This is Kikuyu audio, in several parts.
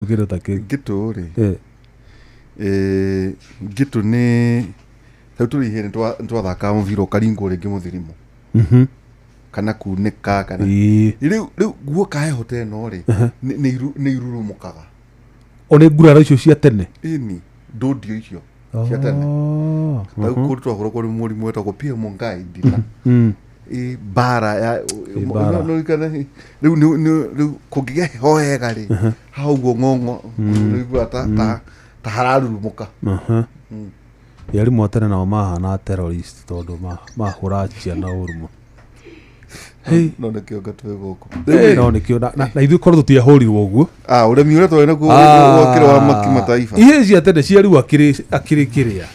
Kĩndũ ta kĩu. Ngĩtũ rĩ, Eh, ngĩtũ nĩ rĩu tũrĩ ihĩĩ, nĩ twathakaga mũbira ũkaringwo rĩngĩ mũthirimo kana kunĩka kana rĩu guoka heho ta ĩno rĩ, nĩ irurumũkaga. O nĩ nguraro icio cia tene. Ĩni, ndũndio icio cia tene. Oh. Rĩu kũndũ twahũragwo nĩ mũrimũ wetagwo Pierre Mungai ndina. Ĩ, mbara ya Ĩ, mbara. No- no- rĩu rĩu kũngĩgĩa heho wega rĩ, haha ũguo ng'ong'o ũiguaga ta hararurumũka. Arimũ a tene nao mahana terrorist tondũ mahũra ciana ũru mũno. Hey. No nĩkĩo ngatwĩ gũkũ. No nĩkĩo na ithuĩ korwo tũtiahũrirwo ũguo. Ah, ũremi ũrĩa twarĩ naguo wokĩra wa kimataifa. Ihĩĩ cia tene cia rĩu akĩrĩ kĩrĩa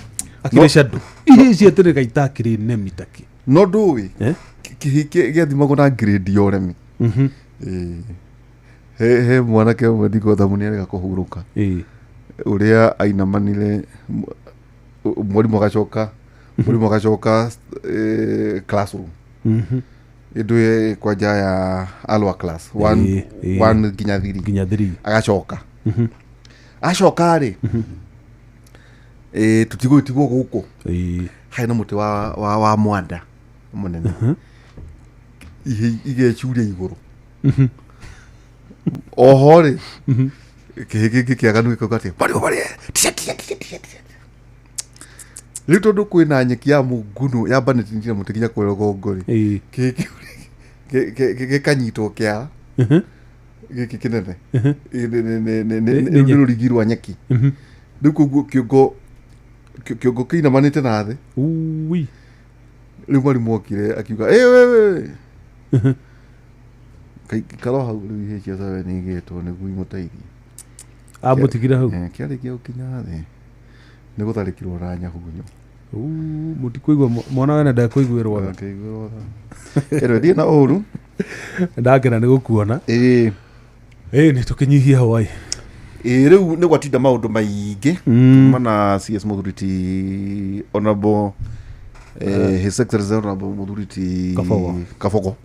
akĩrĩ shadow, ihĩĩ cia tene gaita akĩrĩ nemi takĩ. No ndũĩ Eh? kĩhĩ gĩathimagwo na grade ya ũremi. Ĩĩ. He mwanake ũmwe ndikothamu nĩ arega kũhurũka, ũrĩa ainamanire, mwarimũ agacoka classroom ĩndũ kwanja ya alwa class one, Ĩĩ, ĩĩ. one nginya three. Nginya three. Agacoka acoka rĩ, tũtigũgĩtigwo gũkũ. Harĩ na mũtĩ wa mwanda mũnene, ihe igecuria igũrũ oho rĩ, kĩhĩ kĩngĩ kĩaganu gĩkauga atĩ mwarimũ marĩa tia tia tia tia tia. Rĩu tondũ kwĩna nyeki ya mũngunũ yambanĩtie na mũtĩ nginya kũrĩa rũgongo rĩ, kĩhĩ kĩu gĩkanyitwo kĩara gĩkĩ kĩnene. Ĩ, Nĩ nĩ nyeki. rũrigi rwa nyeki. Rĩu koguo kĩongo kĩinamanĩte na thĩ. Ui. Rĩu mwarimũ okire akiuga, "Ĩ, we, we." Kaikaro hau rĩu ihĩĩ cia sawe nĩ igĩtwo nĩguo imũteithie. Amũtigire hau. Eh, kĩarĩkia gũkinya thĩ nĩ gũtharĩkĩrwo na nyahunyo. Mũtikũigua mwana wene ndekũiguĩrwo tha. Akĩiguĩrwo tha. Ĩno ndiĩ na ũru. Ndakena nĩ gũkuona. Ĩĩ. Ĩ, nĩ tũkĩnyihie hwaĩ. Ĩĩ, rĩu nĩ gwatinda maũndũ maingĩ mana CS mũthuri ti honorable, His Excellency Honorable mũthuri ti Kabogo. Kabogo.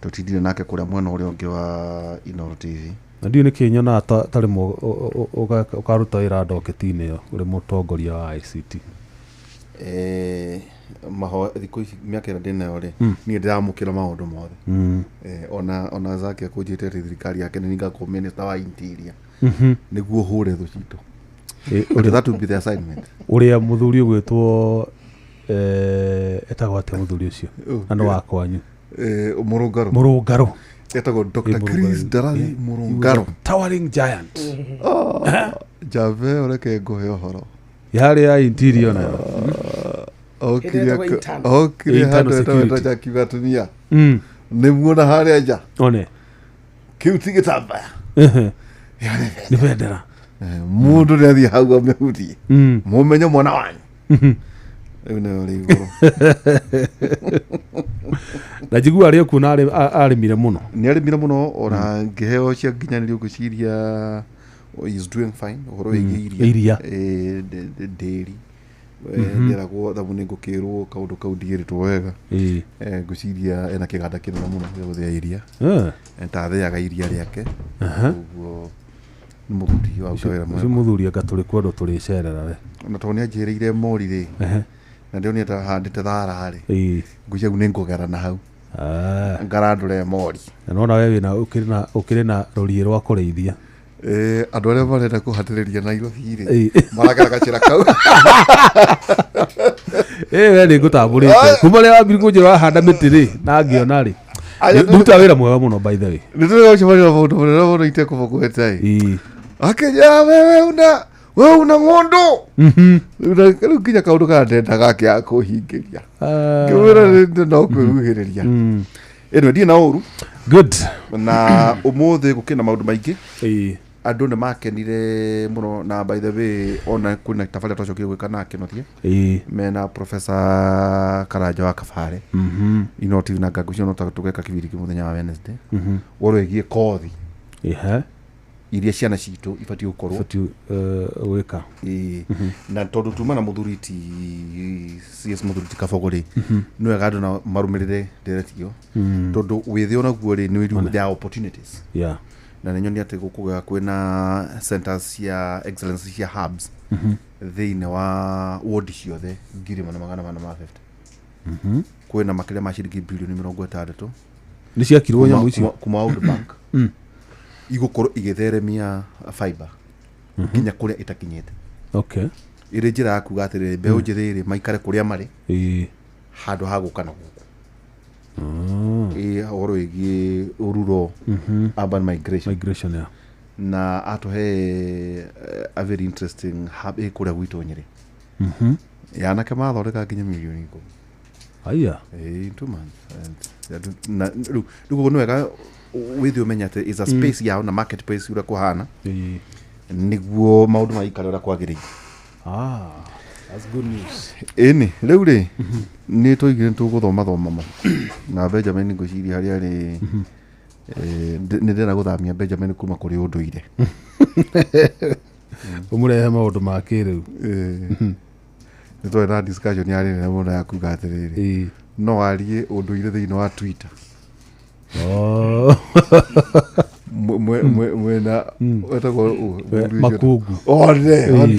Tũtindire nake kũrĩa mwena ũrĩa ũngĩ wa Inooro TV. Na ndiũ nĩkĩ nyonaga ta rĩmwe ũkaruta wĩra ndoketi-inĩ ĩyo ũrĩ mũtongoria wa ICT. Maho thikũ ici mĩaka ĩrĩa ndĩnayo rĩ, niĩ ndĩramũkĩra maũndũ mothe. Ona Zaki akũnjĩte atĩ thirikari yake nĩ ngakorwo minister wa interior nĩguo hũre thũ citũ. Atĩ that will be the assignment. Ũrĩa mũthuri ũgwĩtwo, etagwo atĩa mũthuri ũcio na nĩ wa kwanyu? Mũrũngarũ. Mũrũngarũ. Etagwo Dr. Mũrũngarũ. Chris Darali Mũrũngarũ. Towering giant. Njambe ũreke ngũhe ũhoro. Yarĩ ya interior nayo. Okire Ĩretagwo internal. Okire Internal handũ etagwo security. akiuga, "Atumia, nĩ muona harĩa nja, One. kĩu ti gĩtambaya." Ehe. Nĩ bendera. Mũndũ nĩ athiĩ hau amĩhutie, mũmenye mwana wanyu rĩu nĩwe ũrĩ igũrũ. Na njigua arĩ okuo na arĩmire mũno. Nĩ arĩmire mũno, ona ngĩheo cia nginyanĩrio ngwĩciria is doing fine ũhoro wĩgiĩ iria. Iria. Ndĩri ndĩragwo thabu nĩ ngũkĩrwo kaũndũ kau ndigĩrĩtwo wega. Ngwĩciria ena kĩganda kĩnene mũno gĩa gũthĩa iria. Ta athĩaga iria rĩake ũguo, nĩ mũthuri wa ruta wĩra Ũcio mwega. Mũthuri anga tũrĩ kwendwo tũrĩcerera we. Na tondũ nĩ anjĩrĩire mori rĩ, na ndĩronire ta handĩte thara rĩ, ngwĩciria rĩu nĩ ngũgera na hau ngarandũre mori. Na nona we wĩna ũkĩrĩ na rũriĩ rwa kũrĩithia. Andũ arĩa marenda kũhatĩrĩria Nairobi rĩ, maragera gacĩra kau. Ĩ, we nĩ ngũtambũrĩte kuma rĩrĩa wambiri kũnjĩra wahanda mĩtĩ rĩ, na ngĩona rĩ nduta wĩra mwega mũno, by the way. Nĩ tũrĩ gũcemania na maũndũ manene mũno itekũmũgweta ĩ. Akĩnjĩra, wewe una ng'ũndũ." Rĩu nginya kaũndũ kana ndendaga akĩaga kũhingĩria, ngĩmwĩra no kwĩhuhĩrĩria ĩno ndirĩ na ũru. Good. Na ũmũthĩ gũkĩrĩ na maũndũ maingĩ. Andũ nĩ makenire mũno, na by the way ona kwĩna tabarĩra twacokire gwĩka na Kĩnothia mena Professor Karanja wa Kabare, Inooro TV, na ngangũ no tũgeka kĩbindi kĩ mũthenya wa Wednesday ũhoro wĩgiĩ kothi iria ciana citũ ibatiĩ gũkorwo Batiĩ gwĩka. Ĩĩ. Na tondũ tuma na mũthuri ti CS mũthuri ti Kabogo rĩ, nĩ wega andũ na marũmĩrĩre ndereti ĩyo, tondũ wĩthĩ onaguo rĩ, nĩ wĩrigwo there are opportunities. Na nĩ nyonia atĩ gũkũgĩa kwĩna centers cia excellence cia hubs thĩinĩ wa ward ciothe 1450. Kwĩna makĩria ma ciringi bilioni 60 Nĩ ciakirwo nyamũ icio. Kuma World Bank igũkorwo igĩtheremia fiber nginya kũrĩa ĩtakinyĩte, ĩrĩ njĩra ya kuga atĩrĩrĩ, mbeũ njĩthĩ rĩ, maikare kũrĩa marĩ handũ ha gũka na gũkũ. Ĩ ũhoro wĩgiĩ rural urban migration. Migration, yeah. Na atũhe a very interesting hub ĩ kũrĩa gwitũ Nyĩrĩ, ya anake mathondeka nginya milioni 10. Aya. In 2 months. And na rĩu ũguo nĩ wega wĩthĩ ũmenye atĩ is a space yao na marketplace ũrĩa kũhana, nĩguo maũndũ maikare ũrĩa kwagĩrĩire. Ah, that's good news. Ĩni rĩu rĩ, nĩ twaigire nĩ tũgũthoma thoma mo na Benjamin. Ngwĩciria harĩa arĩ, nĩ ndĩrenda gũthamia Benjamin kuma kũrĩ ũndũire. Ũmũrehe maũndũ ma kĩrĩu. Nĩ twarĩ na discussion yarĩ nene mũno ya kuga atĩrĩrĩ, no arie ũndũire thĩinĩ wa Twitter. Oh. Mwena wetagwo ũ- mũndũ ũcio? Makungu. One one.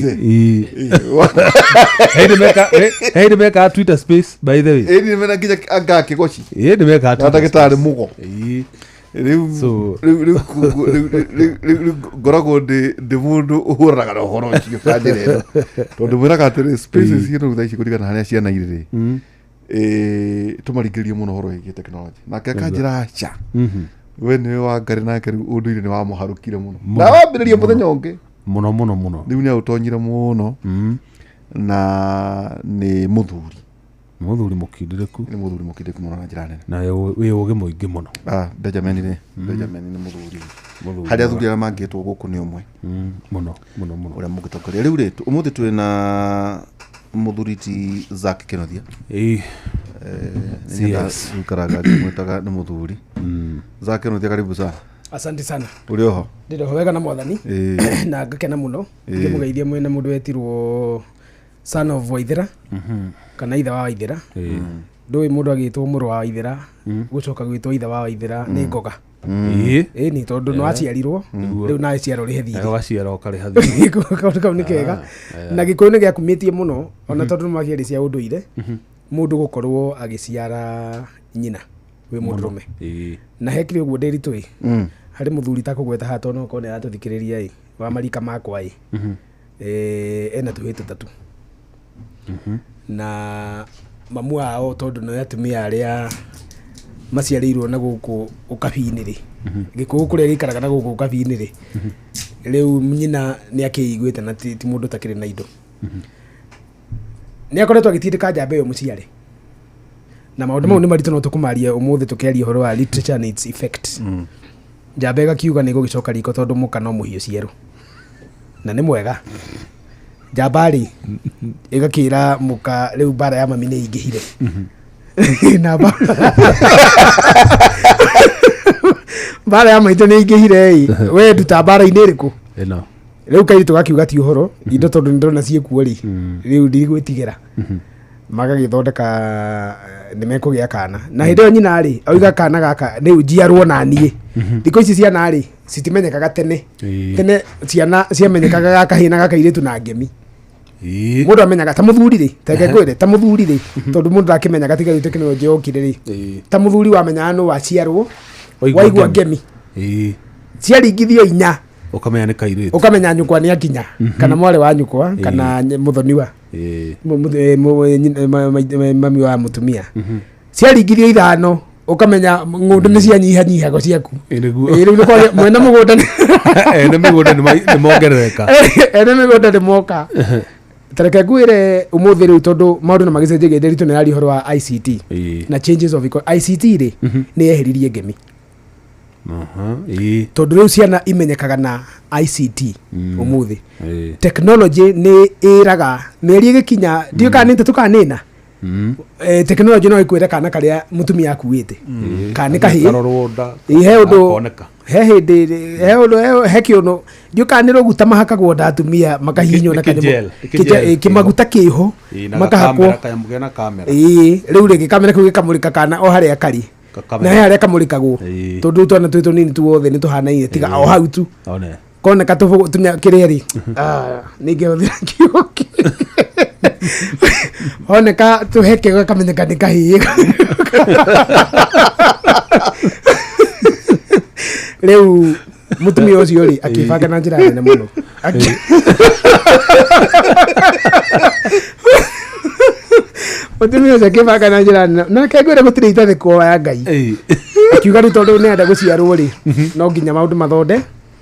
Hĩndĩ mekaga Twitter space, by the way. Ĩni mena nginya anga kĩgoci Ĩĩ, nĩ mekaga na Twitter ndagĩtarĩ space. mũgo. Rĩu rĩu rĩu ngoragwo ndĩ mũndũ ũhũranaga na ũhoro ũcio na njĩra ĩno, tondũ mwĩraga atĩrĩ, spaces ciĩno thaa ici kũringana na harĩa ciana irĩ rĩ, tũmaringĩrĩrie mũno ũhoro wĩgiĩ technology. Nake akanjĩra aca, we nĩwe Wangarĩ, nake rĩu ũndũire nĩ wamũharũkire mũno na wambĩrĩria mũthenya ũngĩ. Mũno mũno mũno. Rĩu nĩ aũtonyire mũno na nĩ mũthuri. Mũthuri mũkindĩrĩku. Nĩ mũthuri mũkindĩrĩku mũno na njĩra nene. Na wĩ ũgĩ mũingĩ mũno. Ah, Benjamin rĩ, Benjamin nĩ mũthuri. Mũthuri. Harĩa athuri arĩa mangĩtwo gũkũ nĩ ũmwe Mũno mũno mũno. Ũrĩa mũngĩtongoria. Rĩu rĩ, ũmũthĩ twĩ na mũthuri ti Zack Kĩnothia. CS. Ikaraga ngĩmwĩtaga nĩ mũthuri Zack Kĩnothia. Karibu sana. Asante sana. Ũrĩ oho? Ndĩroho wega na Mwathani. Na ngakena mũno ngĩmũgeithia mwene mũndũ wetirwo son of Waithera kana ithe wa Waithera. Ndũĩ mũndũ agĩtwo mũrũ wa Waithera, gũcoka gwĩtwo ithe wa Waithera nĩ ngoga. Ĩni tondũ no aciarirwo rĩu nawe ciaro rĩhe thirĩ. Waciara ũkarĩha thirĩ. Kaũndũ kau nĩ kega na Gĩkũyũ nĩ gĩakumĩtie mũno, ona tondũ nĩ makĩarĩ cia ũndũire mũndũ gũkorwo agĩciara nyina wĩ mũndũrũme. Na hekire ũguo ndĩritũ ĩ harĩ mũthuri takũgweta haha, tondũ no okorwo nĩ aratũthikĩrĩria ĩ wa marika makwa ĩ, ena tũhĩ tũtatũ na mamu ao, tondũ nĩ atumia arĩa maciarĩirwo na gũkũ ũkabi-inĩ rĩ, Gĩkũyũ kũrĩa gĩikaraga na gũkũ ũkabi-inĩ rĩ, rĩu nyina nĩ akĩiguĩte na ti mũndũ ũtakĩrĩ na indo, nĩ akoretwo agĩtindĩka njamba ĩyo mũciare, na maũndũ mau nĩ maritũ no tũkũmaria ũmũthĩ tũkĩaria ũhoro wa literature and its effect. Njamba ĩgakiuga nĩ gũgĩcoka riko tondũ mũka no mũhiũ cierũ na nĩ mwega. Njamba rĩ ĩgakĩra mũka rĩu mbara ya mami nĩ ingĩhire na mbara ya maitũ nĩ ingĩhire ĩ, we nduta mbara-inĩ ĩrĩkũ? Ĩno. Rĩu kairĩtu gakiuga ti ũhoro, indo tondũ nĩ ndĩrona ciĩkuo rĩ, rĩu ndigwĩtigĩra. Magagĩthondeka nĩ mekũgĩa kana, na hĩndĩ ĩyo nyina rĩ auga kana gaka rĩu njiarwo na niĩ. Thikũ ici ciana rĩ citimenyekaga tene. Tene ciana ciamenyekaga gakahĩ na gakairĩtu na ngemi. Mũndũ amenyaga ta mũthuri rĩ, teke ngwĩre ta mũthuri rĩ, tondũ mũndũ ndakĩmenyaga tiga rĩu tekinoronjĩ yokire rĩ, ta mũthuri wamenyaga nũ waciarwo. Waigua waigua ngemi. Ngemi ciaringithio inya, Ũkamenya nĩ kairĩtu. Ũkamenya nyũkwa nĩ akinya kana mwarĩ wa nyũkwa kana mũthoniwa, mami wa mũtumia. Ciaringithio ithano, ũkamenya ng'ũndũ nĩ cianyihanyihago ciaku. Ĩ, nĩguo. Ĩ, rĩu nĩ kwagĩa- mwene mũgũnda Ene mĩgũnda nĩ mongerereka. Ene mĩgũnda nĩ moka. Tareke ngwĩre ũmũthĩ rĩu, tondũ maũndũ nĩ magĩcenjagia, ndĩritũ nĩ yaria ũhoro wa ICT na changes of ICT rĩ, nĩ yeheririe ngemi. Tondũ rĩu ciana imenyekaga na ICT ũmũthĩ. Technology nĩ ĩraga mĩeri ĩgĩkinya, ndiũ kana nĩ ĩtatũ kana nĩ ĩna, technology no ĩkwĩre kana karĩa mũtumia akuĩte kana nĩ kahĩĩ. Karorwo nda. Ĩ, he ũndũ Gakoneka. He hĩndĩ he ũndũ he kĩũnũ, ndiũ kana nĩ rũguta mahakagwo nda atumia makahihinywo na Nĩ kĩgel, nĩ kĩgel kĩmaguta kĩho Ĩĩ, na makahakwo. gakamera, kanyamũ kena kamera. Ĩĩ, rĩu rĩngĩ kamera kau gĩkamũrĩka kana o harĩa karĩ. Na he harĩa kamũrĩkagwo. Ĩĩ. Tondũ rĩu twana twĩ tũnini tuothe nĩ tũhanaine tiga o hau tu. One. Koneka tũnya kĩrĩa rĩ, nĩngĩhũthĩra kiugo kĩngĩ. Honeka tũheke gakamenyeka nĩ kahĩĩ. Rĩu mũtumia ũcio rĩ, akĩbanga na njĩra nene mũno. Mũtumia ũcio akĩbanga na njĩra nene, na reke ngwĩre gũtirĩ itathĩkwo ya Ngai. Akiuga rĩu tondũ nĩ enda gũciarwo rĩ, no nginya maũndũ mathonde.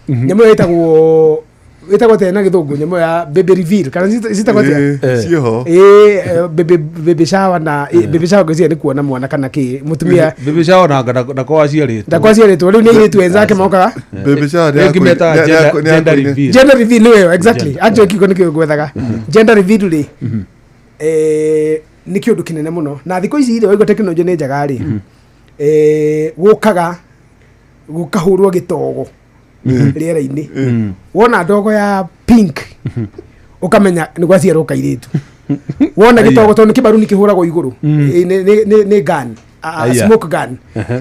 Nyamũ ĩyo ĩtagwo atĩa na gĩthũngũ, nyamũ ĩyo ya baby reveal kana citagwo atĩa? Ciĩho. Ĩĩ, baby shower na baby shower ngwĩciria nĩ kuona mwana kana kĩ mũtumia. Baby shower na ndako aciarĩtwo. Ndakwa aciarĩtwo, rĩu nĩ airĩtu enzake mokaga. Baby shower nĩ ya Rĩngĩ metaga gender reveal. Gender reveal nĩyo exactly. Gender. Actually kiugo nĩkĩo ngwethaga. Gender reveal rĩ, nĩ kĩũndũ kĩnene mũno, na thikũ ici rĩ, waigua tekinoronjĩ nĩ njega rĩ, gũkaga gũkahũrwo gĩtogo rĩera-inĩ. Wona ndogo ya pink ũkamenya nĩ gwaciarwo kairĩtu. Wona gĩtogo, tondũ nĩ kĩbaruni kĩhũragwo igũrũ. Nĩ gun, a Aya. smoke gun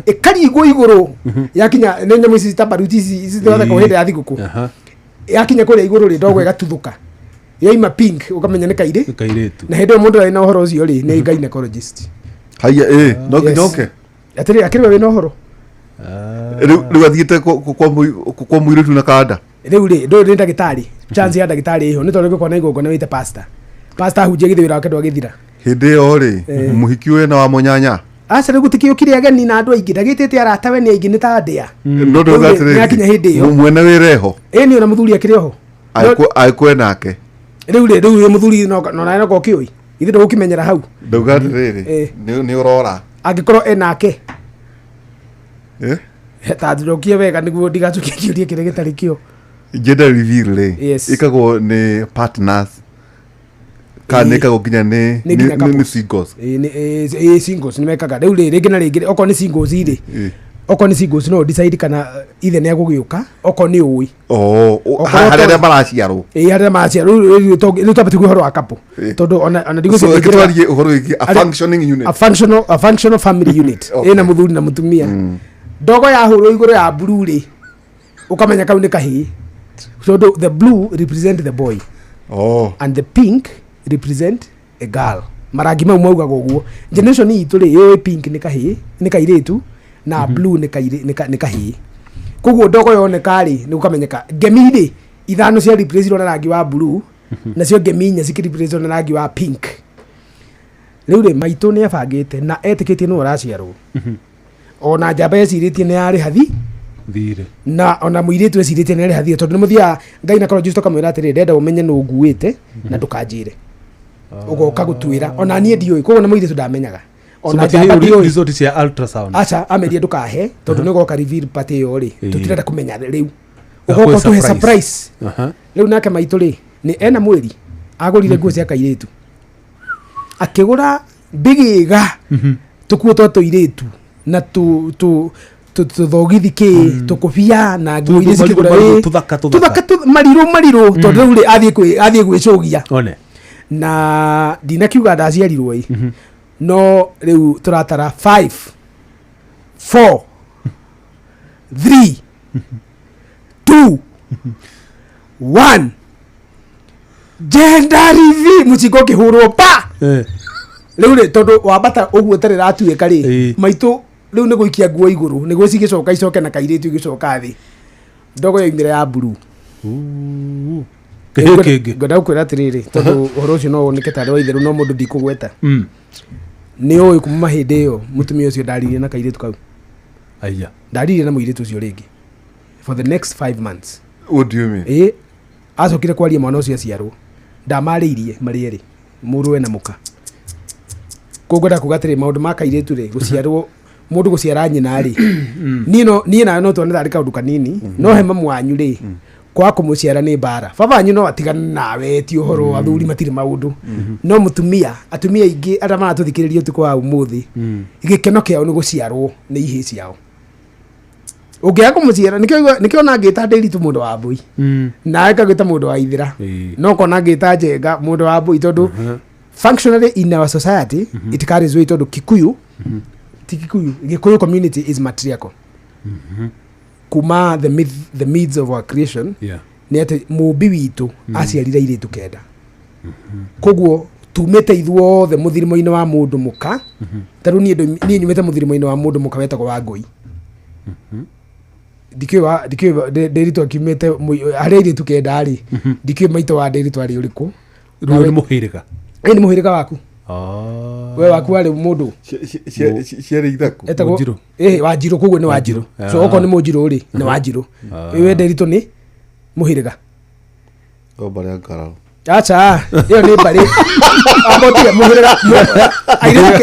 ĩkaringwo igũrũ yakinya, nĩ nyamũ ici ta baruti ici cithondekagwo hĩndĩ ya thigũkũ. Yakinya kũrĩa igũrũ rĩ, ndogo ĩgatuthũka, yaima pink ũkamenya nĩ kairĩ. Nĩ kairĩtu. Na hĩndĩ ĩyo mũndũ arĩ na ũhoro ũcio rĩ, nĩ gynecologist. Haya, no nginya Yes. oke. Atĩrĩ, akĩrĩ we wĩna ũhoro. Rĩu athiĩte kwa mũirĩtu na kanda. Rĩu rĩ, ndũyũ nĩ ndagĩtarĩ, chance ya ndagĩtarĩ ĩho nĩ tondũ gũkorwo na igongona wĩte pastor, pastor ahunjia, githĩ wĩra wake ndwagĩthira? Hĩndĩ ĩyo rĩ, mũhiki ũyũ na wa mũnyanya. Aca, rĩu gũtikĩũkire ageni na andũ aingĩ, ndagĩtĩte arata we nĩ aingĩ, nĩ ta ndĩa. No ndauga Rĩu rĩ, nĩyakinya hĩndĩ ĩyo. atĩrĩrĩ, mwene wĩra eho. Ĩ nĩ ona mũthuri akĩrĩ oho. Agĩkwe nake. Rĩu rĩ, rĩu mũthuri no nawe no ũkĩũĩ ithuĩ ndũgũkĩmenyera hau. Ndauga atĩrĩrĩ, nĩ ũrora. Angĩkorwo enake. Eh? Ta njokie wega nĩguo ndigacokie kĩũria kĩrĩa gĩtarĩ kĩo. Gender reveal rĩ, Yes. ĩkagwo nĩ partners kana Ĩĩ. nĩ ĩkagwo nginya nĩ Nĩ nginya nĩ couples. singles? Ĩĩ, ĩĩ, singles nĩ mekaga rĩu rĩ, rĩngĩ na rĩngĩ okorwo nĩ singles rĩ, okorwo nĩ singles no decide kana ithe nĩ agũgĩũka okorwo nĩ ũĩ. Oh, Okorwo harĩa arĩa maraciarwo. Ĩĩ, harĩa maraciarwo. Rĩu twambe tugue ũhoro wa couple, tondũ ona So ndigwĩciria reke twarie ũhoro wĩgiĩ a functioning unit. A functional family unit. Ĩna mũthuri na mũtumia. Ndogo yahũrwo igũrũ ya blue rĩ, ũkamenya kau nĩ kahĩĩ, tondũ the blue represent the boy and the pink represent a girl. Marangi mau maugaga ũguo. Generation itũ rĩ, yũĩ pink nĩ kahĩĩ, nĩ kairĩtu, na blue nĩ kahĩĩ. Koguo ndogo yoneka rĩ, nĩ gũkamenyeka. Ngemi rĩ, ithano cia replace na rangi wa blue, nacio ngemi inya cikĩ na rangi wa pink. Rĩu rĩ, maitũ nĩ abangĩte na etĩkĩtie nĩ ũraciarwo, ona njamba ecirĩtie nĩ yarĩ hathi. Thirĩ. Na ona mũirĩtu ecirĩtie nĩ arĩ hathire, tondũ nĩ mũthiaga gynecologist ũkamwĩra atĩrĩrĩ, ndenda ũmenye nũ nguĩte na ndũkanjĩre, ũgoka gũtuĩra ona niĩ ndiũĩ. Koguo na mũirĩtu ndamenyaga, ona njamba ndiũĩ. Result cia ultrasound. Aca, amerie ndũkahe, tondũ nĩ ũgoka reveal part ĩyo rĩ, tũtirenda kũmenya rĩu. Na Ũgoka kwĩ ũtũhe surprise. surprise. Rĩu nake maitũ rĩ, nĩ ena mwĩri agũrire nguo cia kairĩtu, akĩgũra mbigĩga tũkuo twa tũirĩtu na tũthogithi kĩ tũkũbia na nguo iria Marirũ, cikĩgũra. marirũ, Ĩ, tũthaka, tũthaka. tũthaka, marirũ marirũ, tondũ rĩu rĩ, athiĩ gwĩcũgia. One. Na ndinakiuga ndaciarirwo ĩ, no rĩu tũratara 5, 4, 3, 2, 1, gender reveal, mũcinga ũkĩhũrwo pa. Rĩu rĩ, tondũ wambata ũguo tarĩ ratuĩka rĩ, maitũ rĩu nĩ gũikia nguo igũrũ nĩguo cigĩcoka icoke na kairĩtu igĩcoka thĩ, ndogo yoimire ya blue. Kĩhĩĩ kĩngĩ. Ngwenda gũkwĩra atĩrĩrĩ, tondũ ũhoro ũcio no woneke tarĩ wa itherũ, no mũndũ ndikũgweta. Nĩ ũĩ kuma hĩndĩ ĩyo mũtumia ũcio ndaririe na kairĩtu kau. Aya. Ndaririe na mũirĩtu ũcio rĩngĩ for the next 5 months. What do you mean? Ĩ, acokire kwaria mwana ũcio aciarwo, ndamarĩirie marĩ erĩ, mũrũwe na mũka. Koguo ngwenda kuga atĩrĩ, maũndũ ma kairĩtu rĩ, gũciarwo, mũndũ gũciara nyina rĩ, niĩ no niĩ nawe no tuone tarĩ kaũndũ kanini, no he mamu wanyu rĩ, kwaga kũmũciara nĩ mbara. Baba wanyu no atigane nawe, ti ũhoro, athuri matirĩ maũndũ, no mũtumia, atumia aingĩ arĩa maratũthikĩrĩria ũtukũ wa ũmũthĩ, gĩkeno kĩao nĩ gũciarwo nĩ ihĩĩ ciao. Ũngĩaga kũmũciara, nĩkĩo ona ngĩta ndĩritũ mũndũ wa mbũi, nawe ngagwĩta mũndũ wa ithĩra, no kona ngĩta njenga mũndũ wa mbũi, tondũ functionally in our society it carries weight, tondũ Kikuyu Ti Gikuyu, Gikuyu community is matriarchal kuma the myth, the myths of our creation. Nĩ atĩ mũmbi witũ aciarire airĩtu 9. Koguo tumĩte ithuothe mũthirimo-inĩ wa mũndũ mũka. Ta rĩu niĩ nyumĩte mũthirimo-inĩ wa mũndũ mũka wetagwo Wangũi. Ndikĩũĩ Ndĩritũ akiumĩte harĩ airĩtu 9 rĩ, ndikĩũĩ maitũ wa Ndĩritũ arĩ ũrĩkũ. Rĩu nĩ mũhĩrĩga. Ĩ, nĩ mũhĩrĩga waku. We waku warĩ mũndũ Ciarĩ ithaku. Etagwo Mũnjirũ. Ĩ, Wanjirũ, koguo nĩ Wanjirũ. So okorwo nĩ mũnjirũ rĩ, nĩ Wanjirũ. We Ndĩritũ nĩ mũhĩrĩga. O mbarĩ ya Ngararo. Acha, ĩyo nĩ mbarĩ. Amba ũtige mũhĩrĩga.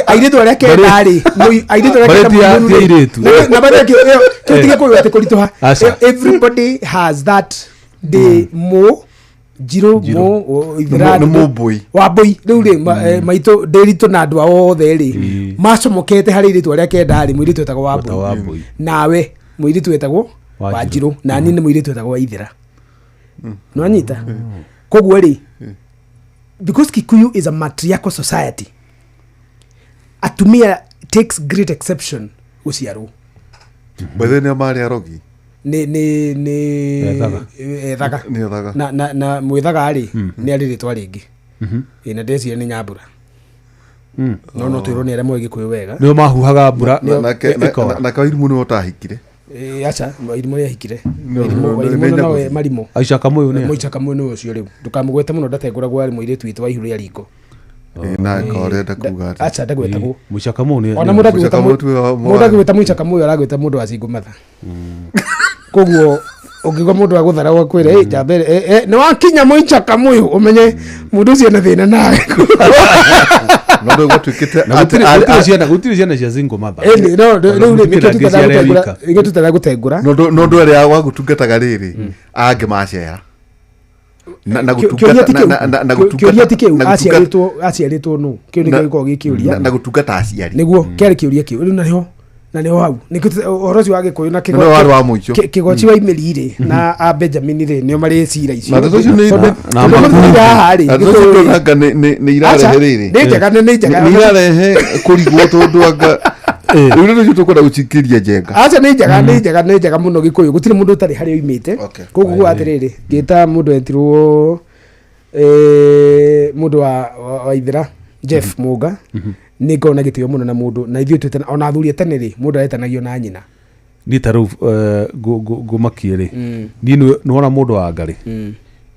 Airĩtu arĩa 9 rĩ, airĩtu arĩa Mbarĩ 9 ti mũirũ rĩ. airĩtu. Na mbarĩ ĩyo kĩu ti Gĩkũyũ atĩ kũritũha. Aca. Everybody has that day mũ njirũ mũ ithira. Nĩ mũmbũi. Wambũi rĩu rĩ, maitũ Ndĩritũ na andũ ao othe rĩ, macomokete harĩ airĩtu arĩa 9 rĩ, mũirĩtu wetagwo Wetagwo Wambũi. Wambũi. Nawe mũirĩtu wetagwo Wanjirũ. Wanjirũ, na niĩ nĩ mũirĩtu wetagwo Waithera. Nĩwanyita? Koguo rĩ, because Kikuyu is a matriarchal society, atumia takes great exception gũciarwo. By the way, nĩo marĩ arogi. Nĩ Ethaga. Ethaga. Nĩ ethaga. Na mwĩthaga rĩ, nĩ arĩ rĩtwa rĩngĩ. Ĩ, na ndĩreciria nĩ Nyambura, no twĩrwo nĩ arĩa moĩ Gĩkũyũ wega. Nĩo mahuhaga mbura ĩkora. Nake Wairimũ nĩwe ũtahikire. Ĩ, aca, Wairimũ nĩ ahikire. No, no, Wairimũ nĩ nowe Nyaguthi. marimũ. Aica Kamũyũ nĩ a? Mũica Kamũyũ nĩwe ũcio. Rĩu ndũkamũgwete mũno, ndatengũragwo, arĩ mũirĩtu witũ wa ihu rĩa riko. Ĩ, nake ũrenda kuga atĩ Aca, ndagwetagwo. Mũica Kamũyũ nĩ Ona mũndũ Mũica akĩgweta Kamũyũ tuwe mũndũ akĩgweta mũica Kamũyũ aragwĩta mũndũ wa cingũmatha. Koguo ũngĩgwa mũndũ agũthara akwĩre, "Ĩ, njamba ĩrĩa, nĩ wakinya mũica Kamũyũ," ũmenye mũndũ ũcio ena thĩna nawe. No rĩu gwatuĩkĩte Na atĩ gũtirĩ ciana cia single mother. Ĩni, no rĩu rĩ, Ona nĩkĩo gũtirĩ na tutaraga ngĩciara gũtengũra wika. nĩkĩo tutaraga gũtengũra. No ndũ ĩrĩa wagũtungataga rĩrĩ angĩ macera na Kĩũria ti gũtungata kĩu. na Kĩũria ti kĩu. gũtungata na gũtungata Aciarĩtwo nũ? Kĩu nĩkĩo gĩkoragwo gĩ kĩũria. na gũtungata aciari. Nĩguo kĩarĩ kĩũria kĩu rĩu, na nĩho hau nĩkĩo ũhoro ũcio wa Gĩkũyũ na Na nĩwe warĩ wa mũico. Kĩgoci wa Imeri rĩ na a Benjamin rĩ, nĩo marĩ cira icio. Na ndeto icio Na Tondũ makundi. mũthuri haha rĩ, Na ndeto icio Gĩkũyũ rĩ, ndona anga nĩ irarehe Aca, rĩrĩ nĩ njega, nĩ njega. Nĩ irarehe kũrigwo tondũ anga rĩu nĩ ũcio tũkwenda gũcikĩria njenga. Aca, nĩ njega, nĩ njega, nĩ njega mũno. Gĩkũyũ gũtirĩ mũndũ ũtarĩ harĩa oimĩte. Koguo kuga atĩrĩrĩ, ngĩta mũndũ etirwo mũndũ wa Ithira Jeff Mũnga, nĩ ngorwo na gĩtĩo mũno na mũndũ na ithuĩ twĩtana ona athuri a tene rĩ, mũndũ aretanagio na nyina. Niĩ ta rĩu ngũmakie rĩ, niĩ nĩwona mũndũ wa ngarĩ,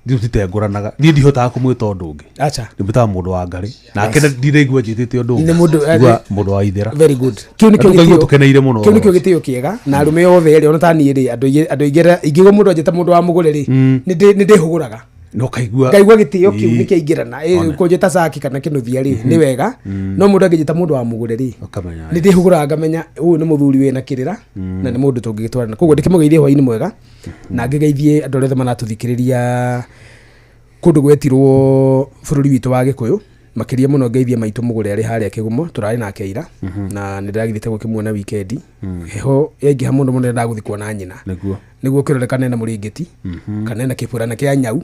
ithuĩ tũtitengũranaga, niĩ ndihotaga kũmwĩta ũndũ ũngĩ. Aca. Ndĩmwĩtaga mũndũ wa ngarĩ, nake ndiraigua njĩtĩte ũndũ ũngĩ. Nĩ mũndũ- Njiguaga mũndũ wa Ithera. Very good. Kĩu nĩkĩo Na tũkaigua gĩtĩo tũkeneire mũno kĩu nĩkĩo ũhoro ũcio. gĩtĩo kĩega na arũme othe rĩ, ona ta niĩ rĩ, andũ aingĩ ingĩigua mũndũ anjĩta mũndũ wa mũgũre rĩ, nĩ ndĩhũgũraga. Na ũkaigua Ngaigua gĩtĩo kĩu. Ĩĩ. Nĩ kĩaingĩrana. Kũnjĩta caki kana kĩnũthia rĩ, nĩ wega, no mũndũ angĩnjĩta mũndũ wa mũgũre rĩ, ũkamenya nĩ ndĩhũgũraga ngamenya ũyũ nĩ mũthuri wĩna kĩrĩra na nĩ mũndũ tũngĩgĩtwarana. Koguo ndĩkĩmũgeithie hwainĩ mwega na ngĩgeithie andũ arĩa othe maratũthikĩrĩria kũndũ gwetirwo bũrũri witũ wa Gĩkũyũ. Makĩria mũno ngeithie maitũ mũgũre arĩ harĩa Kĩgumo, tũrarĩ nake ira na nĩ ndĩragithĩte gũkĩmuona wikendi. Heho yaingĩha mũno mũno, ndagũthiĩ kuona nyina. Nĩguo kĩrore kana ena mũrĩngĩti kana ena kĩburana kĩa nyau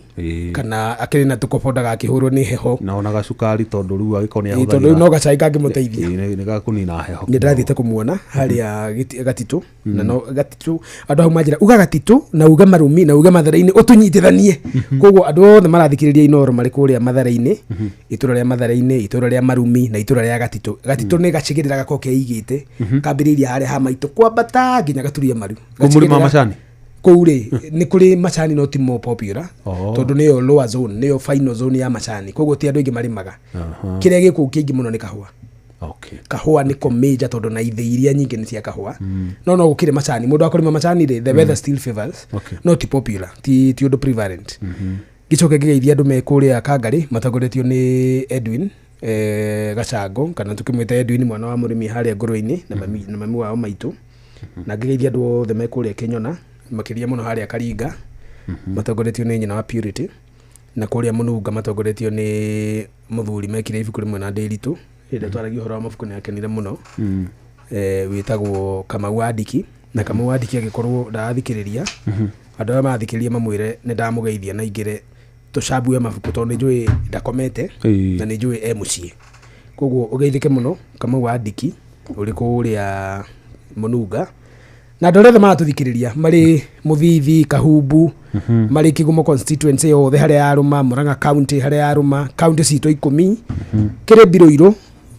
kana akĩrĩ na tũkobo ndagakĩhũrwo nĩ heho. Na ona gacukari, tondũ rĩu angĩkorwo nĩ Ĩĩ, tondũ rĩu no gacai kangĩmũteithia. Nĩ gakũnina heho. Nĩ ndĩrathiĩte kũmuona harĩa Gatitũ, na no Gatitũ andũ hau manjĩra uga Gatitũ na uge Marumi na uge Mathare-inĩ ũtũnyitithanie. Koguo andũ othe marathikĩrĩria Inoro marĩ kũrĩa Mathare-inĩ, itũra rĩa Mathare-inĩ, itũra rĩa Marumi na itũra rĩa Gatitũ. Gatitũ nĩ gacigĩrĩra gakoragwo keigĩte, kambĩrĩirie harĩa ha maitũ kwambata nginya gaturia maru. Kũu mũrĩma Gacigĩrĩra- macani. Kũu rĩ, nĩ kũrĩ macani no ti more popular tondũ nĩyo lower zone, nĩyo final zone ya macani, koguo ti andũ aingĩ marĩmaga. Kĩrĩa gĩ kũu kĩingĩ mũno nĩ kahũa. Kahũa nĩko major, tondũ na ithĩ iria nyingĩ nĩ cia kahũa, no gũkĩrĩ macani. Mũndũ akũrĩma macani rĩ, the weather still favors. No ti popular, ti ũndũ prevalent. Ngĩcoke ngĩgeithia andũ me kũrĩa Kangarĩ matongoretio nĩ Edwin Gacango, kana tũkĩmwĩta Edwin mwana wa mũrĩmi harĩa ngũrwe-inĩ, na mami wao maitũ. Na ngĩgeithia andũ othe me kũrĩa Kĩnyona, makĩria mũno harĩa Karinga matongoretio nĩ nyina wa Purity, na kũrĩa Mũnunga matongoretio nĩ mũthuri mekire ibuku rĩmwe na Ndĩritũ hĩndĩ ĩrĩa twaragia ũhoro wa mabuku, nĩ akenire mũno, wĩtagwo Kamau wa Ndiki. Na Kamau wa Ndiki agĩkorwo ndarathikĩrĩria, andũ arĩa marathikĩrĩria mamwĩre nĩ ndamũgeithia na ingĩre tũcambue mabuku, tondũ nĩ njũĩ ndakomete. Na nĩ njũĩ e mũciĩ, koguo ũgeithĩke mũno, Kamau wa Ndiki. Ũrĩ kũrĩa Mũnunga na andũ arĩa othe maratũthikĩrĩria marĩ Mũthithi, Kahumbu, marĩ Kĩgumo constituency yothe harĩa yarũma, Murang'a county harĩa yarũma, county citũ 10, kĩrĩ Mbirũirũ,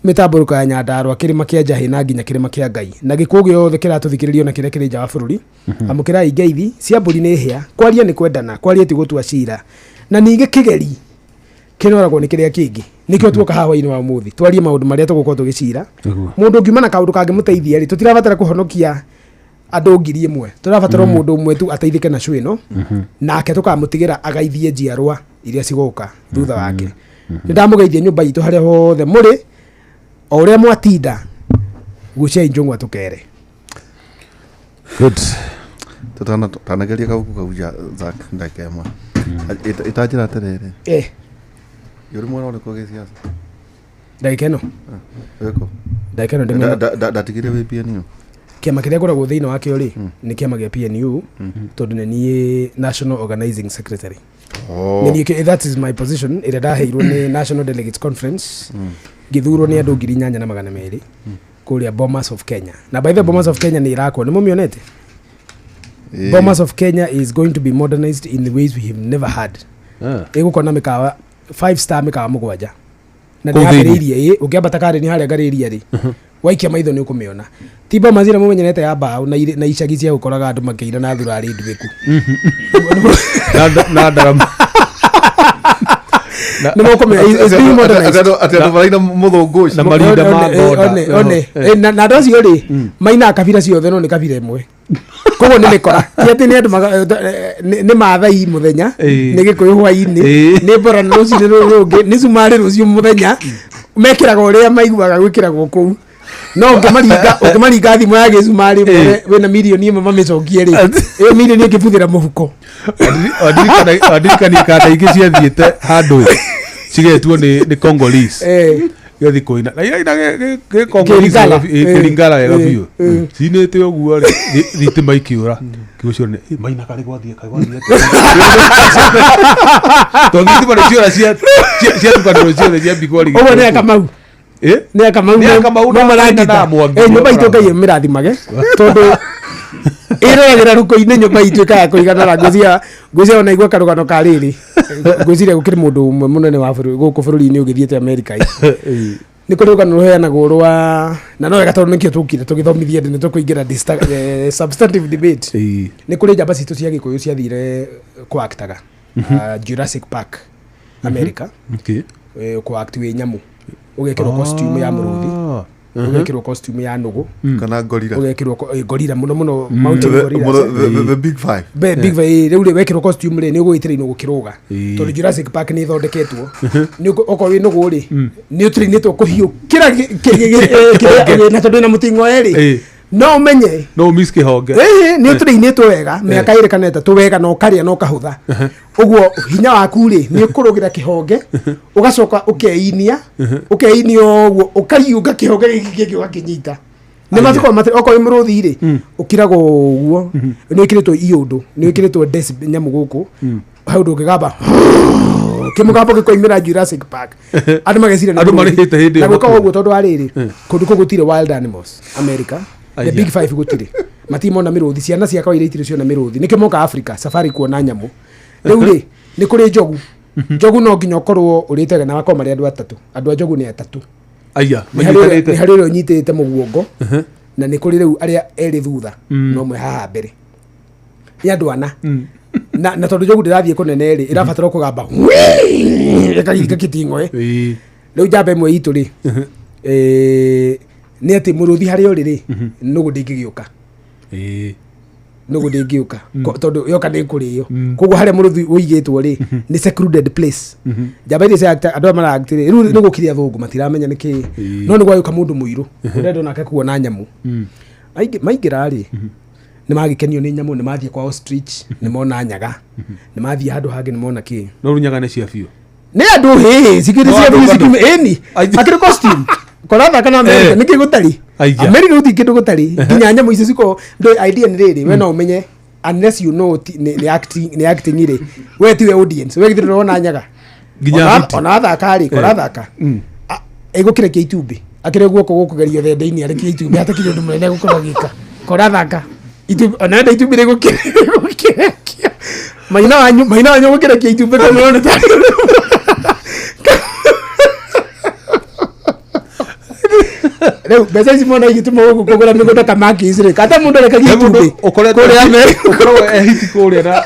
mĩtambũrũko ya Nyandarũa, kĩrĩma kĩa Njahĩ na nginya kĩrĩma kĩa Ngai, na gĩkuũ gĩothe kĩratũthikĩrĩria ona kĩrĩa kĩrĩ nja wa bũrũri. Amũkĩrai ngeithi cia mbũri nĩ hĩa. Kwaria nĩ kwendana, kwaria ti gũtua cira, na ningĩ kĩgeri kĩnoragwo nĩ kĩrĩa kĩngĩ. Nĩkĩo tuoka haha hwainĩ wa ũmũthĩ twarie maũndũ marĩa tũgũkorwo tũgĩcira. Mũndũ ũngiuma na kaũndũ kangĩmũteithia rĩ, tũtirabatara kũhonokia andũ 1000, tũrabatara o mũndũ ũmwe tu ateithĩke na show ĩno, nake tũkamũtigĩra agaithie njiarwa iria cigoka thutha wake. Nĩ ndamũgeithia nyũmba itũ harĩa hothe mũrĩ, o ũrĩa mwatinda, guciai njũng'wa tũkere. Good. Tanageria kabuku kau Zack ndagĩka ĩmwe. Ĩtanjĩra atĩrĩrĩ, ũrĩ mwena ũrĩkũ gĩciaca? Ndagĩka ĩno? Ũrĩkũ? Ndagĩka ĩno ndĩ mwena- Ndatigire wĩ PNU. Kĩama kĩrĩa ngoragwo thĩinĩ wakĩo rĩ, nĩ kĩama gĩa PNU, tondũ nĩ niĩ national organizing secretary. Nĩ niĩ, that is my position ĩrĩa ndaheirwo nĩ National Delegates Conference, ngĩthurwo nĩ andũ 8200 kũrĩa Bomas of Kenya. Na by the way, Bomas of Kenya nĩ ĩrakwo, nĩ mũmĩonete? Bomas of Kenya is going to be modernized in the ways we have never had. Ĩgũkorwo na mĩkawa 5 star, mĩkawa 7, na Kũu thĩinĩ? nĩ yambĩrĩirie. Ĩ ũngĩambata Karen harĩa ngarĩria rĩ, waikia maitho nĩ ũkũmĩona. Ti Bomas ĩrĩa mũmenyerete ya mbaũ na icagi cia gũkoraga andũ makĩina na thurarĩ nduĩku. Na ndarama. Nĩ mũkũmĩona, it's being modernized. Atĩ andũ maraina mũthũngũ ũcio. Na marinda ma One, thonda. one, one. Na andũ acio rĩ, mainaga kabira ciothe, no nĩ kabira ĩmwe, koguo nĩ mĩkora, ti atĩ nĩ andũ nĩ Maathai mũthenya, nĩ Gĩkũyũ hwainĩ, nĩ Borana rũcinĩ rũrũ rũngĩ, nĩ Cumarĩ rũciũ mũthenya. Mekĩraga ũrĩa maiguaga gwĩkĩragwo kũu, no ũngĩmaringa thimũ ya gĩcumarĩ mwene wĩna mirioni 1 mamĩcokie rĩ, ĩyo mirioni ĩngĩbuthĩra mũhuko. Wandirikania kanda ingĩ ciathiĩte handũ cigetwo nĩ Congolese, gĩathiĩ kũina na iraina gĩ Congolese. Kĩringala. Wega kĩringala wega biũ, cinĩte ũguo rĩ, thitima ikĩũra, kiugo cio nĩ maina karĩ gwathiĩ karĩ gwathiĩ atĩa?" Tondũ thitima nĩ ciora ciatukanĩrwo ciothe ciambi kwari. Ũguo nĩ Akamau. Nĩ Akamau. Nĩ Akamau no marangita. na Mwangi. Nyũmba itũ Ngai ĩmĩrathimage, tondũ ĩroragĩra ruko-inĩ. Nyũmba itũ ĩkaga kũiganana. Ngwĩciria ona igua karũgano ka rĩrĩ, ngwĩciria gũkĩrĩ mũndũ ũmwe mũnene wa bũrũri gũkũ bũrũri-inĩ ũgĩthiĩte Amerika ĩ. Nĩ kũrĩ rũgano rũheanagwo rwa na no wega, tondũ nĩkĩo tũkire tũgĩthomithia andũ, nĩ tũkũingĩra substantive debate. Nĩ kũrĩ njamba citũ cia Gĩkũyũ ciathire kũaktaga Jurassic Park America. Kũact wĩ nyamũ, ũgekĩrwo costume ya mũrũthi, ũgekĩrwo costume ya nũgũ, Kana gorilla. Ũgekĩrwo gorilla, mũno mũno mountain gorillas. The big five. Big five. Rĩu rĩ, wekĩrwo costume rĩ, nĩ ũgũgĩtĩrĩinwo gũkĩrũga, tondũ Jurassic Park nĩ ĩthondeketwo nĩ okorwo wĩ nũgũ rĩ, nĩ ũtĩrĩinĩtwo kũhiũkĩra kĩrĩa, na tondũ wĩna mũting'oe rĩ, no ũmenye. No miss kĩhonge. Ĩĩ, nĩ ũtĩrĩinĩtwo wega mĩaka 2 kana 3 wega, na ũkarĩa na ũkahũtha ũguo, hinya waku rĩ, nĩ ũkũrũgĩra kĩhonge, ũgacoka ũkeinia, ũkeinia ũguo, ũkariũnga kĩhonge gĩkĩ kĩngĩ ũgakĩnyita. Nĩ matuko okorwo wĩ mũrũthi rĩ, ũkiraga ũguo, nĩ wĩkĩrĩtwo iũndũ, nĩ wĩkĩrĩtwo decibel nyamũ gũkũ hau, ndũngĩgamba kĩmũgambo gĩkoimĩra Jurassic Park, andũ mageciria nĩ Andũ mũrũthi. marĩhĩte hĩndĩ Na ĩyo gwĩka makue. ũguo tondũ wa rĩrĩ, kũndũ kũu gũtirĩ wild animals. America, the Aya. big five gũtirĩ, matimona mĩrũthi. Ciana cia kawaida itirĩ ciona mĩrũthi, nĩkĩo moka Africa safari kuona nyamũ. Rĩu rĩ, nĩ kũrĩ njogu. Njogu no nginya ũkorwo ũrĩte wega na makorwo marĩ andũ atatũ. Andũ a njogu nĩ atatũ. Aya. Nĩ Manyitanĩte. harĩ ũrĩa ũnyitĩte mũguongo, na nĩ kũrĩ rĩu arĩa erĩ thutha na ũmwe haha mbere, nĩ andũ ana. Na tondũ njogu ndĩrathiĩ kũnene rĩ, ĩrabatara kũgamba ĩkaringa kĩting'oe. Rĩu njamba ĩmwe itũ rĩ, nĩ atĩ mũrũthi harĩa ũrĩ rĩ, nũgũ ndĩngĩgĩũka. Nũgũ ndĩngĩũka tondũ yoka nĩ kũrĩo. Koguo harĩa mũrũthi ũigĩtwo rĩ, nĩ secluded place. Njamba iria cia andũ aya mara-act rĩ, rĩu nĩ gũkire athũngũ matiramenya nĩ kĩĩ, no nĩ gwagĩũka mũndũ mũirũ ũrenda onake kuona nyamũ. Maingĩra rĩ, nĩ magĩkenio nĩ nyamũ, nĩ mathiĩ kwa ostrich, nĩ mona nyaga, nĩ mathiĩ handũ hangĩ, nĩ mona kĩĩ. No rĩu nyaga nĩ cia biũ? Nĩ andũ hĩ cikĩrĩ No cia andũ biũ bado. cikiume ĩni akĩrĩ costume korathaka na America. Nĩkĩ gũtarĩ? Aya. America gũtirĩ kĩndũ gũtarĩ, nginya nyamũ icio ciko ndũ. Idea nĩ rĩrĩ, we no ũmenye unless you know nĩ acting rĩ, we tiwe audience, we githĩ ndũrona nyaga? Nginya huti. Ona athaka rĩ, korathaka ĩgũkĩrekia itumbĩ. Akĩrĩ guoko gũkũgerio thende-inĩ arekie itumbĩ hatakĩrĩ ũndũ mũnene gũkorwo agĩka. Korathaka. Itumbĩ ona enda itumbĩ rĩgũkĩrekia. Maina wanyu gũkĩrekia itumbĩ kamũro nĩ tarĩ. Rĩu mbeca ici mona igĩtũma gũkũ kũgũra mĩgũnda ta Makis rĩ, kata mũndũ arekagia itumbĩ. Ũkoretwo Kũrĩa Amerika. Ũkoragwo e hiti kũrĩa na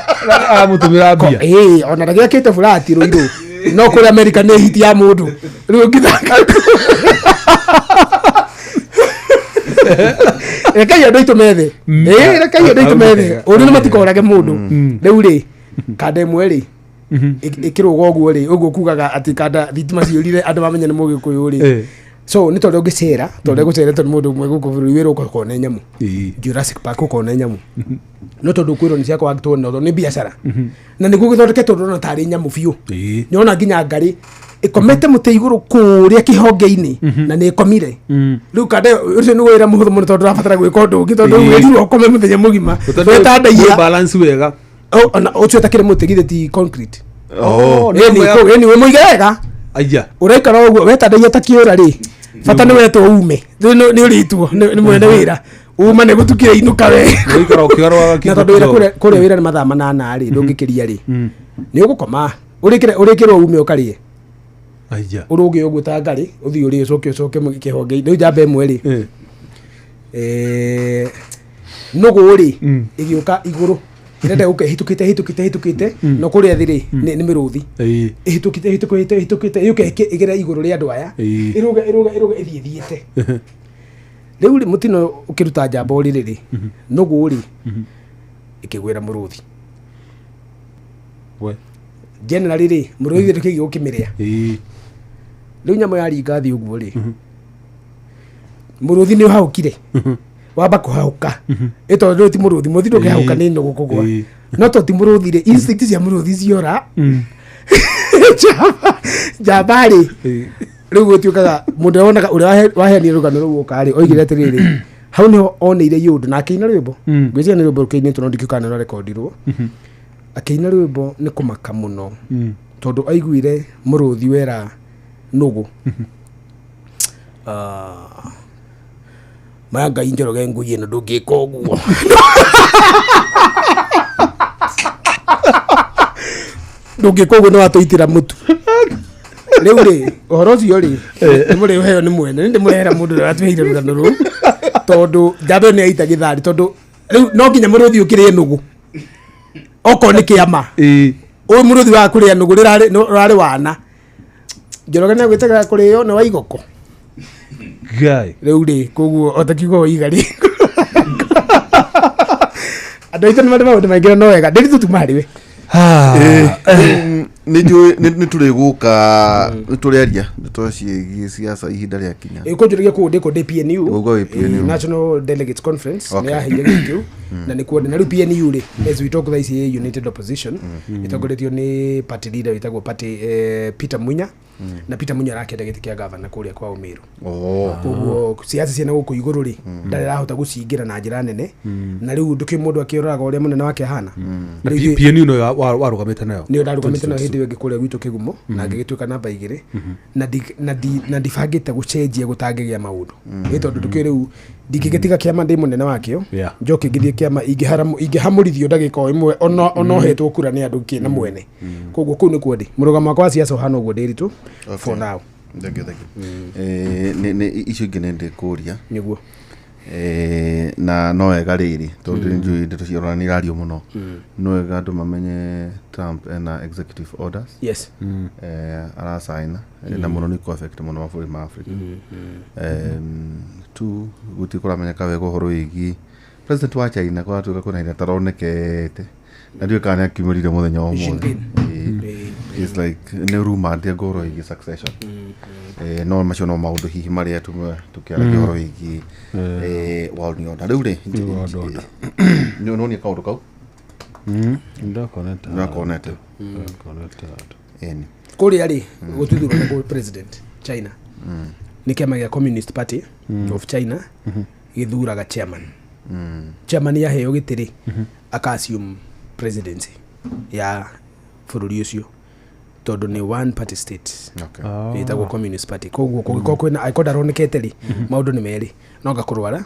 aramũtũmĩra mbia. Ĩĩ, ona ndagĩakĩte burati Rũirũ. No kũrĩa Amerika nĩ hiti ya mũndũ. Rĩu ũngĩthaka. Rekai andũ aitũ methe. Ĩĩ, rekai andũ aitũ methe. Ũru nĩ matikorage mũndũ. Rĩu rĩ, kanda ĩmwe rĩ, ĩkĩrũga ũguo rĩ, ũguo kugaga atĩ kanda thitima ciũrire andũ mamenye nĩ mũgĩkũyũ rĩ. So nĩ tondũ ũngĩcera, tondũ gũceretwo nĩ mũndũ ũmwe gũkũ bũrũri wĩrwo ũkone nyamũ. Jurassic Park ũkone nyamũ. No tondũ kwĩrwo nĩ cia kwagĩtwo no nĩ biacara. Na nĩguo gĩthondeketwo ndũrona tarĩ nyamũ biũ. Nĩwona nginya ngarĩ ĩkomete mũtĩ igũrũ kũrĩa kĩhonge-inĩ na nĩ ĩkomire. Rĩu kanda ĩyo ũcio nĩ wĩra mũhũthũ mũno tondũ ndũrabatara gwĩka ũndũ ũngĩ tondũ wĩrirwo ũkome mũthenya mũgima. Wetandaiya. Balance wega. Oh, ona ũcio ũtakĩrĩ mũtĩ githĩ ti concrete. Oh. Ĩni kũu, ĩni wĩ mũige wega. Aya. Ũraikara ũguo wetandaiya ta kĩũra rĩ. Bata nĩ wetwo ume. Rĩu nĩ ũrĩtwo nĩ mwene wĩra. Uma nĩ gũtukire inũka we. Ũikara ũkĩgarũraga Na tondũ wĩra kũrĩa wĩra nĩ mathaa 8 rĩ, ndũngĩkĩria rĩ. Nĩ ũgũkoma. Ũrĩkĩre ũrĩkĩrwo ume ũkarĩe. Aya. Ũrũge ũguo ta ngarĩ, ũthiĩ ũrĩe ũcoke ũcoke kĩhonge-inĩ. Rĩu njamba ĩmwe rĩ. Nũgũ rĩ ĩgĩũka igũrũ ĩrenda gũka ĩhĩtũkĩte ĩhĩtũkĩte ĩhĩtũkĩte no kũrĩa thĩ rĩ nĩ mĩrũthi ĩhĩtũkĩte ĩhĩtũkĩte ĩhĩtũkĩte yũke ĩgere igũrũ rĩa andũ aya ĩrũge ĩrũge ĩrũge ĩthiĩ ĩthiĩte. Rĩu rĩ mũtino ũkĩruta njamba ũrĩrĩ rĩ nũgũ rĩ ĩkĩgwĩra mũrũthi. We. Generally rĩ mũrũthi ndũkĩgiĩ gũkĩmĩrĩa. Rĩu nyamũ yaringa thĩ ũguo rĩ mũrũthi nĩ ũhahũkire wamba kũhahũka ĩ tondũ rĩu ti mũrũthi mũrũthi ndũngĩhahũka nĩ nũgũ kũgwa no to ti mũrũthi rĩ instinct cia mũrũthi ciora njamba rĩ rĩu gũtuĩkaga mũndũ ũrĩa wonaga ũrĩa waheanire rũgano rũu ũka rĩ oigire atĩrĩrĩ hau nĩho oneire yũndũ na akĩina rwĩmbo ngwĩciria nĩ rwĩmbo rũkĩinĩtwo no ndikĩũĩ kana nĩrwarekondirwo akĩina rwĩmbo nĩ kũmaka mũno tondũ aiguire mũrũthi wera nũgũ maya Ngai Njoroge ngui ĩno ndũngĩka ũguo ndũngĩka ũguo nĩ watũitĩra mũtu rĩu rĩ ũhoro ũcio rĩ nĩ mũrĩ ũheo nĩ mwene nĩ ndĩmũrehera mũndũ ũrĩa watũheire rũgano rũu tondũ njamba ĩyo nĩ yaita gĩthari tondũ rĩu no nginya mũrũthi ũkĩrĩe nũgũ okorwo nĩ kĩama ũyũ mũrũthi wa kũrĩa nũgũ rĩrarĩ wana Njoroge nĩ agwĩtagĩra kũrĩo nĩ wa igoko Ngai. Rĩu rĩ koguo o ta kiugo waiga rĩ andũ aitũ nĩ marĩ maũndũ maingĩ no wega ndĩritũ tuma harĩ we. Nĩ njũĩ nĩ tũrĩgũka nĩ tũrĩaria ndeto ciĩgiĩ siasa ihinda rĩakinya. Kũnjũragia kũu ndĩkũ ndĩ PNU. Ũguo wĩ PNU. National Delegates Conference nĩ yaheire gĩtĩ kĩu na nĩ kuo na rĩu PNU rĩ as we talk thaa ici ĩ United Opposition ĩtongoretio nĩ party leader wĩtagwo party Peter Munya na Peter Munya arakĩenda gĩtĩ kĩa gavana kũrĩa kwa Ũmĩrũ. Koguo siasa ciana gũkũ igũrũ rĩ ndarĩ arahota gũcingĩra na njĩra nene na rĩu ndũkĩ mũndũ akĩroraga ũrĩa mũnene wake ahana. Na Rĩu ithuĩ- PNU no warũgamĩte nayo. Nĩyo ndarũgamĩte nayo hĩndĩ ĩyo ĩngĩ kũrĩa gwitũ Kĩgumo na ngĩgĩtuĩka namba 2 na ndibangĩte gũcenjia gũtangĩgĩa maũndũ nĩ tondũ ndũkĩũĩ rĩu ndingĩgĩtiga kĩama ndĩ mũnene wakĩo njoke ngĩthiĩ kĩama ingĩhamũrithio ndagĩka o ĩmwe ona ũhetwo kura nĩ andũ kĩna mwene koguo kũu nĩkuo ndĩ mũrũgamo wakwa wa siasa ũhana ũguo ndĩritũ for now. Thank you, thank you. Nĩ icio ingĩ nĩ ndĩkũria. Nĩguo. Na no wega rĩrĩ tondũ nĩ njũĩ ndeto cia rũraya nĩ irario mũno no wega andũ mamenye Trump ena executive orders aracaina na mũno nĩ kũ affect mũno mabũrũri ma Africa. Two gũtirĩ kũramenyeka wega ũhoro wĩgiĩ president wa China kũratuĩka kwĩna ihinda taronekete na ndiũĩ kana nĩ akiumĩrire mũthenya wa ũmũthĩ. It's like nĩ rumor ndĩ ũhoro wĩgiĩ succession. No macio no maũndũ hihi marĩa tũkĩaragia ũhoro wĩgiĩ world new order rĩu rĩ World order. nĩ nĩ kaũndũ kau. Ndakonete. Ndakonete. Ndakonete. Ĩni. Kũrĩa rĩ gũtithurana kũ president China nĩ kĩama gĩa Communist Party of China gĩthuraga chairman. Chairman yaheo gĩtĩ rĩ aka assume presidency ya bũrũri ũcio. Tondũ nĩ one party state. Okay. Ĩtagwo Communist Party. Koguo kũngĩkorwo kwĩna, angĩkorwo ndaronekete rĩ, maũndũ nĩ merĩ, no anga kũrwara,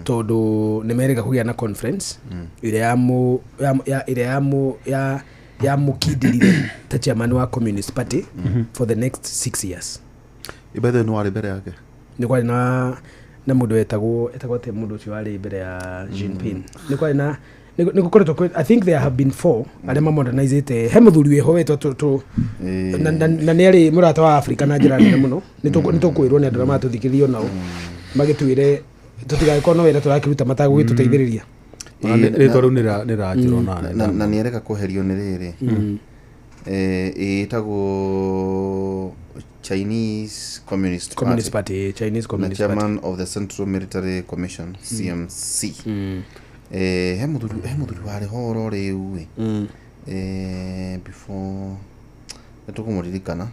tondũ nĩ merĩga kũgĩa na conference ĩrĩa ya mũ ya- ya- ĩrĩa ya mũ ya yamũkindĩrire ta chairman wa Communist Party for the next 6 years. By the way, nĩ warĩ mbere yake? Nĩ kwarĩ na mũndũ etagwo atĩa, mũndũ ũcio warĩ mbere ya Jinping? Nĩ kwarĩ na nĩ gũkoretwo I think there have been four arĩa mamodernizĩte. He mũthuri wĩho wetwo tũ na nĩ arĩ mũrata wa Afrika na njĩra nene mũno. Nĩ tũkwĩrwo nĩ andũ arĩa maratũthikĩrĩria nao magĩtwĩre tũtigagĩkorwo no wĩra tũrakĩruta matagũgĩtũteithĩrĩria. Ona rĩtwa rĩu nĩ rĩranjĩra ona. Na nĩ ereka kweherio nĩ rĩrĩ, ĩtagwo Chinese Communist Communist Party. Party, Chinese Na Communist Party. chairman of the Central Military Commission, CMC. He mũthuri warĩ horo rĩu ĩ, before nĩ tũkũmũririkana.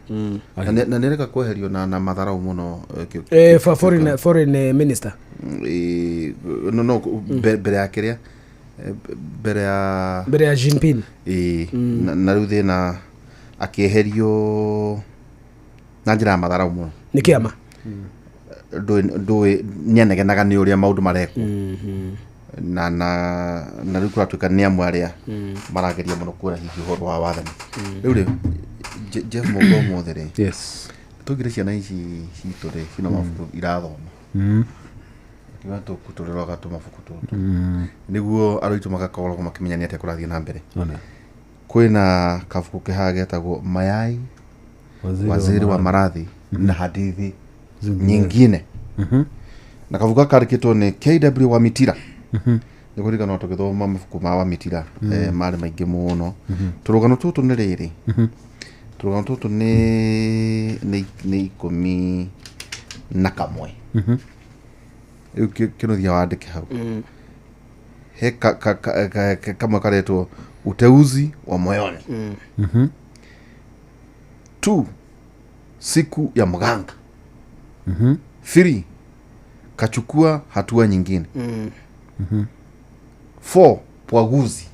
Na nĩ ereka kweherio na matharau mũno, Foreign minister. No mbere ya kĩrĩa, mbere ya Mbere ya Jinping. Ĩĩ, na rĩu thĩna akĩeherio na njĩra ya matharau mũno. Nĩ kĩama. Ndũĩ nĩanegenaga nĩ ũrĩa maũndũ marekwo, na rĩu kũratuĩka nĩ amwe arĩa marageria mũno kuona hihi ũhoro wa wathani rĩu rĩ. Jeff Mũgo, ũmũthĩ rĩ, tũngire ciana ici citũ rĩ, cina mabuku irathoma. Kiuga tũrĩroga tũmabuku tũtũ nĩguo andũ aitũ magakorwo makĩmenya nĩ atĩa kũrathiĩ na mbere. Ona. Kwĩna kabuku kehaga getagwo Mayai Waziri, Waziri wa Maradhi na Hadithi Nyingine, na kabuku gaka kandĩkĩtwo nĩ KW Wamitira. Nĩ kũririkana tũgĩthoma mabuku ma Wamitira, marĩ maingĩ mũno. Tũrũgano tũtũ nĩ rĩrĩ, tũrũgano tũtũ nĩ 11. Rĩu kĩnuthia wandĩke hau. He kamwe karetwo Uteuzi wa Moyoni, two, Siku ya Mganga, three, Kachukua Hatua Nyingine, four, Pwaguzi.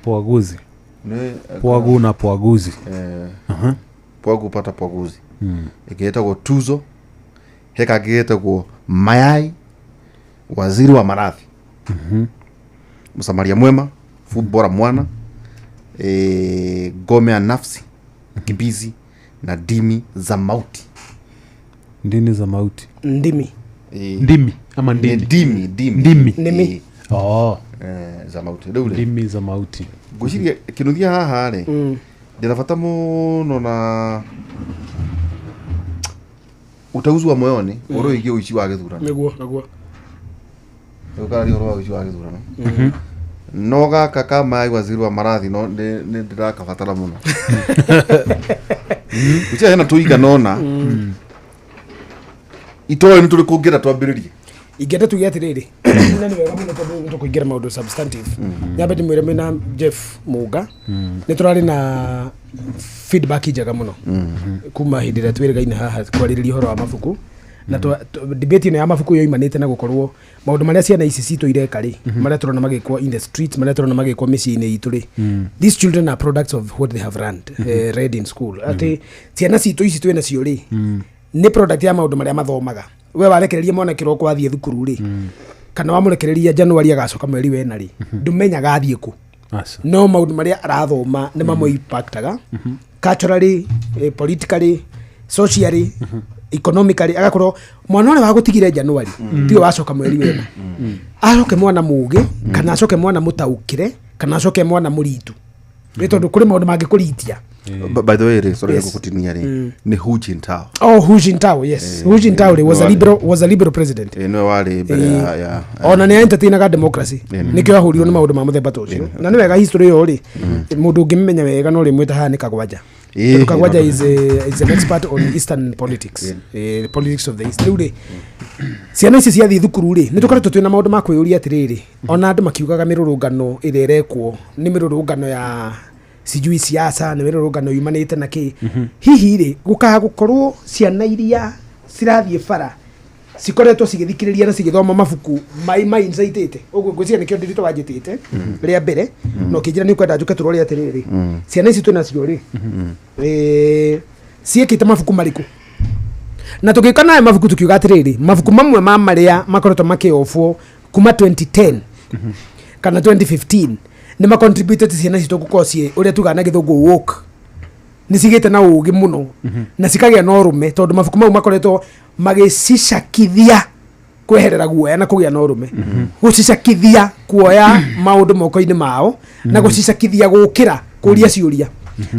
Pwaguzi. Nĩ, Pwagu na pwaguzi. Pwagu pata pwaguzi. Ĩngĩ ĩtagwo Tuzo. He kangĩ getagwo Mayai Waziri wa Maradhi, Msamaria Mwema, Fumbo la Mwana, Ngome ya Nafsi, Mkimbizi na Ndimi za Mauti. Ndini za mauti. Ndimi. Ndimi ama Nĩ ndini? Ndimi, ndimi. Ndimi. Ndimi. Oh. Za mauti rĩu rĩ. Ndimi za mauti. Ngwĩciria kĩnuthia haha rĩ, ndĩna bata mũno na Uteuzi wa Moyoni, ũhoro wĩgiĩ ũici wa gĩthurano. Nĩguo. Ũkararia ũhoro wa ũici wa gĩthurano, no gaka ka Mayai Waziri wa Maradhi no nĩ ndĩrakabatara mũno. Ngwĩciria hena tũigana ũna itoĩ nĩ tũrĩkũ ũngĩenda twambĩrĩrie. Ingĩenda tuge atĩrĩrĩ, na nĩ wega mũno tondũ nĩ tũkũingĩra maũndũ substantive. Nyambe ndĩmwĩre mwĩna Jeff Mũnga nĩ tũrarĩ na feedback njega mũno kuma hĩndĩ ĩrĩa twĩrĩgaine haha kwarĩrĩria ũhoro wa mabuku, na debate ĩno ya mabuku yoimanĩte na gũkorwo maũndũ marĩa ciana ici citũ ireka rĩ, marĩa tũrona magĩkwo in the streets, marĩa tũrona magĩkwo mĩciĩ-inĩ itũ rĩ, these children are products of what they have read in school. Atĩ ciana citũ ici twĩ nacio rĩ, nĩ product ya maũndũ marĩa mathomaga. We warekereria mwana kĩroko athiĩ thukuru rĩ, kana wamũrekereria Januari agacoka mweri wena rĩ, ndũmenyaga athiĩ kũ. Aca. No maũndũ marĩa arathoma nĩ mamwe impactaga culturally, politically, socially, economically. Agakorwo mwana ũrĩa wagũtigire Januari tiwe wacoka mweri wena, acoke mwana mũgĩ kana acoke mwana mũtaũkĩre kana acoke mwana mũritu, nĩ tondũ kũrĩ maũndũ mangĩkũritia. By the way rĩ, sorry, gũgũtinia rĩ, nĩ Hu Jintao. Oh, Hu Jintao, yes. Hu Jintao rĩ, was a liberal was a liberal president. Nĩwe warĩ mbere ya Ona nĩ entertainaga democracy, nĩkĩo ahũrirwo nĩ maũndũ ma mũthemba ta ũcio. Na nĩ wega history ĩyo rĩ, mũndũ ũngĩmĩmenya wega no rĩmwĩta haha nĩ Kagwanja. Tondũ Kagwanja is an expert on eastern politics, politics of the east. Rĩu rĩ, ciana ici ciathiĩ thukuru rĩ, nĩ tũkoretwo twĩna maũndũ ma kwĩyũria atĩrĩrĩ, ona andũ makiugaga mĩrũrũngano ĩrĩa ĩrekwo nĩ mĩrũrũngano ya sijui siasa, nĩ mĩrũrũngano yumanĩte na kĩ. Hihi rĩ, gũkaga gũkorwo ciana iria cirathiĩ bara Cikoretwo cigĩthikĩrĩria na cigĩthoma mabuku mai mai insightĩte ũguo ngwĩciria nĩkĩo ndĩritũ wanjĩtĩte rĩa mbere na ũkĩnjĩra nĩ ũkwenda njũke tũrore atĩrĩrĩ ciana ici twĩnacio rĩ ciĩkĩte mabuku marĩkũ na tũgĩka nayo mabuku tukiuga atĩrĩrĩ mabuku mamwe ma marĩa makoretwo makĩobwo kuma 2010 kana 2015 nĩ macontributed ciana citũ gũkorwo ciĩ ũrĩa tugaga na gĩthũngũ woke nĩ cigĩte na ũgĩ mũno na cikagĩa na ũrũme tondũ mabuku mau makoretwo magĩcicakithia kweherera guoya na kũgĩa na ũrũme gũcicakithia kuoya maũndũ moko-inĩ mao na gũcicakithia gũkĩra kũria ciũria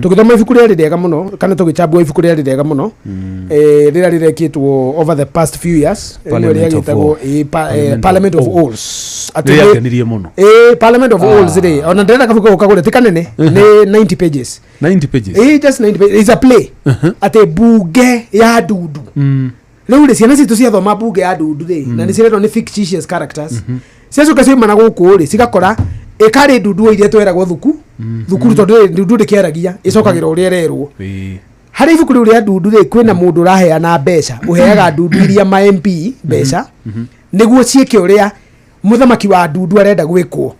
tũgĩthoma ibuku rĩarĩ rĩega mũno kana tũgĩchambua ibuku rĩarĩ rĩega mũno rĩrĩa rĩrekĩtwo over the past few years rĩmwe Parliament of rĩagĩtagwo All. Parliament of Owls. Atĩ Rĩakenirie mũno. Parliament of Owls rĩ ona ndĩrenda kabuku gau kagũre ti kanene nĩ 90 pages. 90 pages. Just 90 pages. It's a play atĩ bunge ya ndundu rĩu rĩ ciana citũ ciathoma bunge ya ndundu rĩ na nĩ ciretwo nĩ fictitious characters ciacoka ciauma na gũkũ rĩ cigakora ĩkarĩ ndundu iria tweragwo thukuru tondũ rĩ ndundu ndĩkĩaragia ĩcokagĩra ũrĩa ĩrerwo harĩ ibuku rĩu rĩa ndundu rĩ kwĩna mũndũ ũraheana mbeca ũheaga ndundu iria ma MP mbeca nĩguo ciĩke ũrĩa mũthamaki wa ndundu arenda gwĩkwo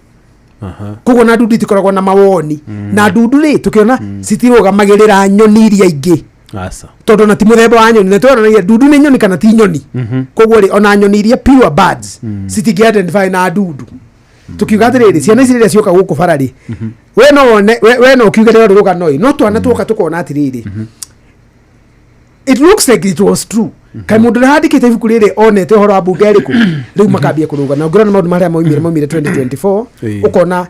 koguo na ndundu itikoragwo na mawoni na ndundu rĩ tũkĩona citirũgamagĩrĩra nyoni iria ingĩ Aca. tondũ na ti mũthemba wa nyoni na twonanagia ndundu nĩ nyoni kana ti nyoni koguo rĩ ona nyoni iria pure birds citingĩ identify na ndundu tukiuga atĩrĩrĩ ciana ici rĩrĩa cioka gũkũ bara rĩ we no wone we no ũkiuge rĩrĩa rũgano ĩ no twana tuoka tũkona atĩrĩrĩ it looks like it was true kaĩ mũndũ ũrĩa handĩkĩte ibuku rĩrĩ onete ũhoro wa mbunge ĩrĩkũ rĩu makambia kũrũga na ũngĩrona maũndũ marĩa maumire 2024 ũkona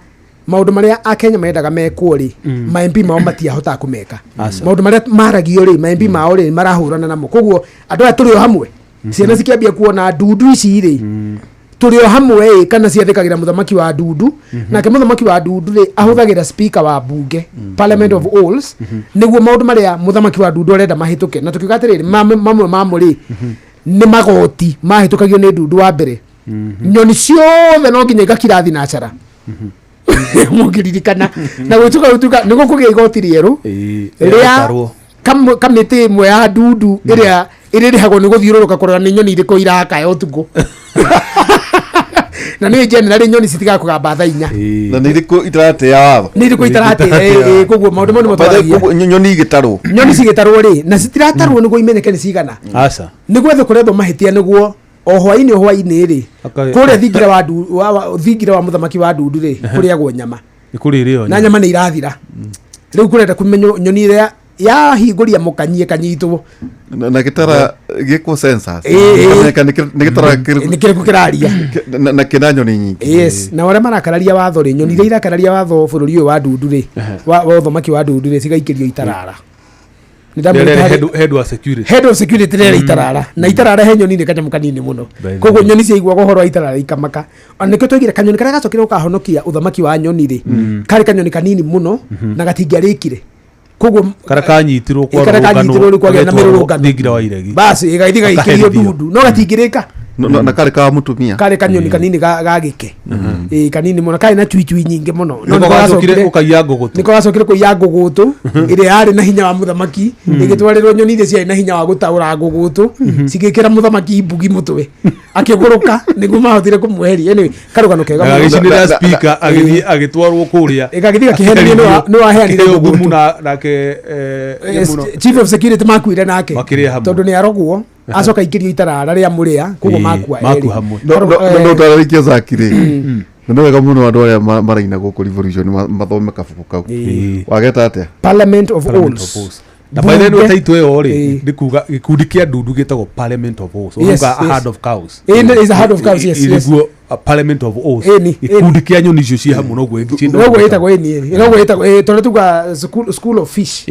maũndũ marĩa akenya mendaga mekwo rĩ ma MP mao matiahotaga kũmeka Aca. maũndũ marĩa maragio rĩ ma MP mao rĩ marahũrana namo koguo andũ aya tũrĩ o hamwe ciana cikĩambia kuona ndundu ici rĩ tũrĩ o hamwe ĩ kana ciathĩkagĩra mũthamaki wa ndundu nake mũthamaki wa ndundu rĩ ahũthagĩra speaker wa bunge Parliament of Owls nĩguo maũndũ marĩa mũthamaki wa ndundu arenda mahĩtũke na tũkiuga atĩrĩrĩ mamwe mamo rĩ nĩ magoti mahĩtũkagio nĩ ndundu wa mbere nyoni ciothe no nginya igakira thinacara mũngĩririkana na gwĩtuka gũtuka nĩguo kũgĩa igoti rĩerũ rĩa kamĩtĩ ĩmwe ya ndundu ĩrĩa ĩrĩrĩhagwo nĩ gũthiũrũrũka kũrora nĩ nyoni irĩkũ irakaya ũtukũ na nĩ generally nyoni citigaga kũgamba thaa inya Na nĩ irĩkũ itaratĩa watho? Nĩ irĩkũ itaratĩa koguo maũndũ mau nĩ matwaragia Koguo nyoni igĩtarwo. Nyoni cigĩtarwo rĩ na citiratarwo nĩguo imenyeke nĩ cigana Aca. nĩguo ethwo kũrethwo mahĩtia nĩguo o hwainĩ o hwainĩ rĩ kũrĩa thingira wa thingira wa mũthamaki wa ndundu rĩ kũrĩagwo nyama Nĩ kũrĩrĩo na nyama nĩ irathira rĩu kũrenda kũmenywo nyoni ĩrĩa yahingũria mũkanyie kanyitwo Na gĩtara gĩkwo census. Kamenyeka nĩ gĩtara kĩrĩkũ nĩ kĩrĩkũ kĩraria na kĩna nyoni nyingĩ. Yes na arĩa marakararia watho rĩ nyoni iria irakararia watho bũrũri ũyũ wa ndundu rĩ wa ũthamaki wa ndundu rĩ cigaikĩrio itarara. Head wa security. Head of security rĩrĩa itarara na itarara he nyoni nĩ kanyamũ kanini mũno koguo nyoni ciaiguaga ũhoro wa itarara ikamaka ona nĩkĩo twaigire kanyoni karĩa gacokire gũkahonokia ũthamaki wa nyoni rĩ karĩ kanyoni kanini mũno na gatingĩarĩkire koguo Karĩa kanyitirwo kwa karĩa kanyitirwo rĩ kwagĩa na mĩrũrũngano thingira wa iregi basi ĩgathiĩ gaikĩrio ndundu no gatingĩrĩka Na karĩ ka mũtumia karĩ kanyoni kanini ga gĩke kanini mũno karĩ na cui nyingĩ mũno no nĩko gacokire gũkaiya ngũgũtũ nĩko gacokire kũiya ngũgũtũ ĩrĩa yarĩ na hinya wa mũthamaki ĩgĩtwarĩrwo nyoni iria ciarĩ na hinya wa gũtaũra ngũgũtũ cigĩkĩra mũthamaki mbugi mũtwe akĩgũrũka nĩguo mahotire kũmweheria anyway karũgano kega mũno agĩcinĩra speaker agĩthiĩ agĩtwarwo kũrĩa Ĩgagĩthiĩ gakĩhenerio nĩ waheanire ngumu nake chief of security makuire nake Makĩrĩa hamwe. tondũ nĩ arogwo acoka ikĩrio itarara rĩa mũrĩa koguo makua makua hamwe. No ũtararĩkia Zaki rĩ na nĩ wega mũno andũ arĩa maraina gũkũ revolution mathome kabuku kau wageta atĩa Parliament of Owls na by the way title ĩyo rĩ nĩ kuga gĩkundi kĩa ndundu gĩtagwo Parliament of Owls ũruga a herd of cows Is a herd of cows yes yes nĩguo Parliament of Owls gĩkundi kĩa nyoni icio ciĩ hamwe noguo noguo ĩtagwo ĩni noguo ĩtagwo tondũ tuga school of fish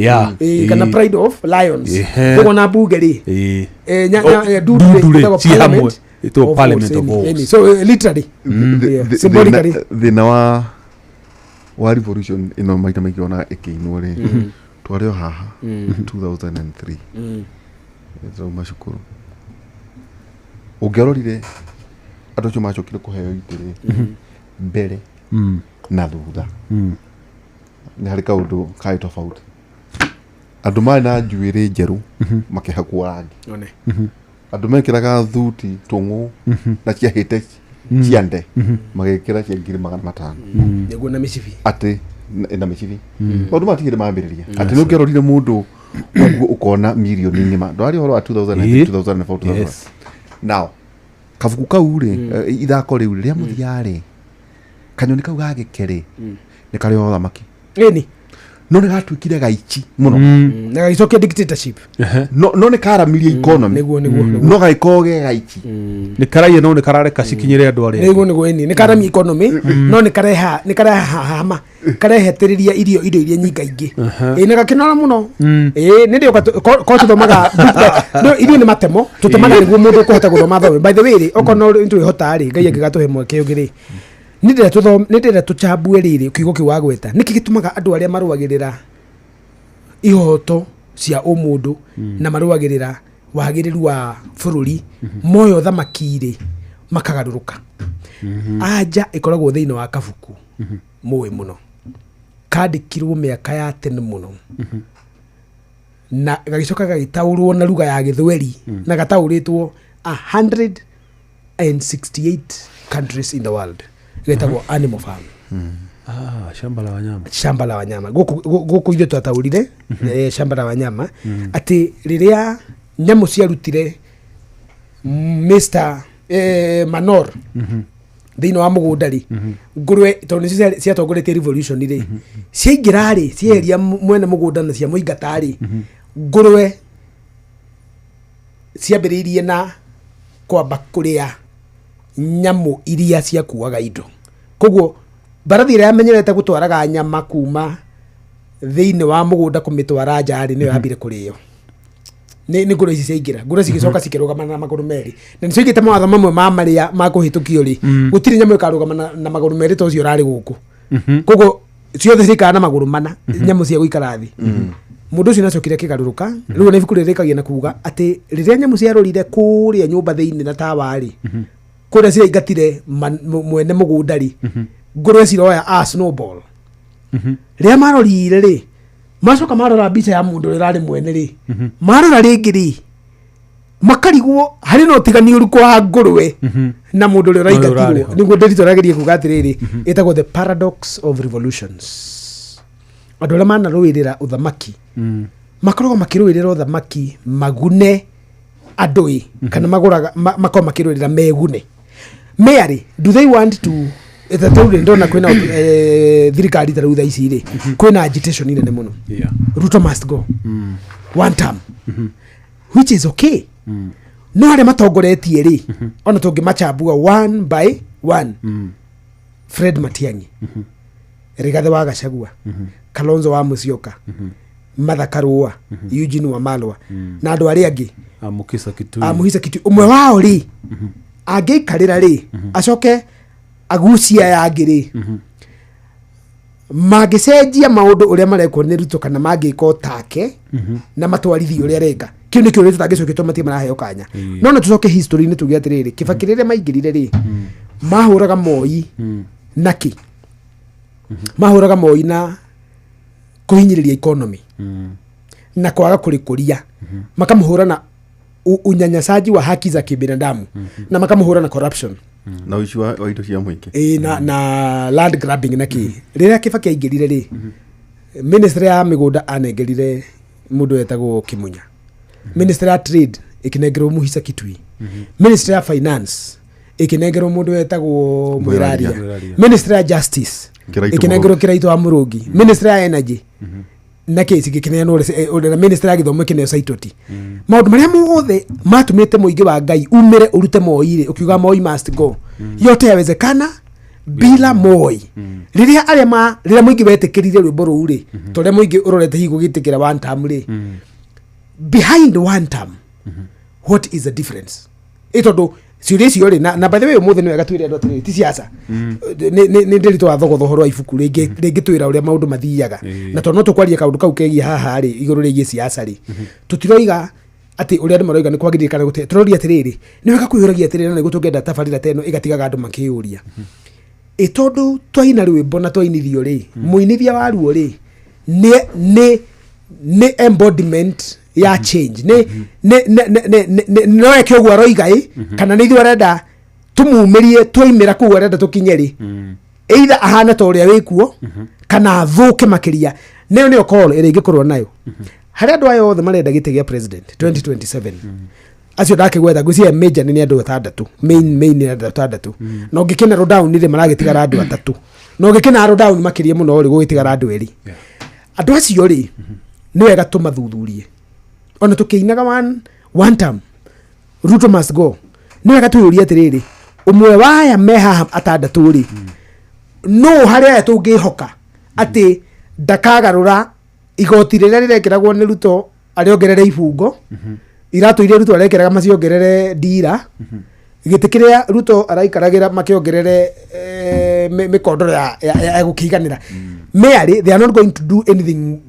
kana pride of lions koguo na bunge rĩ ndundu rĩ ciĩ hamwe ĩtagwo Parliament of Owls so literally symbolically thĩna wa revolution ĩno maita maingĩ ona ĩkĩinwo rĩ twarĩ o haha 2003 tũrauma cukuru ũngĩarorire andũ acio macokire kũheo itĩ rĩ mbere na thutha nĩ harĩ kaũndũ karĩ tofauti andũ marĩ na njuĩrĩ njerũ makĩhakwo rangi Andũ mekĩraga thuti tũng'ũ na ciahĩte ciande, magĩkĩra cia 500,000. Nĩguo, na mĩcibi. Atĩ na mĩcibi, maũndũ maya tigĩrĩ mambĩrĩria atĩ nĩ ũngĩarorire mũndũ ũguo ũkona mirioni ng'ima, ndwarĩ ũhoro wa 2003, 2004, 2005. Now kabuku kau rĩ, ithako rĩu rĩa mũthia rĩ, kanyoni kau ga gĩke rĩ, nĩ karĩ o thamaki, Ĩni. No nĩ gatuĩkire gaici mũno. Na gagĩcokia dictatorship. No nĩ karamirie economy. Nĩguo. No gagĩkorwo ge gaici. Nĩ karaiya, no nĩ karareka cikinyĩre andũ arĩa Nĩguo, ĩni, nĩ karamia economy, no nĩ kareha nĩ kareha hama karehetĩrĩria irio, indo iria nyingaingĩ, ĩ na gakĩnora mũno. Ĩ nĩ ndĩũka ko tũthomaga no ithuĩ nĩ matemo tũtemaga nĩguo mũndũ ũkũhota gũthoma thome. By the way rĩ, okorwo no nĩtwĩhota rĩ, Ngai angĩgatũhe mweke ũngĩ rĩ, nĩ ndĩrenda tũthome, nĩ ndĩrenda tũchambue rĩrĩ kiugo kĩu wagweta, nĩkĩ gĩtũmaga andũ arĩa marũagĩrĩra ihoto cia ũmũndũ na marũagĩrĩra wagĩrĩru wa bũrũri moyo thamaki rĩ makagarũrũka. Anja ĩkoragwo thĩinĩ wa kabuku mũĩ mũno kandĩkirwo mĩaka ya tene mũno na gagĩcoka gagĩtaũrwo na ruga ya gĩthweri na gataũrĩtwo 168 countries in the world, getagwo Animal Farm. Ah, shamba la wanyama. Shamba la wanyama. Gũkũ ithuĩ twataũrire shamba la wanyama, atĩ rĩrĩa nyamũ ciarutire Mr Manor thĩinĩ wa mũgũnda rĩ, ngũrwe tondũ nĩcio ciatongoretie revolution rĩ, ciaingĩra rĩ, cieheria mwene mũgũnda na ciamũingata rĩ, ngũrwe ciambĩrĩirie na kwamba kũrĩa nyamũ iria ciakuaga indo. Koguo mbarathi ĩrĩa yamenyerete gũtwaraga nyama kuma thĩinĩ wa mũgũnda kũmĩtwara nja rĩ, nĩyo yambire kũrĩo nĩ ngũrwe ici ciaingĩra. Ngũrwe cigĩcoka cikĩrũgama na magũrũ merĩ, na nĩcio igĩte mawatho mamwe ma marĩa ma kũhĩtũkio rĩ, gũtirĩ nyamũ ĩkarũgama na magũrũ merĩ ta ũcio ũrarĩ gũkũ. Koguo ciothe ciikara na magũrũ mana, nyamũ cia gũikara thĩ. Mũndũ ũcio nĩacokire akĩgarũrũka. Rĩu ona ibuku rĩrĩ rĩkagia na kuga atĩ rĩrĩa nyamũ ciarorire kũrĩa nyũmba thĩinĩ na tawa rĩ, kũrĩa ciraingatire mwene mũgũnda rĩ, ngũrwe ciroya a snowball. Rĩrĩa marorire rĩ, macoka marora mbica ya mũndũ ũrĩa ũrarĩ mwene rĩ, marora rĩngĩ rĩ, makarigwo harĩ na ũtigani ũrĩkũ wa ngũrwe na mũndũ ũrĩa ũrarĩ ũraingatirwo. ho. Nĩguo ndĩritũ arageria kuga atĩrĩrĩ, ĩtagwo The Paradox of Revolutions. Andũ arĩa manarũĩrĩra ũthamaki makoragwo makĩrũĩrĩra ũthamaki magune andũ ĩ, kana magũraga makoragwo makĩrũĩrĩra megune merĩ. Do they want to ta rĩu ndona kwĩna thirikari ta rĩu thaa ici rĩ, kwĩna agitation nene mũno, "Ruto must go, one term," which is okay, no arĩa matongoretie rĩ, ona tũngĩmachambua one by one, Fred Matiang'i, Rigathĩ wa Gachagua, Kalonzo wa Musyoka, Martha Karũa, Eugene Wamalwa na andũ arĩa angĩ, Amukisa Kitui. Amuhisa Kitui ũmwe wao rĩ, angĩikarĩra rĩ, acoke agucie aya angĩ rĩ, mangĩcenjia maũndũ ũrĩa marekwo nĩ Ruto kana mangĩka o take na matwarithie ũrĩa areka, kĩu nĩkĩo ũrĩa tũtangĩcokia tondũ matirĩ maraheo kanya. No tũcoke history-inĩ tuge atĩrĩrĩ, Kĩbakĩ rĩrĩa maingĩrire rĩ, mahũraga Moi na kĩ? Mahũraga Moi na kũhinyĩrĩria economy na kwaga kũrĩkũria, makamũhũra na unyanyasaji wa haki za kibinadamu, na makamũhũra na corruption. Na ũici wa indo cia mũingĩ. Ĩ, na land grabbing na kĩ. Rĩrĩa Kĩbakĩ aingĩrire rĩ, ministry ya mĩgũnda anengerire mũndũ wetagwo Kĩmunya, ministry ya trade ĩkĩnengerwo Muhisa Kitui, ministry ya finance ĩkĩnengerwo mũndũ wetagwo Mwĩraria, Mwĩraria. ministry ya justice Kĩraitũ. Ĩkĩnengerwo Kĩraitũ wa Mũrũngi, ministry ya energy na kĩ cigĩkĩneanwo ũrĩa, na ministry ya gĩthomo ĩkĩneo Saitoti. Maũndũ marĩa mothe matũmĩte mũingĩ wa Ngai umĩre ũrute Moi rĩ, ũkiuga "Moi must go", yote yawezekana bila Moi. Rĩrĩa arĩa ma rĩrĩa mũingĩ wetĩkĩrire rwĩmbo rũu rĩ, ta ũrĩa mũingĩ ũrorete hihi gũgĩtĩkĩra one term rĩ, behind one term, what is the difference? Ĩ tondũ ciũria icio rĩ, na by the way, ũmũthĩ nĩ wega twĩre andũ atĩrĩrĩ, ti siasa, nĩ ndĩritũ wa thogotho ũhoro wa ibuku rĩngĩ rĩngĩ twĩra ũrĩa maũndũ mathiaga. Na tondũ no tũkwaria kaũndũ kau kegiĩ haha rĩ, igũrũ rĩgiĩ siasa rĩ, tũtiroiga atĩ ũrĩa andũ maroiga nĩ kwagĩrĩire kana gũtirĩ. Tũroria atĩrĩrĩ, nĩ wega kwĩyũragia atĩrĩrĩ, na nĩguo tũngĩenda tabarĩra ta ĩno ĩgatigaga andũ makĩyũria, ĩ tondũ twaina rwĩmbo na twainithio rĩ, mũinithia waruo rĩ, nĩ embodiment Ya change nĩ no eke ũguo aroiga ĩ, kana nĩ ithuĩ arenda tũmumĩrie twaimĩra kũu arenda tũkinye rĩ, either ahane ta ũrĩa wĩkuo kana athũke makĩria. Nĩyo nĩyo call ĩrĩa ingĩkorwo nayo harĩ andũ aya othe marenda gĩtĩ gĩa president 2027. Acio ndakĩgweta, ngwĩciria major nĩ andũ atandatũ, main nĩ andũ atandatũ, na ũngĩkĩ narrow down rĩ, maragĩtigara andũ atatũ, na ũngĩkĩ narrow down makĩria mũno rĩ, gũgĩtigara andũ erĩ. Andũ acio rĩ, nĩ wega tũmathuthurie. Ona tũkĩinaga one term Ruto must go, nĩ wega twĩyũrie atĩrĩrĩ, ũmwe wa aya me haha atandatũ rĩ, no harĩ aya tũngĩhoka atĩ ndakagarũra igoti rĩrĩa rĩrekĩragwo nĩ Ruto arĩongerere ibungo, iratũ iria Ruto arekĩraga maciongerere ndira, gĩtĩ kĩrĩa Ruto araikaragĩra makĩongerere mĩkondoro ya gũkĩiganĩra merely. They are not going to do anything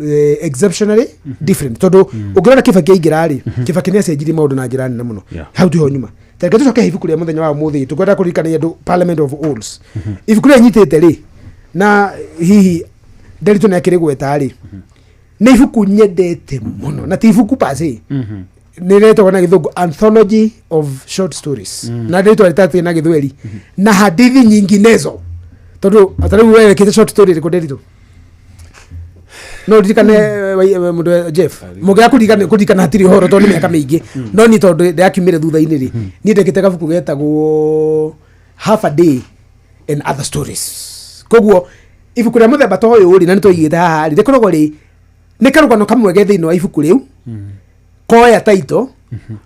exceptionally different, tondũ ũngĩrora Kibaki aingĩra rĩ, Kibaki nĩ acenjirie maũndũ na njĩra nene mũno. Hau tiho nyuma. Tareke tũcoke ibuku rĩa mũthenya wa ũmũthĩ. Tũkwenda kũririkania andũ Parliament of Owls, ibuku rĩrĩa nyitĩte rĩ, na hihi Nderitu nĩ akĩrĩgweta rĩ, nĩ ibuku nyendete mũno, na ti ibuku pase, nĩ rĩtagwo na Gĩthũngũ Anthology of Short Stories, na rĩtwa rĩtatĩ na Gĩthweri na Hadithi Nyinginezo. Tondũ ata rĩu we wĩkĩte short story ĩrĩkũ, Nderitu? No ririkane mũndũ Jeff mũngĩaga kũririkana hatirĩ ũhoro, tondũ nĩ mĩaka mĩingĩ. No niĩ tondũ ndĩrakiumire thutha-inĩ rĩ, niĩ ndekĩte gabuku getagwo Half a Day and Other Stories. Koguo ibuku rĩa mũthemba ta ũyũ rĩ, na nĩ twaigĩte haha rĩ, rĩkoragwo rĩ nĩ karũgano kamwe ge thĩinĩ wa ibuku rĩu koya taito,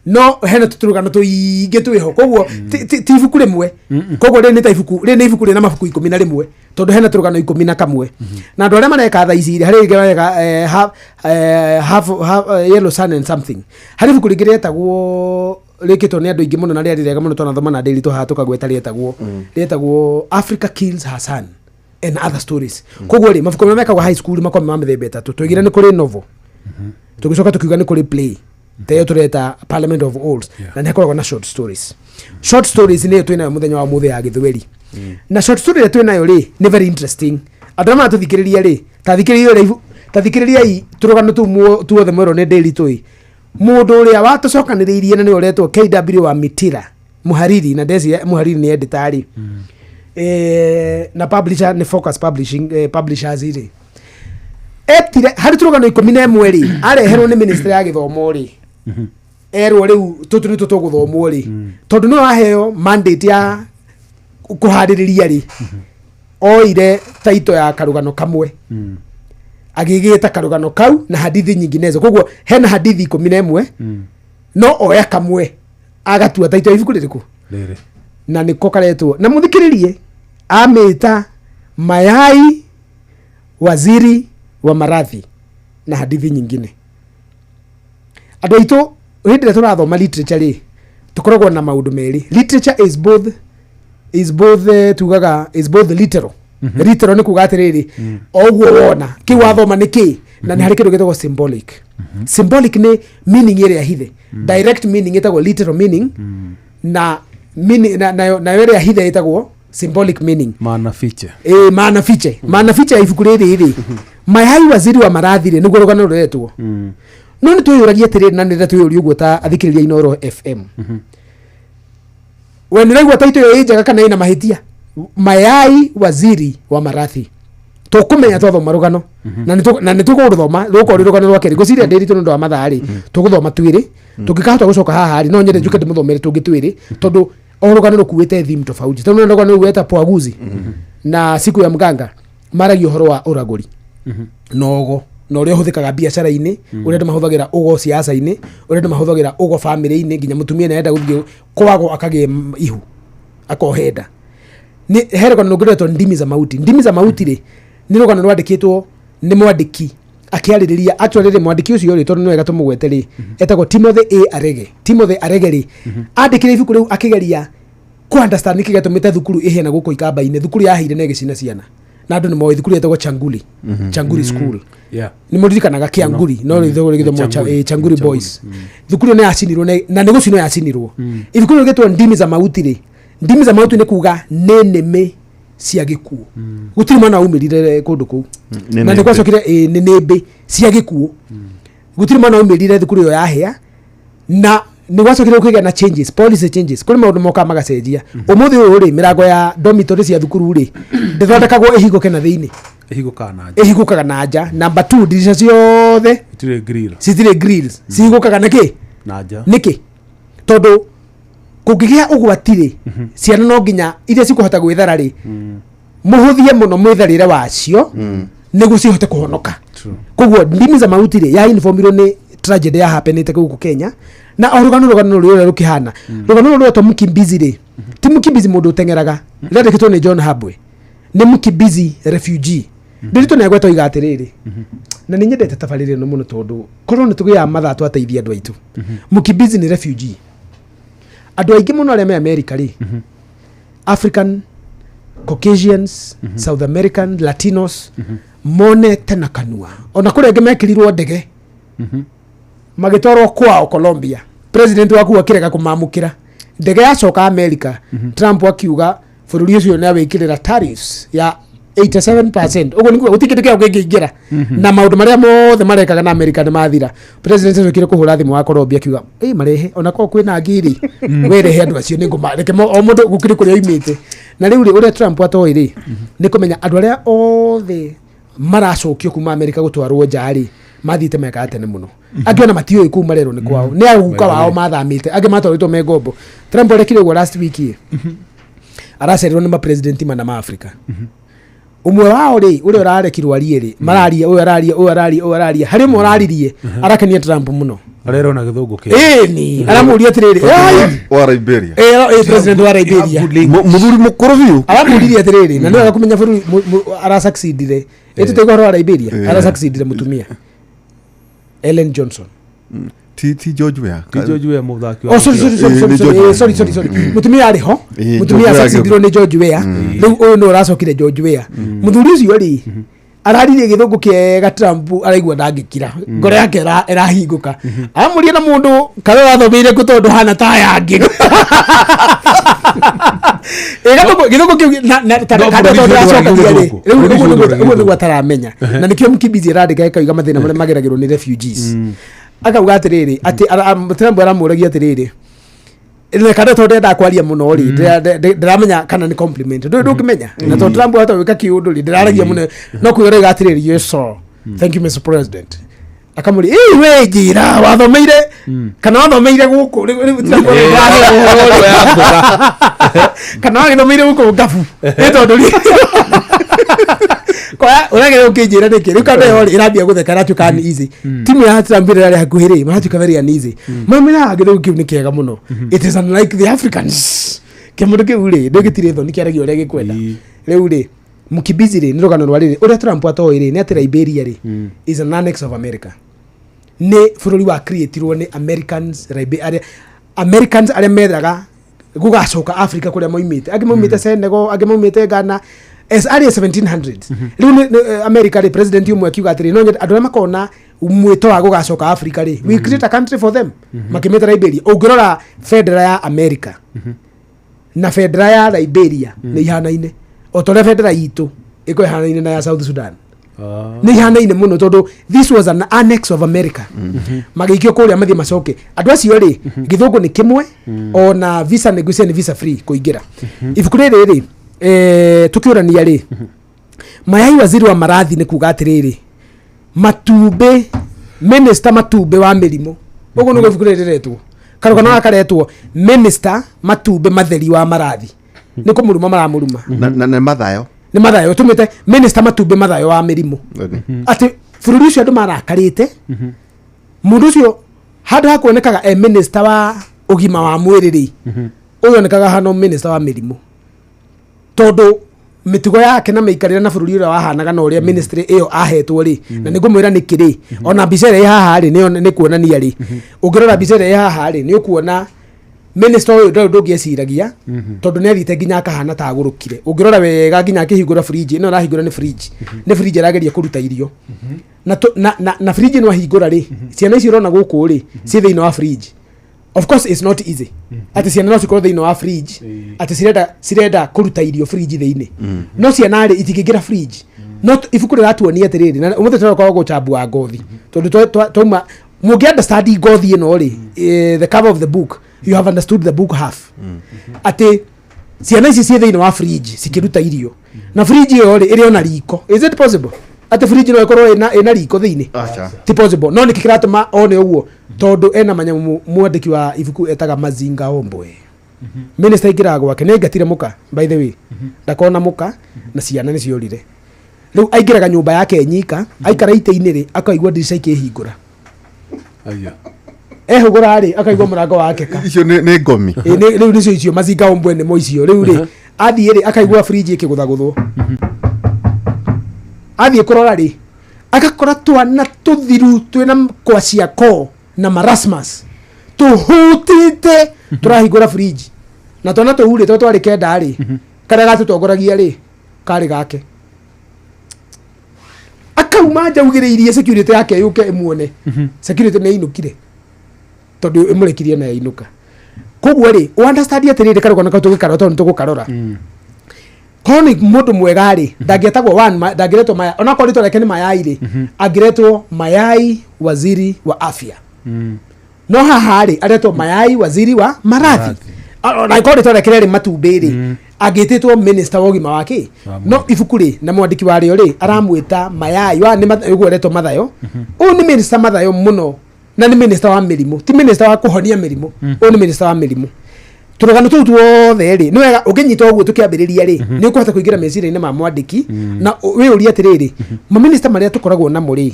no hena tũrũgano tũingĩ twĩho. Koguo ti ibuku rĩmwe. Koguo rĩrĩ nĩ ta ibuku, rĩrĩ nĩ ibuku rĩna mabuku 11, tondũ hena tũrũgano 11. Na andũ arĩa mareka thaa ici rĩ, harĩ rĩngĩ mareka half, Yellow Sun and something. Harĩ ibuku rĩngĩ rĩetagwo, rĩkĩtwo nĩ andũ aingĩ mũno na rĩarĩ rĩega mũno, twanathoma na ndĩritũ haha tũkagweta, rĩetagwo Africa Kills Her Son and Other Stories. Koguo rĩ, mabuku marĩa mekagwo high school makoragwo ma mĩthemba ĩtatũ. Tũigire nĩ kũrĩ novel, tũgĩcoka tũkiuga nĩ kũrĩ play ta ĩyo tũreta Parliament of Owls, na nĩ hakoragwo na short stories. Short stories nĩyo twĩnayo mũthenya wa mũthĩ ya Gĩthweri, na short story ĩrĩa twĩnayo rĩ, nĩ very interesting. Andũ arĩa maratũthikĩrĩria rĩ, ta thikĩrĩria ũrĩa ta thikĩrĩriai tũrũgano tũu tuothe mwerwo nĩ Ndĩritũ ĩ. Mũndũ ũrĩa watũcokanĩrĩirie na nĩwe ũretwo KW wa Mitira, mũhariri, na ndeciria mũhariri nĩ editor rĩ, na publisher nĩ Focus Publishing, Publishers rĩ, etire harĩ tũrũgano 11 rĩ, areherwo nĩ ministry ya gĩthomo rĩ, erwo rĩu tũtũ nĩtũ tũgũthomwo rĩ, tondũ nĩwe waheo mandate ya kũharĩrĩria rĩ, oire taito ya karũgano kamwe, agĩgĩta karũgano kau na Hadithi Nyinginezo. Koguo hena hadithi 11, no oya kamwe agatua taito ya ibuku rĩrĩkũ? Rĩrĩ. Na nĩko karetwo, na mũthikĩrĩrie, amĩta Mayai Waziri wa Maradhi na Hadithi Nyingine. Andũ aitũ, hĩndĩ ĩrĩa tũrathoma literature rĩ, tũkoragwo na maũndũ merĩ. Literature is both tugaga is both literal. Literal nĩ kuga atĩrĩrĩ, o ũguo wona kĩu wathoma nĩ kĩ, na nĩ harĩ kĩndũ gĩtagwo symbolic. Symbolic nĩ meaning ĩrĩa hithe. Direct meaning ĩtagwo literal meaning, na meaning nayo ĩrĩa hithe ĩtagwo symbolic meaning. Maana fiche. Ĩ, maana fiche. Maana fiche ya ibuku rĩrĩ rĩ, Mayai Waziri wa Maradhi rĩ, nĩguo rũgano rũretwo. No nĩ twĩyũragia atĩrĩrĩ, na nĩ twĩyũria ũguo ta athikĩrĩria Inooro FM, we nĩ ũraigua taito ĩyo ĩ njega kana ĩna mahĩtia? Mayai Waziri wa Maradhi, tũkũmenya twathoma rũgano, na nĩ tũkũrũthoma, rũkorwo rwĩ rũgano rwa kerĩ. Ngwĩciria ndĩritũ nĩ ũndũ wa mathaa rĩ, tũgũthoma twĩrĩ. Tũngĩkahota gũcoka haha rĩ, no nyende njuke ndĩmũthomere tũngĩ twĩrĩ, tondũ o rũgano rũkuĩte theme tofauti. Tondũ rũgano rũu weta Pwaguzi na Siku ya Mganga maragia ũhoro wa ũragũri na ũgo, na ũrĩa ũhũthĩkaga biacara-inĩ, ũrĩa andũ mahũthagĩra ũgo ciaca-inĩ, ũrĩa andũ mahũthagĩra ũgo bamĩrĩ-inĩ, nginya mũtumia nĩ arenda gũthiĩ kwagwo akagĩa ihu akohe nda. Nĩ he rũgano rũngĩ rwetwo Ndimi za Mauti. Ndimi za Mauti rĩ, nĩ rũgano rwandĩkĩtwo nĩ mwandĩki akĩarĩrĩria, actually rĩ, mwandĩki ũcio rĩ, tondũ nĩ wega tũmũgwete rĩ, etagwo Timothy A Arege. Timothy Arege rĩ, andĩkire ibuku rĩu akĩgeria kũ understand nĩkĩ gĩatũmĩte thukuru ĩhĩe na gũkũ Ikamba-inĩ. Thukuru yahĩire na ĩgĩcina ciana, na andũ nĩ moĩ thukuru yetagwo Changuli, Changuli School. Nĩ mũririkanaga Kĩanguri, no rĩthogwo rĩgĩthomwo Changuri. Changuri Changuri. Boys. Thukuru ĩyo nĩ yacinirwo, na nĩ gũcinwo yacinirwo. Ibuku rĩu rĩgĩtwo Ndimi za Mauti rĩ, ndimi za mauti nĩ kuga nĩ nĩmĩ cia gĩkuũ. Gũtirĩ mwana waumĩrire kũndũ kũu. Nĩ Na nĩ nĩmbĩ. gwacokire, ĩ, nĩ nĩmbĩ cia gĩkuũ. Gũtirĩ mwana waumĩrire thukuru ĩyo yahĩa, na nĩ gwacokire gũkĩgĩa na changes, policy changes. Kũrĩ maũndũ mokaga magacenjia. Ũmũthĩ ũyũ rĩ, mĩrango ya dormitory cia thukuru rĩ, ndĩthondekagwo ĩhingũke na thĩinĩ. Ĩhingũkaga na nja. Ĩhingũkaga na nja. Number two, ndirica ciothe Itirĩ grill. Citirĩ grills, cihingũkaga na kĩ? Na nja. Nĩkĩ? Tondũ kũngĩgĩa ũgwati rĩ, ciana no nginya iria cikũhota gwĩthara rĩ, mũhũthie mũno mwĩtharĩre wacio nĩguo cihote kũhonoka. True. Koguo Ndimi za Mauti rĩ, ya informirwo nĩ tragedy ya happenĩte gũkũ Kenya, na o rũgano rũgano rũrĩa rũkĩhana rũgano rũrũ rwetwo Mkimbizi rĩ, ti mkimbizi mũndũ ũteng'eraga, rĩandĩkĩtwo nĩ John Habwe, nĩ mkimbizi refugee. Ndĩritũ nĩ agwetwo iga atĩrĩrĩ, na nĩ nyendete tabarĩra ĩno mũno tondũ korwo nĩ tũgĩaga mathaa twateithia andũ aitũ. Mkimbizi nĩ refugee. Andũ aingĩ mũno arĩa me America rĩ, African, Caucasians, South American, Latinos, monete na kanua ona kũrĩa angĩ mekĩrirwo ndege magĩtwarwo kwao Colombia. President waku akĩrega kũmamũkĩra. Ndege yacoka America, Trump akiuga bũrũri ũcio nĩ awĩkĩrĩra tariffs ya 87%. Ũguo nĩkuga gũtirĩ kĩndũ kĩao kĩngĩingĩra, na maũndũ marĩa mothe marekaga na America nĩ mathira. President acokire kũhũra thimũ wa Colombia akiuga, ĩ marehe ona korwo kwĩna ngiri, werehe andũ acio nĩ ngũma reke o mũndũ gũkĩrĩ kũrĩa oimĩte. Na rĩu rĩ, ũrĩa Trump atoĩ rĩ, nĩ kũmenya andũ arĩa othe maracokio kuma America gũtwarwo nja rĩ, mathiĩte mĩaka ya tene mũno. Angĩ ona matiũĩ kuu marerwo nĩ kwao, nĩ aguka wao mathamĩte, angĩ matwarĩtwo me ngombo. Trump arekire ũguo last week ĩ, aracerirwo nĩ mapresident mana ma Africa. Ũmwe wao rĩ, ũrĩa ũrarekirwo arie rĩ, mararia, ũyũ araria, ũyũ araria, ũyũ araria, harĩ ũmwe ũraririe arakenia Trump mũno. Arerwo na gĩthũngũ kĩ? Ĩni aramũria atĩrĩrĩ, "Ai, Wa Liberia. President wa Liberia." Mũthuri mũkũrũ biũ. Aramũririe atĩrĩrĩ, na nĩ wega kũmenya bũrũri arasucceedire ĩtũtĩga ũhoro wa Liberia, arasucceedire mũtumia Ellen Johnson. Ti George Weah. Ti George Weah mũthaki wa Oh, sorry, sorry, sorry, Nĩ sorry, sorry, George Weah. sorry, sorry, sorry. Mũtumia arĩ ho. Mũtumia George Weah. asucceedirwo nĩ George Weah. Rĩu ũyũ nĩ ũracokire George Weah. Mũthuri ũcio rĩ, araririe gĩthũngũ kĩega, Trump araigua ndangĩkira, ngoro yake ĩrahingũka. Aramũria na mũndũ kana ũrathomeire kũ, tondũ hana ta aya angĩ. Gĩthũngũ kĩu No, kana bũrũri tondũ ũcio aracokagia rĩ, ndũragia rĩu gĩthũngũ. ũguo nĩguo ataramenya, na nĩkĩo Mkimbizi arandĩka ĩkauga mathĩna marĩa mageragĩrwo nĩ refugees. Akauga atĩrĩrĩ, atĩ Trump aramũragia atĩrĩrĩ, na kana tondũ ndendaga kwaria mũno rĩ, ndĩramenya kana nĩ compliment, ndũĩ ndũngĩmenya, na tondũ Trump ahota gwĩka kĩũndũ rĩ, ndĩraragia mũno, no kuga rĩga atĩrĩrĩ, "Yes sir, thank you, Mr President." Akamũria, "Ĩ we njĩra wathomeire kana wathomeire gũkũ?" Rĩu Trump kana wagĩthomeire gũkũ ngabu nĩ tondũ rĩ kwa ũrageria ũkĩnjĩra nĩkĩ. Rĩu kanda ĩyo rĩ, ĩrambia gũtheka, ĩratuĩka uneasy. Timu ya Trump ĩrĩa ĩrarĩ hakuhĩ rĩ, maratuĩka very uneasy. Mamenya gĩthũngũ kĩu nĩ kĩega mũno. It is unlike the Africans. Kĩmũndũ kĩu rĩ, ndũ gĩtirĩ thoni, kĩaragia ũrĩa gĩkwenda. Rĩu rĩ, Mkimbizi rĩ, nĩ rũgano rwa rĩrĩ, ũrĩa Trump atoĩ rĩ, nĩ atĩ Liberia rĩ is an annex of America. Nĩ bũrũri wa creatirwo nĩ Americans, arĩa Americans arĩa methaga gũgacoka Africa kũrĩa maumĩte. Angĩ maumĩte Senegal, angĩ maumĩte Ghana as early as 1700s. Rĩu America rĩ, president ũmwe akiuga atĩrĩ, no nyende andũ arĩa makona mwĩto wa gũgacoka Africa rĩ, we create a country for them. Makĩmĩta Liberia. Ũngĩrora bendera ya America na bendera ya Liberia nĩ ihanaine, o ta ũrĩa bendera itũ ĩkorwo ĩhanaine na ya South Sudan. Nĩ ihanaine mũno tondũ this was an annex of America. Magĩikio kũrĩa mathiĩ macoke. Andũ acio rĩ, gĩthũngũ nĩ kĩmwe, ona visa nĩ ngwĩciria nĩ visa free kũingĩra. Ibuku rĩrĩ rĩ, tũkĩũrania rĩ, mayai waziri wa marathi nĩ kuga atĩrĩrĩ, matumbĩ minister matumbĩ wa mĩrimũ. Ũguo nĩguo ibuku rĩrĩ rĩretwo. Karũgano gaka karetwo Minister Matumbĩ Matheri wa Marathi. Nĩ kũmũruma maramũruma. Na mathayo. Nĩ mathayo tũmĩte Minister Matumbĩ Mathayo wa mĩrimũ, atĩ bũrũri ũcio andũ marakarĩte mũndũ ũcio handũ ha kuonekaga e minister wa ũgima wa mwĩrĩ rĩ, ũyũ onekaga hano minister wa mĩrimũ, tondũ mĩtugo yake na mĩikarĩre na bũrũri ũrĩa wahanaga na ũrĩa ministry ĩyo ahetwo rĩ. Na nĩ ngũmwĩra nĩkĩ rĩ, ona mbica ĩrĩa ĩ haha rĩ, nĩyo nĩ kuonania rĩ, ũngĩrora mbica ĩrĩa ĩ haha rĩ, nĩ ũkuona minister ũyũ ndarĩ ũndũ ũngĩ eciragia, tondũ nĩ athiĩte nginya akahana ta agũrũkire. Ũngĩrora wega, nginya akĩhingũra fridge ĩno, arahingũra nĩ fridge, nĩ fridge arageria kũruta irio na fridge ĩno ahingũra rĩ, ciana icio ũrona gũkũ rĩ, ciĩ thĩinĩ wa fridge. Of course it's not easy atĩ ciana no cikorwo thĩinĩ wa fridge, atĩ cirenda kũruta irio fridge thĩinĩ, no ciana rĩ itingĩingĩra fridge. No ibuku rĩratuonia atĩrĩrĩ, na ũmũthĩ tũrakorwo gũchambua ngothi tondũ twauma Mũngĩ understand ngothi ĩno rĩ, the cover of the book, you have understood the book half. Atĩ ciana ici ciĩ thĩinĩ wa fridge cikĩruta irio, na fridge ĩyo rĩ, ĩrĩ ona riko. Is it possible atĩ fridge no ĩkorwo ĩna riko thĩinĩ? Aca. Ti possible. No nĩkĩ kĩratũma one ũguo? Tondũ ena manyamũ mwandĩki wa ibuku etaga mazinga ombwe. Minister aingĩraga gwake, nĩ aingatire mũka, by the way, ndakona mũka na ciana nĩ ciorire. Rĩu aingĩraga nyũmba yake nyika, aikara itĩ-inĩ rĩ, akaigua ndirica ikĩhingũra. Aya. Ehũgũra rĩ, akaigua mũrango wakeka. Icio nĩ ngomi. Ĩ, rĩu nĩcio icio mazinga ombwe nĩmo icio. Rĩu rĩ, athiĩ rĩ, akaigua fridge ĩkĩgũthagũthwo. Athiĩ kũrora rĩ, agakora twana tũthiru twĩna kwashiakor na marasmus tũhutĩte tũrahingũra fridge. Na twana tũu rĩ, tondũ twarĩ 9 rĩ, karĩa gatũtongoragia rĩ, karĩ gake. Akauma nja augĩrĩirie security yake yũke ĩmuone. Security nĩ ainũkire tondũ ĩmũrekirie na yainũka. Koguo rĩ, understand atĩrĩrĩ, karũgano kau tũgĩkarora, tondũ nĩtũgũkarora, korwo nĩ mũndũ mwega rĩ, ndangĩetagwo one ndangĩretwo maya, onakorwo rĩtwa rĩake nĩ Mayai rĩ, angĩretwo Mayai waziri wa afya. No haha rĩ, aretwo Mayai waziri wa marathi. Ona korwo rĩtwa rĩake rĩarĩ matumbĩ rĩ, angĩtĩtwo minister wa ũgima wa kĩ. Wa. No ibuku rĩ, na mwandĩki warĩo rĩ, aramwĩta Mayai wa nĩ ũguo aretwo Mathayo. Ũyũ nĩ minister Mathayo mũno, na nĩ minister wa mĩrimũ, ti minister wa kũhonia mĩrimũ. Ũyũ nĩ minister wa mĩrimũ. Tũrũgano tũu tuothe rĩ, nĩ wega ũngĩnyita ũguo tũkĩambĩrĩria rĩ, nĩ ũkũhota kũingĩra meciria-inĩ ma mwandĩki na wĩyũrie atĩrĩrĩ, maminista marĩa tũkoragwo namo rĩ,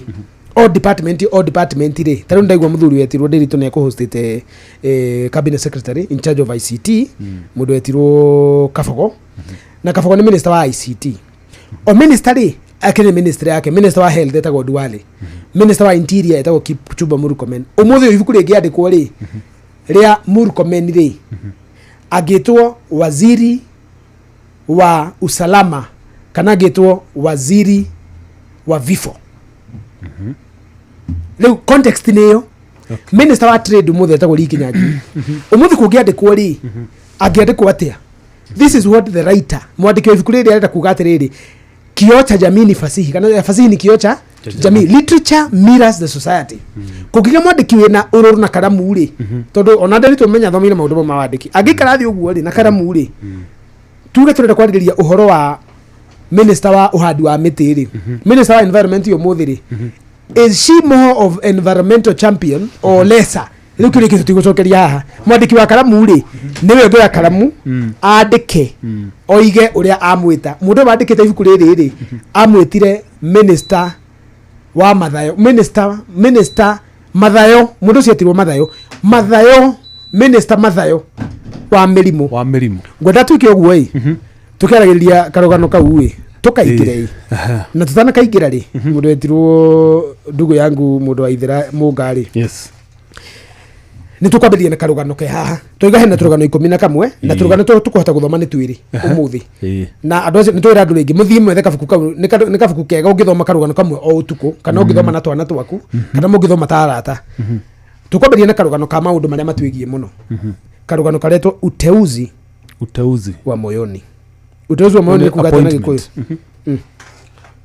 o department, o department rĩ, ta rĩu ndaigua mũthuri wetirwo Ndĩritũ nĩ ekũhostĩte cabinet secretary in charge of ICT, mũndũ wetirwo Kabogo, na Kabogo nĩ minister wa ICT. O minister rĩ, akĩrĩ ministry yake. Minister wa health etagwo Duale, minister wa interior etagwo Kipchumba Murkomen. Ũmũthĩ ũyũ ibuku rĩngĩandĩkwo rĩ, rĩa Murkomen rĩ, angĩtwo waziri wa usalama kana angĩtwo waziri wa vifo. Rĩu context nĩ ĩyo. Minister wa trade ũmũthĩ etagwo Lee Kinyanjui. Ũmũthĩ kũngĩandĩkwo rĩ, angĩandĩkwo atĩa? This is what the writer, mwandĩki wa ibuku rĩrĩ, arenda kuga atĩrĩrĩ, kioo cha jamii ni fasihi, kana fasihi ni kioo cha jamii. Literature mirrors the society. Kũngĩgĩa mwandĩki wĩna ũrũrũ na karamu rĩ, tondũ ona ndĩritũ menya thomeire maũndũ mau ma wandĩki, angĩikara thĩ ũguo rĩ na karamu rĩ, tuge tũrenda kwarĩrĩria ũhoro wa minister wa ũhandi wa mĩtĩ rĩ, minister wa environment ũmũthĩ rĩ, is she more of environmental champion or lesser? Rĩu kĩũria kĩu tũtigũcokeria haha. Mwandĩki wa karamu rĩ, nĩwe ũngĩoya karamu andĩke oige ũrĩa amwĩta. Mũndũ ũyũ wandĩkĩte ibuku rĩrĩ rĩ, amwĩtire minister wa Mathayo, minister Mathayo. Mũndũ ũcio etirwo Mathayo, Mathayo, minister Mathayo wa mĩrimũ. Wa mĩrimũ. Ngwenda tuike ũguo ĩ, tũkĩaragĩrĩria karũgano kau ĩ, tũkaingĩre ĩ. Na tũtanakaingĩra rĩ, mũndũ wetirwo ndugu yangu, mũndũ wa ithera mũnga rĩ, nĩ tũkwambĩrĩria na karũgano ke haha. Twaiga hena tũrũgano 11, na tũrũgano tũrũ tũkũhota gũthoma nĩ twĩrĩ ũmũthĩ. Na andũ acio nĩ twĩra andũ rĩngĩ mũthiĩ mwethe kabuku kau. Nĩ kabuku kega ũngĩthoma karũgano kamwe o ũtukũ, kana ũngĩthoma na twana twaku, kana mũngĩthoma ta arata. Tũkwambĩrĩria na karũgano ka maũndũ marĩa matwĩgiĩ mũno, karũgano karetwo Uteuzi Uteuzi wa Moyoni. Uteuzi wa Moyoni nĩ kuga atĩa na Gĩkũyũ? Appointment.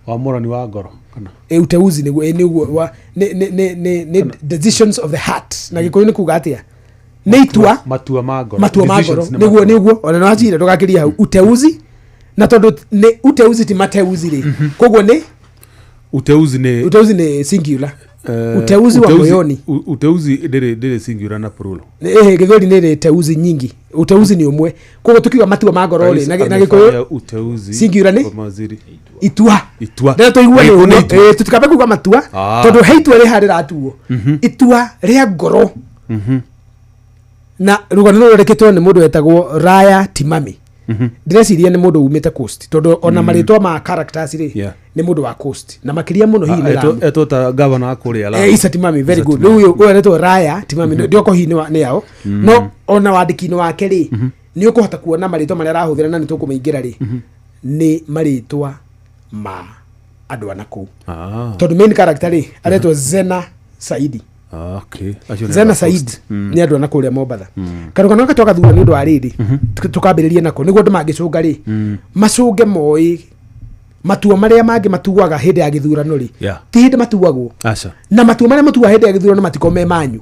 Wamũrani wa ngoro kana? Uteuzi nĩguo, nĩguo wa nĩ decisions of the heart. Na Gĩkũyũ nĩ kuga atĩa? Nĩ itua. Matua ma ngoro. Matua ma ngoro. Decisions nĩ Nĩguo. matua. Nĩguo ona nĩwacira ndũgakĩria hau uteuzi, na tondũ nĩ uteuzi ti mateuzi rĩ, koguo nĩ Uteuzi nĩ Uteuzi nĩ singular. Uteuzi wa moyoni. Uteuzi ndĩrĩ singular na plural. Gĩthweri nĩ rĩ teuzi nyingi, uteuzi nĩ ũmwe. Koguo tukiuga matua ma ngoro rĩ, na Gĩkũyũ Amefanya uteuzi singular nĩ? wa mawaziri. Itua. Itua. Ndĩrĩa tũigue nĩ Gĩkũyũ nĩ ũguo. itua. Tũtikambe kuga matua, tondũ he itua rĩha rĩratuo, itua rĩa ngoro. Na rũgano rũrũ rwandĩkĩtwo nĩ mũndũ wetagwo Raya Timami. Ndĩreciria nĩ mũndũ umĩte coast, tondũ ona marĩtwa ma characters rĩ, nĩ mũndũ wa coast, na makĩria mũno hihi nĩ Lamu. Etwo ta gavana wa kũrĩa Lamu. Isa Timami, very Isa good. Timami. Rĩu ũyũ aretwo Raya Timami, ndioko hihi nĩ yao, no ona wandĩki-inĩ wake rĩ, nĩ ũkũhota kuona marĩtwa marĩa arahũthĩra, na nĩ tũkũmaingĩra rĩ, nĩ marĩtwa ma andũ a nakũu, tondũ main character rĩ, aretwo Zena Saidi. Okay. Acio nĩ Zena andũ a Said coast. Nĩ andũ a nakũrĩa Mombatha. Karũgano gaka twagathura nĩ ũndũ wa rĩrĩ, tũkambĩrĩria nako nĩguo andũ mangĩcũnga rĩ, macũnge moĩ. Matua marĩa mangĩ matuaga hĩndĩ ya gĩthurano rĩ, ti hĩndĩ matuagwo. Aca. Na matua marĩa matuaga hĩndĩ ya gĩthurano matikorwo me manyu.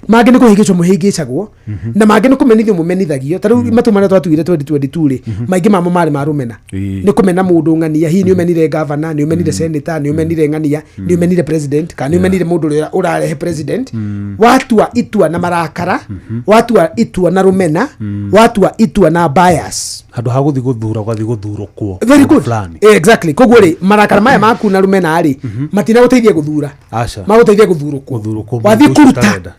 Mangĩ nĩ kũhĩngĩcwo mũhĩngĩcagwo, na mangĩ nĩ kũmenithio mũmenithagio. Ta rĩu matua marĩa twatuire 2022 rĩ, maingĩ mamo marĩ ma rũmena. Nĩ kũmena mũndũ ng'ania, hihi nĩ ũmenire gavana, nĩ ũmenire senator, nĩ ũmenire ng'ania, nĩ ũmenire president, kana nĩ ũmenire mũndũ ũrĩa ũrarehe president. Watua itua na marakara, watua itua na rũmena, watua itua na bias. Handå ha gå thiä gå thura ũgathiĩ gũthurũkwo Very good. fulani. Exactly. Koguo rĩ, marakara maya maku na rũmena rĩ, matinagũteithia gũthura, Aca. magũteithia gũthurũkwo. Gũthurũkwo, wathiĩ mũndũ ũcio kũruta. ũtarenda.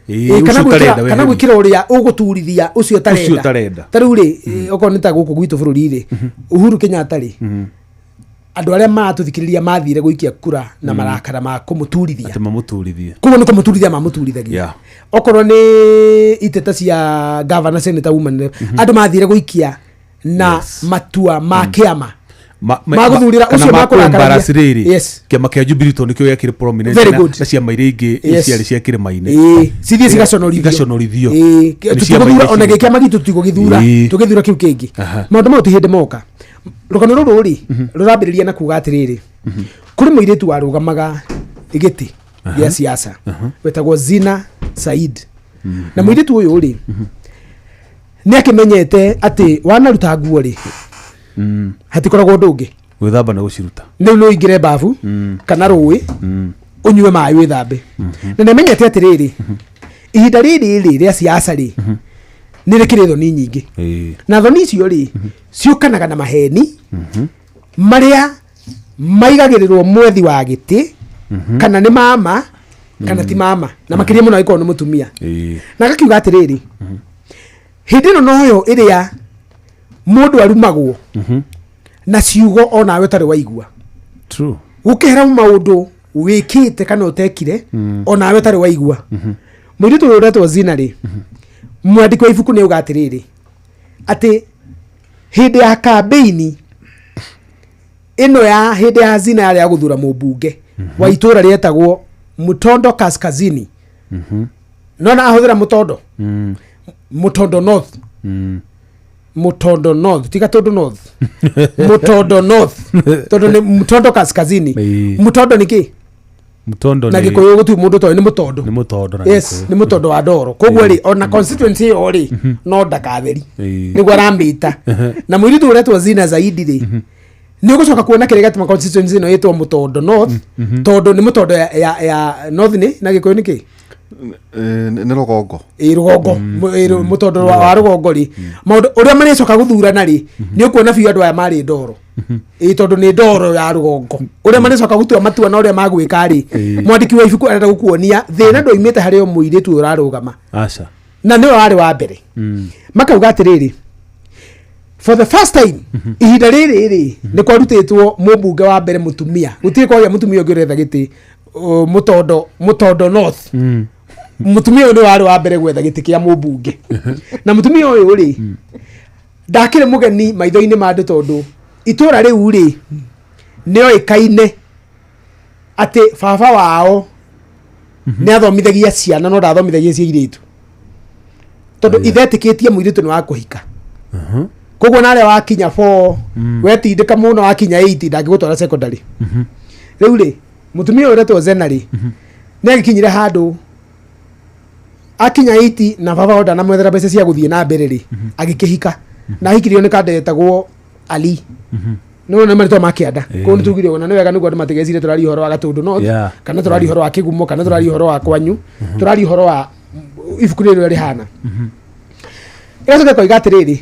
Kana Ũcio ũtarenda kana weherie. gwĩkĩra ũrĩa ũgũturithia ũcio Ũcio ũtarenda. Ta rĩu rĩ, okorwo nĩ ta gũkũ gwitũ bũrũri rĩ, Uhuru Kenyatta rĩ, andũ arĩa maratũthikĩrĩria mathire gũikia kura na marakara ma kũmũturithia. Atä mamũturithie. Koguo nĩ kũmũturithia mamũturithagia. Okorwo nĩ iteta cia gavana, senator, woman rep, andũ mathire gũikia na matua ma kĩama magũthurĩra kana ũcio ma makũrakararia. kũ-embarrass rĩrĩ, kĩama kĩa Jubilee tondũ nĩkĩo gĩakĩrĩ prominent Very good. na ciama iria ingĩ ciarĩ cia kĩrĩma-inĩ. Cithiĩ cigaconorithio. Igaconorithio. Nĩ ciama Tũtigũthura iria ona gĩkĩama gitũ, tũtigũgĩthura, tũgĩthura kĩu kĩngĩ. Maũndũ mau ti hĩndĩ moka. Rũgano rũrũ rĩ, rũrambĩrĩria na kuga atĩrĩrĩ, kũrĩ mũirĩtu warũgamaga gĩtĩ gĩa siasa wetagwo Zina Said. Na mũirĩtu ũyũ rĩ, nĩ akĩmenyete atĩ wanaruta nguo rĩ, hatikoragwo ũndũ ũngĩ. Gwĩthamba na gũciruta. Rĩu no ũingĩre babu kana rũĩ, ũnyue maĩ, wĩthambe. Na nĩamenyete atĩrĩrĩ, ihinda rĩrĩ rĩ rĩa siasa rĩ, nĩ rĩkĩrĩ thoni nyingĩ. Na thoni icio rĩ, ciũkanaga na maheni marĩa maigagĩrĩrwo mwethi wa gĩtĩ, kana nĩ mama kana ti mama, na makĩria mũno angĩkorwo nĩ mũtumia. Na agakiuga atĩrĩrĩ, hĩndĩ ĩno noyo ĩrĩa mũndũ arumagwo na ciugo onawe ũtarĩ waigua. Gũkĩhera maũndũ wĩkĩte kana ũtekire, onawe ũtarĩ waigua. Mũirĩtu ũyũ ũretwo Zina rĩ, mwandĩki wa ibuku nĩ auga atĩrĩrĩ, atĩ hĩndĩ ya kambĩini ĩno ya hĩndĩ ya Zina yarĩ ya gũthura mũmbunge wa itũũra rĩetagwo Mutondo Kaskazini. Nona ahũthĩra Mutondo, Mutondo North. Mutondo North, tiga Tondo North, Mutondo North, tondũ nĩ Mutondo Kaskazini. Mutondo nĩ kĩ? Mũtondo Na Gĩkũyũ gũtirĩ mũndũ toĩ nĩ Mũtondo. Nĩ mũtondo na Yes. Gĩkũyũ. Nĩ mũtondo wa ndoro. Koguo rĩ, ona constituency ĩyo rĩ, no ndakatheri nĩguo aramĩta. Na mũirĩtu ũretwo Zina Zaidi rĩ, nĩ ũgũcoka kuona kĩrĩa gĩatũma constituency ĩno ĩtwo Mũtondo North, tondũ nĩ Mũtondo ya North nĩ na Gĩkũyũ nĩ kĩ? Nĩ rũgongo. Ĩ rũgongo. Mũtondo wa rũgongo rĩ, maũndũ ũrĩa marĩcoka gũthurana rĩ, nĩ ũkuona biũ andũ aya marĩ ndoro, ĩ tondũ nĩ ndoro ya rũgongo. Ũrĩa marĩcoka gũtua matua na ũrĩa magwĩka rĩ, mwandĩki wa ibuku arenda gũkuonia thĩna ndwoimĩte harĩ o mũirĩtu ũyũ ũrarũgama. Aca. Na nĩwe warĩ wa mbere. Makauga atĩrĩrĩ, for the first time ihinda rĩrĩ rĩ, nĩ kwarutĩtwo mũmbunge wa mbere mũtumia. Gũtirĩ kwagĩa mũtumia ũngĩ ũretha gĩtĩ, Mũtondo North. Mũtumia ũyũ nĩ warĩ wa mbere gwetha gĩtĩ kĩa mũmbunge. Na mũtumia ũyũ rĩ, ndakĩrĩ mũgeni maitho-inĩ ma andũ, tondũ itũra rĩu rĩ, nĩoĩkaine atĩ baba wao nĩ athomithagia ciana, no ndathomithagia cia irĩtu, tondũ ithetĩkĩtie mũirĩtu nĩ wa kũhika. Koguo narĩa wakinya 4, wetindĩka mũno wakinya 8, ndangĩgũtwara secondary. Rĩu rĩ, mũtumia ũyũ ũretwo Zena rĩ, nĩ agĩkinyire handũ akinya 8, na baba wao ndanamwethera mbeca cia gũthiĩ na mbere rĩ, agĩkĩhika. Na ahikirio nĩ kanda yetagwo Ali. No nĩ marĩtwa ma kĩanda. Koguo nĩ tugire ona nĩ wega nĩguo andũ matigecirie tũraria ũhoro wa Gatũndũ North, kana tũraria ũhoro wa kĩgumo, kana tũraria ũhoro wa kwanyu. Tũraria ũhoro wa ibuku rĩrĩ ũrĩa rĩhana. Ĩgacoka ĩkoiga atĩrĩrĩ,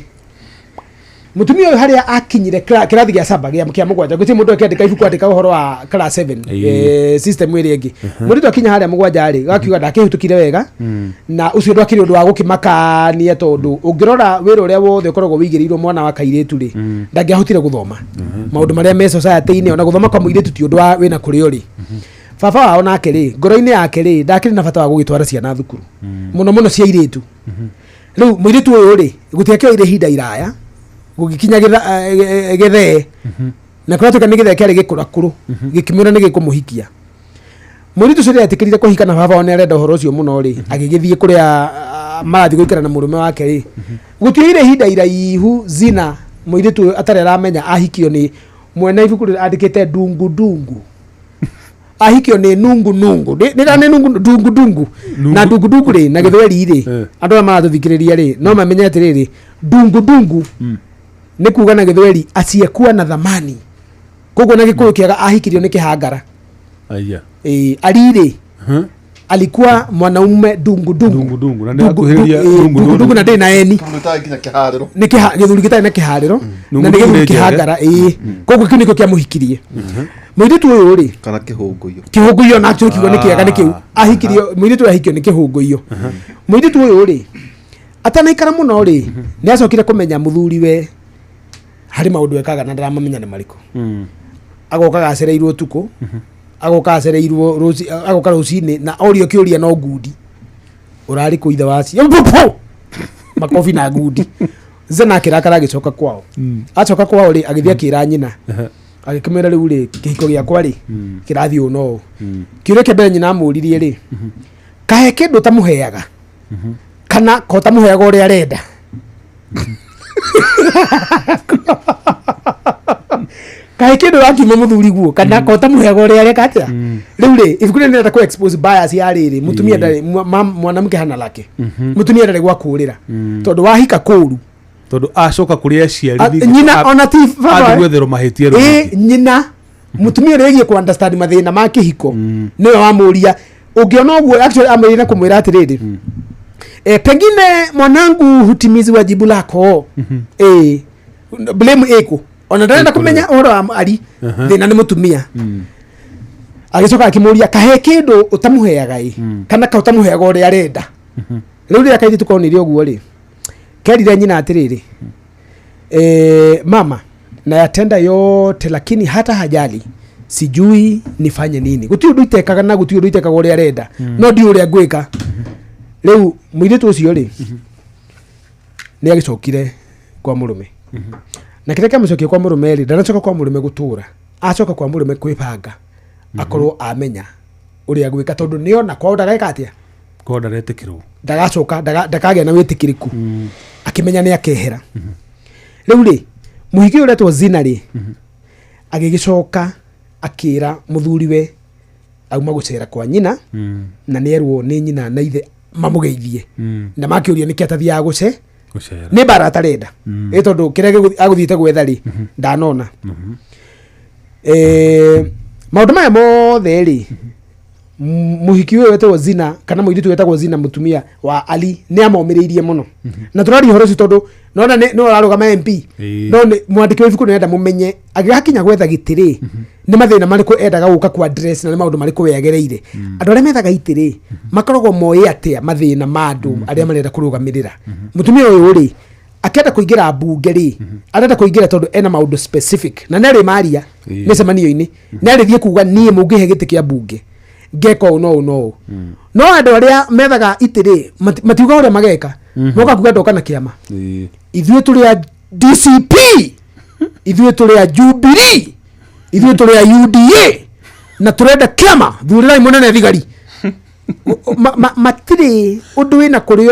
mũtumia ũyũ harĩa akinyire kĩrathi gĩa saba, kĩa mũgwanja, gũtirĩ mũndũ akĩandĩka ibuku andĩka ũhoro wa class 7, system ĩrĩa ĩngĩ. Mũirĩtu akinya harĩa mũgwanja rĩ, gakiuga ndakĩhĩtũkire wega, na ũcio ndwakĩrĩ ũndũ wa gũkĩmakania, tondũ ũngĩrora wĩra ũrĩa wothe ũkoragwo wĩigĩrĩirwo mwana wa kairĩtu rĩ, ndangĩahotire gũthoma maũndũ marĩa me society-inĩ. Ona gũthoma kwa mũirĩtu ti ũndũ wa wĩna kũrĩa ũrĩ. Baba wao nake rĩ, ngoro-inĩ yake rĩ, ndakĩrĩ na bata wa gũgĩtwara ciana thukuru, mũno mũno cia irĩtu. Rĩu mũirĩtu ũyũ rĩ, gũtiakĩoire ihinda iraya gũgĩkinya gĩthee, na kũratuĩka nĩ gĩthee kĩarĩ gĩkũrakũrũ, gĩkĩmwĩra nĩ gĩkũmũhikia. Mũirĩtu ũcio rĩrĩa etĩkĩrire kũhika, na baba wao nĩ arenda ũhoro ũcio mũno rĩ, agĩgĩthiĩ kũrĩa marathiĩ gũikara na mũrũme wake rĩ, gũtioire ihinda iraihu Zina mũirĩtu ũyũ atarĩ aramenya ahikio nĩ Mwene ibuku rĩrĩ andĩkĩte ndungu ndungu, ahikio nĩ nungu nungu, nĩ kana nĩ nungu ndungu ndungu. Nungu- Na ndungu ndungu rĩ, na gĩthweri rĩ, andũ arĩa maratũthikĩrĩria rĩ, no mamenye atĩrĩrĩ, ndungu ndungu nĩ kuga na gĩthweri asiyekuwa na thamani. Koguo na gĩkũyũ kĩega ahikirio nĩ kĩhangara. Aya. Ĩ, ali-rĩ, alikuwa mwanaume ndungu ndungu. Ndungu ndungu. Na nĩ Ndungu- akuhĩrĩria ĩ, ndungu ndungu ndungu. ndungu na ndĩ na eni. Tondũ ĩtarĩ nginya kĩharĩro. Nĩ gĩthuri gĩtarĩ na kĩharĩro, Nungu na nĩ ndungu gĩthuri nĩ njege. kĩhangara. Ĩ, koguo kĩu nĩkĩo kĩamũhikirie mũirĩtu ũyũ rĩ. Kana kĩhũngũiyo. Kĩhũngũiyo nakĩo kiugo nĩ kĩega nĩ kĩu. Ahikirio mũirĩtu ũyũ, ahikio nĩ kĩhũngũiyo. Mũirĩtu ũyũ rĩ, atanaikara mũno rĩ, nĩ acokire kũmenya mũthuri we harĩ maũndũ ekaga na ndaramamenya nĩ marĩkũ. Agokaga acereirwo ũtukũ, agoka acereirwo agoka rũcinĩ, na orio kĩũria no ngundi, ũrarĩ kũ ithe wacio makobi na ngundi. Zena akĩrakara, agĩcoka kwao. Acoka kwao rĩ, agĩthiĩ akĩra nyina, agĩkĩmwĩra, rĩu rĩ, kĩhiko gĩakwa rĩ, kĩrathiĩ ũũ no ũũ. Kĩũria kĩa mbere nyina amũririe rĩ, kahe kĩndũ ũtamũheaga kana ko ũtamũheaga ũrĩa arenda? Kahe kĩndũ wakiuma mũthuri guo kana ko ũtamũheaga ũrĩa areka atĩa? Rĩu rĩ, ibuku rĩrĩ nĩrenda kũ expose bias ya rĩrĩ mũtumia ndarĩ mwanamke hana lake, mũtumia ndarĩ gwa kũrĩra tondũ wahika kũru. Tondũ acoka kũrĩ aciari Nyina ona ti baba. Athiĩ gwetherwo mahĩtia rĩu. Ĩ, nyina mũtumia ũrĩa wĩgiĩ kũ understand mathĩna ma kĩhiko nĩwe wamũria ũngĩona ũguo. Actually amwĩrire na kũmwĩra atĩrĩrĩ, pengine mwanangu hutimizi wajibu lako. Blame ĩkũ? Ona ndarenda Ĩkũ kũmenya rĩu. ũhoro wa ari thĩna nĩ mũtumia. Agĩcoka akĩmũria, kahe kĩndũ ũtamũheaga ĩ kana ka ũtamũheaga ũrĩa arenda? Rĩu rĩrĩa kairĩtu konire ũguo rĩ, kerire nyina atĩrĩrĩ, mama, nayatenda yote lakini hata hajali, sijui nifanye nini. Gũtirĩ ũndũ itekaga na gũtirĩ ũndũ itekaga ũrĩa arenda, no ndiũ ũrĩa ngwĩka. Rĩu mũirĩtu ũcio rĩ, nĩ agĩcokire kwa mũrũme, na kĩrĩa kĩamũcokia kwa mũrũme rĩ, ndanacoka kwa mũrũme gũtũra, acoka kwa mũrũme kwĩbanga akorwo amenya ũrĩa gwĩka, tondũ nĩona kwao ndageka atĩa. Korwo ndaretĩkĩrwo. Ndagacoka ndakagĩa na wĩtĩkĩrĩku, akĩmenya nĩ akehera. Rĩu rĩ, mũhiki ũyũ ũretwo Zina rĩ, agĩgĩcoka akĩra mũthuriwe auma gũcera kwa nyina, na nĩerwo nĩ nyina na ithe mamũgeithie, na makĩũria nĩkĩ atathiaga gũce. Gũcera. Nĩ mbara atarenda ĩ, tondũ kĩrĩa agũthiĩte gwetha rĩ, ndanona. Maũndũ maya mothe rĩ, mũhiki ũyũ wetagwo Zina kana mũirĩtu wetagwo Zina, mũtumia wa Ali, nĩ amomĩrĩirie mũno. Na tũraria ũhoro ũcio tondũ nona nĩ ararũgama MP. No nĩ mwandĩki wa ibuku nĩarenda mũmenye agĩgakinya gwetha gĩtĩ rĩ, nĩ mathĩna marĩkũ endaga gũka kwa address, na nĩ maũndũ marĩkũ we agereire. Andũ arĩa methaga itĩ rĩ, makoragwo moĩ atĩa mathĩna ma andũ arĩa marenda kũrũgamĩrĩra? Mũtumia ũyũ rĩ, akĩenda kũingĩra mbunge rĩ, arenda kũingĩra tondũ ena maũndũ specific na nĩ arĩ maria mĩcemanio-inĩ, nĩ arĩthiĩ kuga, niĩ mũngĩhe gĩtĩ kĩa mbunge ngeka ũũ no ũũ no ũũ. No andũ arĩa methaga itĩ rĩ, matiuga ũrĩa mageka, moka kuga ndoka na kĩama. Ithuĩ tũrĩ a DCP, ithuĩ tũrĩ a Jubilee, ithuĩ tũrĩ a UDA, na tũrenda kĩama, thurĩrai mũnene thigari. Matirĩ ũndũ wĩna kũrĩ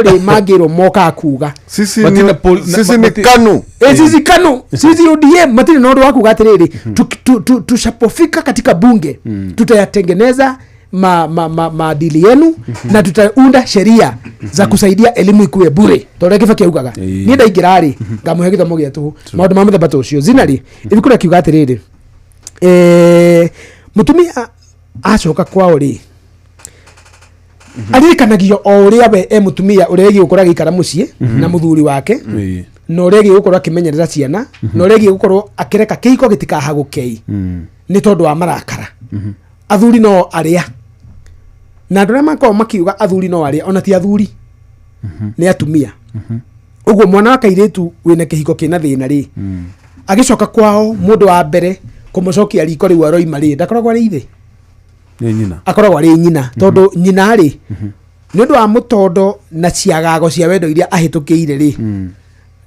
rĩ mangĩrwo mokaga kuga. Sisi Matina ni, sisi ni KANU. E, sisi KANU, sisi ODM, matirĩ na ũndũ wa kuga atĩrĩrĩ, tushapofika katika bunge tutayatengeneza maadili yenu na tutaunda sheria za kusaidia elimu ikuwe bure, tondũ Kibaki augaga, niĩ ndaingĩra rĩ, ngamũhe gĩthomo gĩa tũhũ, maũndũ ma mũthemba ta ũcio. Zina rĩ, ibuku rĩkiuga atĩrĩrĩ, mũtumia acoka kwao rĩ, aririkanagio o ũrĩa we e mũtumia ũrĩa wĩgiĩ gũkorwo agĩikara mũciĩ na mũthuri wake, na ũrĩa wĩgiĩ gũkorwo akĩmenyerera ciana, na ũrĩa wĩgiĩ gũkorwo akĩreka kĩhiko gĩtikahagũkei nĩ tondũ wa marakara. Athuri no arĩa, na andũ arĩa makoragwo makiuga athuri no arĩa, ona ti athuri, nĩ atumia. Ũguo mwana wa kairĩtu wĩna kĩhiko kĩna thĩna rĩ, agĩcoka kwao, mũndũ wa mbere kũmũcokia riko rĩu aroima rĩ, ndakoragwo arĩ ithe. Nĩ nyina. Akoragwo arĩ nyina, tondũ nyina rĩ, nĩ ũndũ wa mũtondo na ciagago cia wendo iria ahĩtũkĩire rĩ,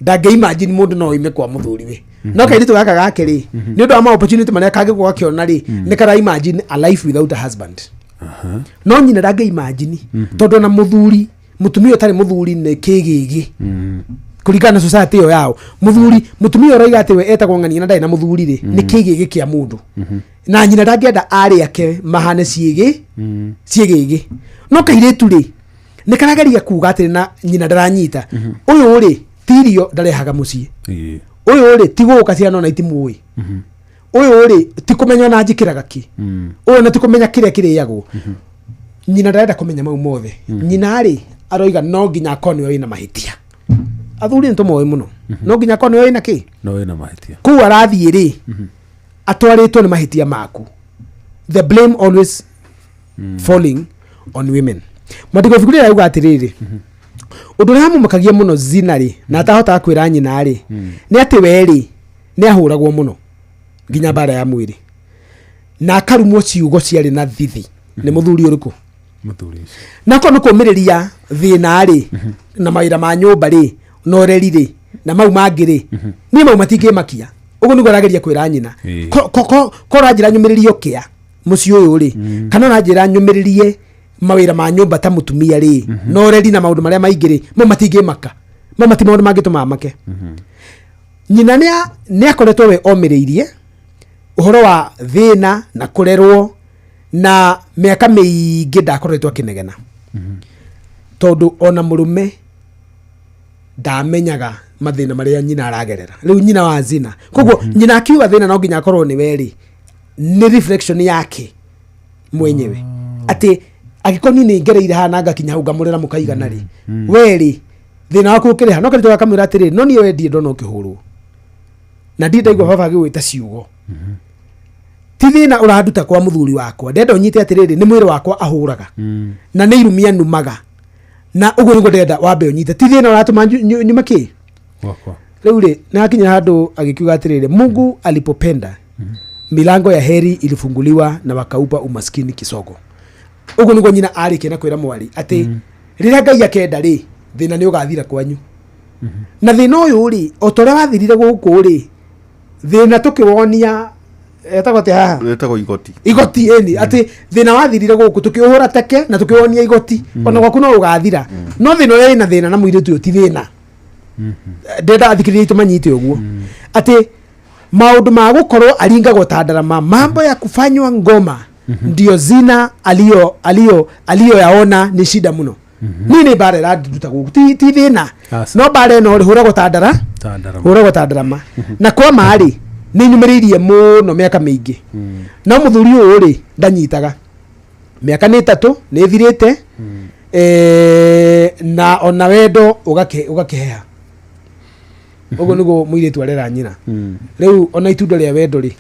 ndangĩ imagine mũndũ no oime kwa mũthuriwe. No kairĩtu gaka gake rĩ, nĩ ũndũ wa ma opportunity marĩa kangĩkorwo gakĩona rĩ, nĩ kara imagine a life without a husband. No nyina ndangĩ imagine, tondũ ona mũthuri, mũtumia ũtarĩ mũthuri nĩ kĩgĩgĩ. Kũringana na society ĩyo yao, mũthuri, mũtumia ũroiga atĩ we etagwo ng'ania na ndarĩ na mũthuri rĩ, nĩ kĩgĩgĩ kĩa mũndũ, na nyina ndangĩenda arĩ ake mahane ciĩgĩ ciĩgĩgĩ. No kairĩtu rĩ, nĩ karageria kuga atĩrĩ, na nyina ndaranyita ũyũ rĩ, ti irio ndarehaga mũciĩ. Ũyũ rĩ, ti gũka ciana ona itimũĩ. Ũyũ rĩ, ti kũmenya ona njĩkĩraga kĩ. Ũyũ na ti kũmenya kĩrĩa kĩrĩagwo. Nyina ndarenda kũmenya mau mothe. Nyina rĩ, aroiga no nginya akorwo nĩwe wĩna mahĩtia. Athuri nĩ tũmoĩ mũno, no nginya akorwo nĩwe wĩna kĩ. No wĩna mahĩtia. Kũu arathiĩ rĩ, atwarĩtwo nĩ mahĩtia maku. The blame always falling on women. Mwandĩko ibuku rĩrĩa auga atĩrĩrĩ, ũndũ ũrĩa wamũmakagia mũno Zina rĩ, na atahotaga kwĩra nyina rĩ, nĩ atĩ we rĩ, nĩ ahũragwo mũno nginya mbara ya mwĩrĩ, na akarumwo ciugo ciarĩ na thithi nĩ mũthuri ũrĩkũ? Mũthuri ũcio. Na korwo nĩ kũmĩrĩria thĩna rĩ, na mawĩra ma nyũmba rĩ, na ũreri rĩ, na mau mangĩ rĩ, niĩ mau matingĩmakia. Ũguo nĩguo arageria kwĩra nyina. Ko ũranjĩra nyũmĩrĩrie ũkĩa mũciĩ ũyũ rĩ, kana ũranjĩra nyũmĩrĩrie mawĩra ma nyũmba ta mũtumia rĩ, na ũreri na maũndũ marĩa maingĩ rĩ, mau matingĩmaka, mau mati maũndũ mangĩtũma make. Nyina nĩ akoretwo we omĩrĩirie ũhoro wa thĩna na kũrerwo, na mĩaka mĩingĩ ndakoretwo akĩnegena, tondũ ona mũrũme ndamenyaga mathĩna marĩa nyina aragerera. Rĩu nyina wa Zina, koguo nyina akiuga thĩna no nginya akorwo nĩ we rĩ, nĩ reflection yake mwenyewe, atĩ angĩkorwo niĩ nĩ ngereire haha na ngakinya hau ngamũrera mũkaigana rĩ, we rĩ, thĩna waku ũkĩrĩ ha? No karitũ gakamwĩra atĩrĩ, no niĩ we ndirĩ ndona ũkĩhũrwo, na ndirĩ ndaigua baba agĩgwĩta ciugo. Ti thĩna ũranduta kwa mũthuri wakwa. Ndenda ũnyite atĩrĩrĩ, nĩ mwĩrĩ wakwa ahũraga, na nĩ irumia numaga, na ũguo nĩguo ndĩrenda wambe ũnyite. Ti thĩna ũratũma nyume kĩ. Gwakwa. Rĩu rĩ, nĩ hakinya handũ agĩkiuga atĩrĩrĩ, Mungu alipopenda, milango ya heri ilifunguliwa na wakaupa umaskini kisogo. Ũguo nĩguo nyina arĩkia na kwĩra mwarĩ atĩ rĩrĩa Ngai akenda rĩ, thĩna nĩ ũgathira kwanyu, na thĩna ũyũ rĩ, o ta ũrĩa wathirire gũkũ rĩ, thĩna tũkĩwonia etagwo atĩa haha? Ĩtagwo igoti. Igoti, ĩni. Atĩ thĩna wathirire gũkũ tũkĩũhũra teke na tũkĩwonia igoti, ona gwaku no ũgathira. No thĩna ũrĩa wĩna thĩna na mũirĩtu ũyũ ti thĩna. Ndĩrenda athikĩrĩria aitũ manyite ũguo, atĩ maũndũ ma gũkorwo aringagwo ta ndarama, mambo ya kufanywa ngoma, ndio Zina aliyoyaona ni shida mũno. Niĩ nĩ mbara ĩranduta gũkũ, ti thĩna. Aca. No mbara ĩno rĩ, hũragwo ta ndara. Ta ndarama. Hũragwo ta ndarama, na kwa ma rĩ, nĩ nyumĩrĩirie mũno mĩaka mĩingĩ, no mũthuri ũyũ rĩ, ndanyitaga. Mĩaka nĩ 3 nĩ ĩthirĩte, na ona wendo ũgakĩheha. Ũguo nĩguo mũirĩtu arera nyina. Rĩu ona itunda rĩa wendo rĩ,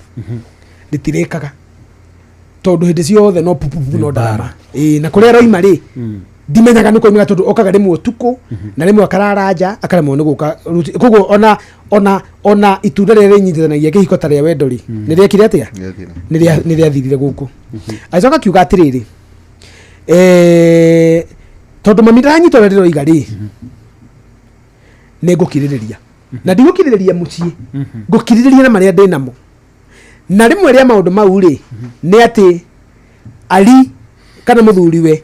rĩtirĩkaga, tondũ hĩndĩ ciothe no pupupu, no ndarama. Ĩĩ, na kũrĩa aroima rĩ, ndimenyaga nĩ koimaga, tondũ okaga rĩmwe ũtukũ na rĩmwe akarara nja, akaremwo nĩ gũka Koguo ona itunda rĩrĩa rĩnyitithanagia kĩhiko ta rĩa wendo rĩ, nĩ rĩekire atĩa? Rĩathira. Nĩ rĩathirire gũkũ. Agĩcoka akiuga atĩrĩrĩ, tondũ mami ndaranyita ũrĩa ndĩroiga rĩ, nĩ ngũkirĩrĩria, na ndigũkirĩrĩria mũciĩ, ngũkirĩrĩria na marĩa ndĩ namo. Na rĩmwe rĩa maũndũ mau rĩ, nĩ atĩ ari kana mũthuriwe,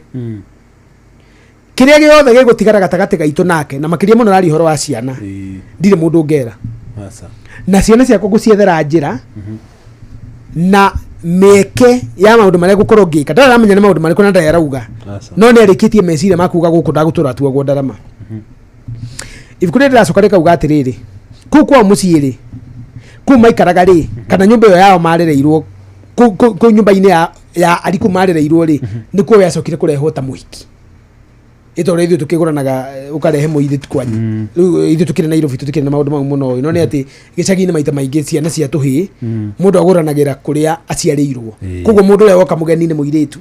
kĩrĩa gĩothe gĩgũtigara gatagatĩ gaitũ nake, na makĩria mũno raria ũhoro wa ciana, ndirĩ mũndũ ngera. Aca. Na ciana ciakwa ngũciethera njĩra na mĩeke ya maũndũ marĩa ngũkorwo ngĩka. Ndaramenya nĩ maũndũ marĩkũ na ndarĩ arauga. Aca. No nĩ arĩkĩtie meciria ma kuga gũkũ ndagũtũra atuagwo ndarama. Ibuku rĩrĩ rĩracoka rĩkauga atĩrĩrĩ, kũu kwao mũciĩ rĩ, kũu maikaraga rĩ, kana nyũmba ĩyo yao marereirwo kũu nyũmba-inĩ ya ari kũu marereirwo rĩ, nĩkuo we acokire kũrehwo ta mũhiki. Ĩtorĩa ithuĩ tũkĩgũranaga, ũkarehe mũirĩtu kwanyu. Rĩu ithuĩ tũkĩrĩ Nairobi tũtikĩrĩ na maũndũ mau mũno, no nĩ atĩ gĩcagi-inĩ maita maingĩ ciana cia tũhĩĩ mũndũ agũranagĩra kũrĩa aciarĩirwo. Koguo mũndũ ũrĩa woka mũgeni nĩ mũirĩtu,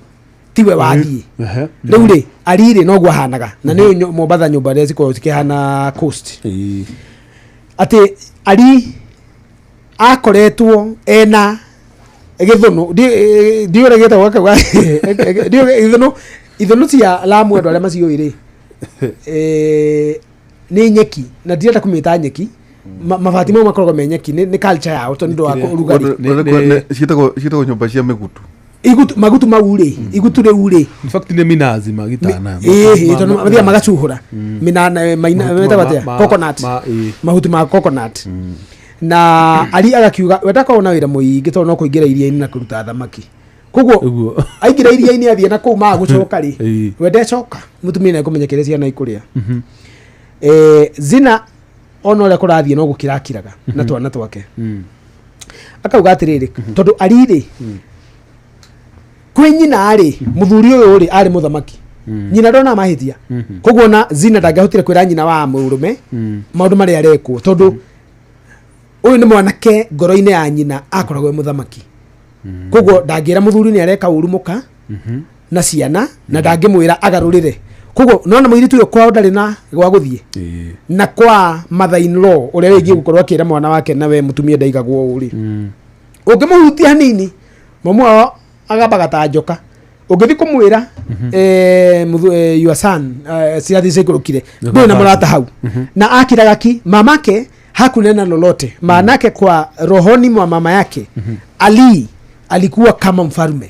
tiwe wathiĩ. Rĩu rĩ, ari rĩ, noguo ahanaga, na nĩ Mombatha nyũmba iria cikoragwo cikĩhana coast, atĩ ari akoretwo ena gĩthũnũ, ndiũĩ ũrĩa gĩtagwo, gakauga ndiũĩ gĩthũnũ, ithũnũ cia Lamu, andũ arĩa maciũĩ rĩ, nĩ nyeki, na ndirenda kũmĩta nyeki. Mabati mau makoragwo me nyeki, nĩ culture yao tondũ nĩ ũndũ wa Kĩrĩa- ũrugarĩ. Nĩ- Ciĩtagwo nyũmba cia mĩgutu. Igutu magutu mau rĩ, igutu rĩu rĩ. In fact nĩ minazi magitana. Ĩĩ, tondũ mathiaga magacuhũra minana maina Mahuti metagwo atĩa? Coconut. Ĩĩ. Mahuti ma coconut. Na ari agakiuga we ndakorwo na wĩra mũingĩ tondũ no kũingĩra iria-inĩ na kũruta thamaki, koguo Ũguo. Aingĩra iria-inĩ athiĩ na kũu maga gũcoka rĩ, we ndecoka, mũtumia nĩ ekũmenya kĩrĩa ciana ikũrĩa. Zina ona ũrĩa kũrathiĩ no gũkirakiraga na twana twake. Akauga atĩrĩrĩ, tondũ ari rĩ kwĩ nyina rĩ, mũthuri ũyũ rĩ arĩ mũthamaki, nyina ndona mahĩtia, koguo na Zina ndangĩahotire kwĩra nyina wa mũrũme maũndũ marĩa arekwo, tondũ ũyũ nĩ mwanake ngoro-inĩ ya nyina akoragwo e mũthamaki, koguo ndangĩra mũthuri nĩ areka ũru mũka na ciana, na ndangĩmwĩra agarũrĩre. Koguo nona mũirĩtu ũyũ kwao ndarĩ na gwa gũthiĩ na kwa mother in law ũrĩa wĩgiĩ gũkorwo akĩra mwana wake na we mũtumia ndaigagwo ũũ rĩ, ũngĩmũhutia hanini mamu wao agambaga ta njoka. Ũngĩthiĩ kũmwĩra your son ciathi ciikũrũkire, ndũrĩ na mũrata hau na akiraga ki. Mamake hakunena lolote, maanake kwa rohoni mwa mama yake Ali alikuwa kama mfalme,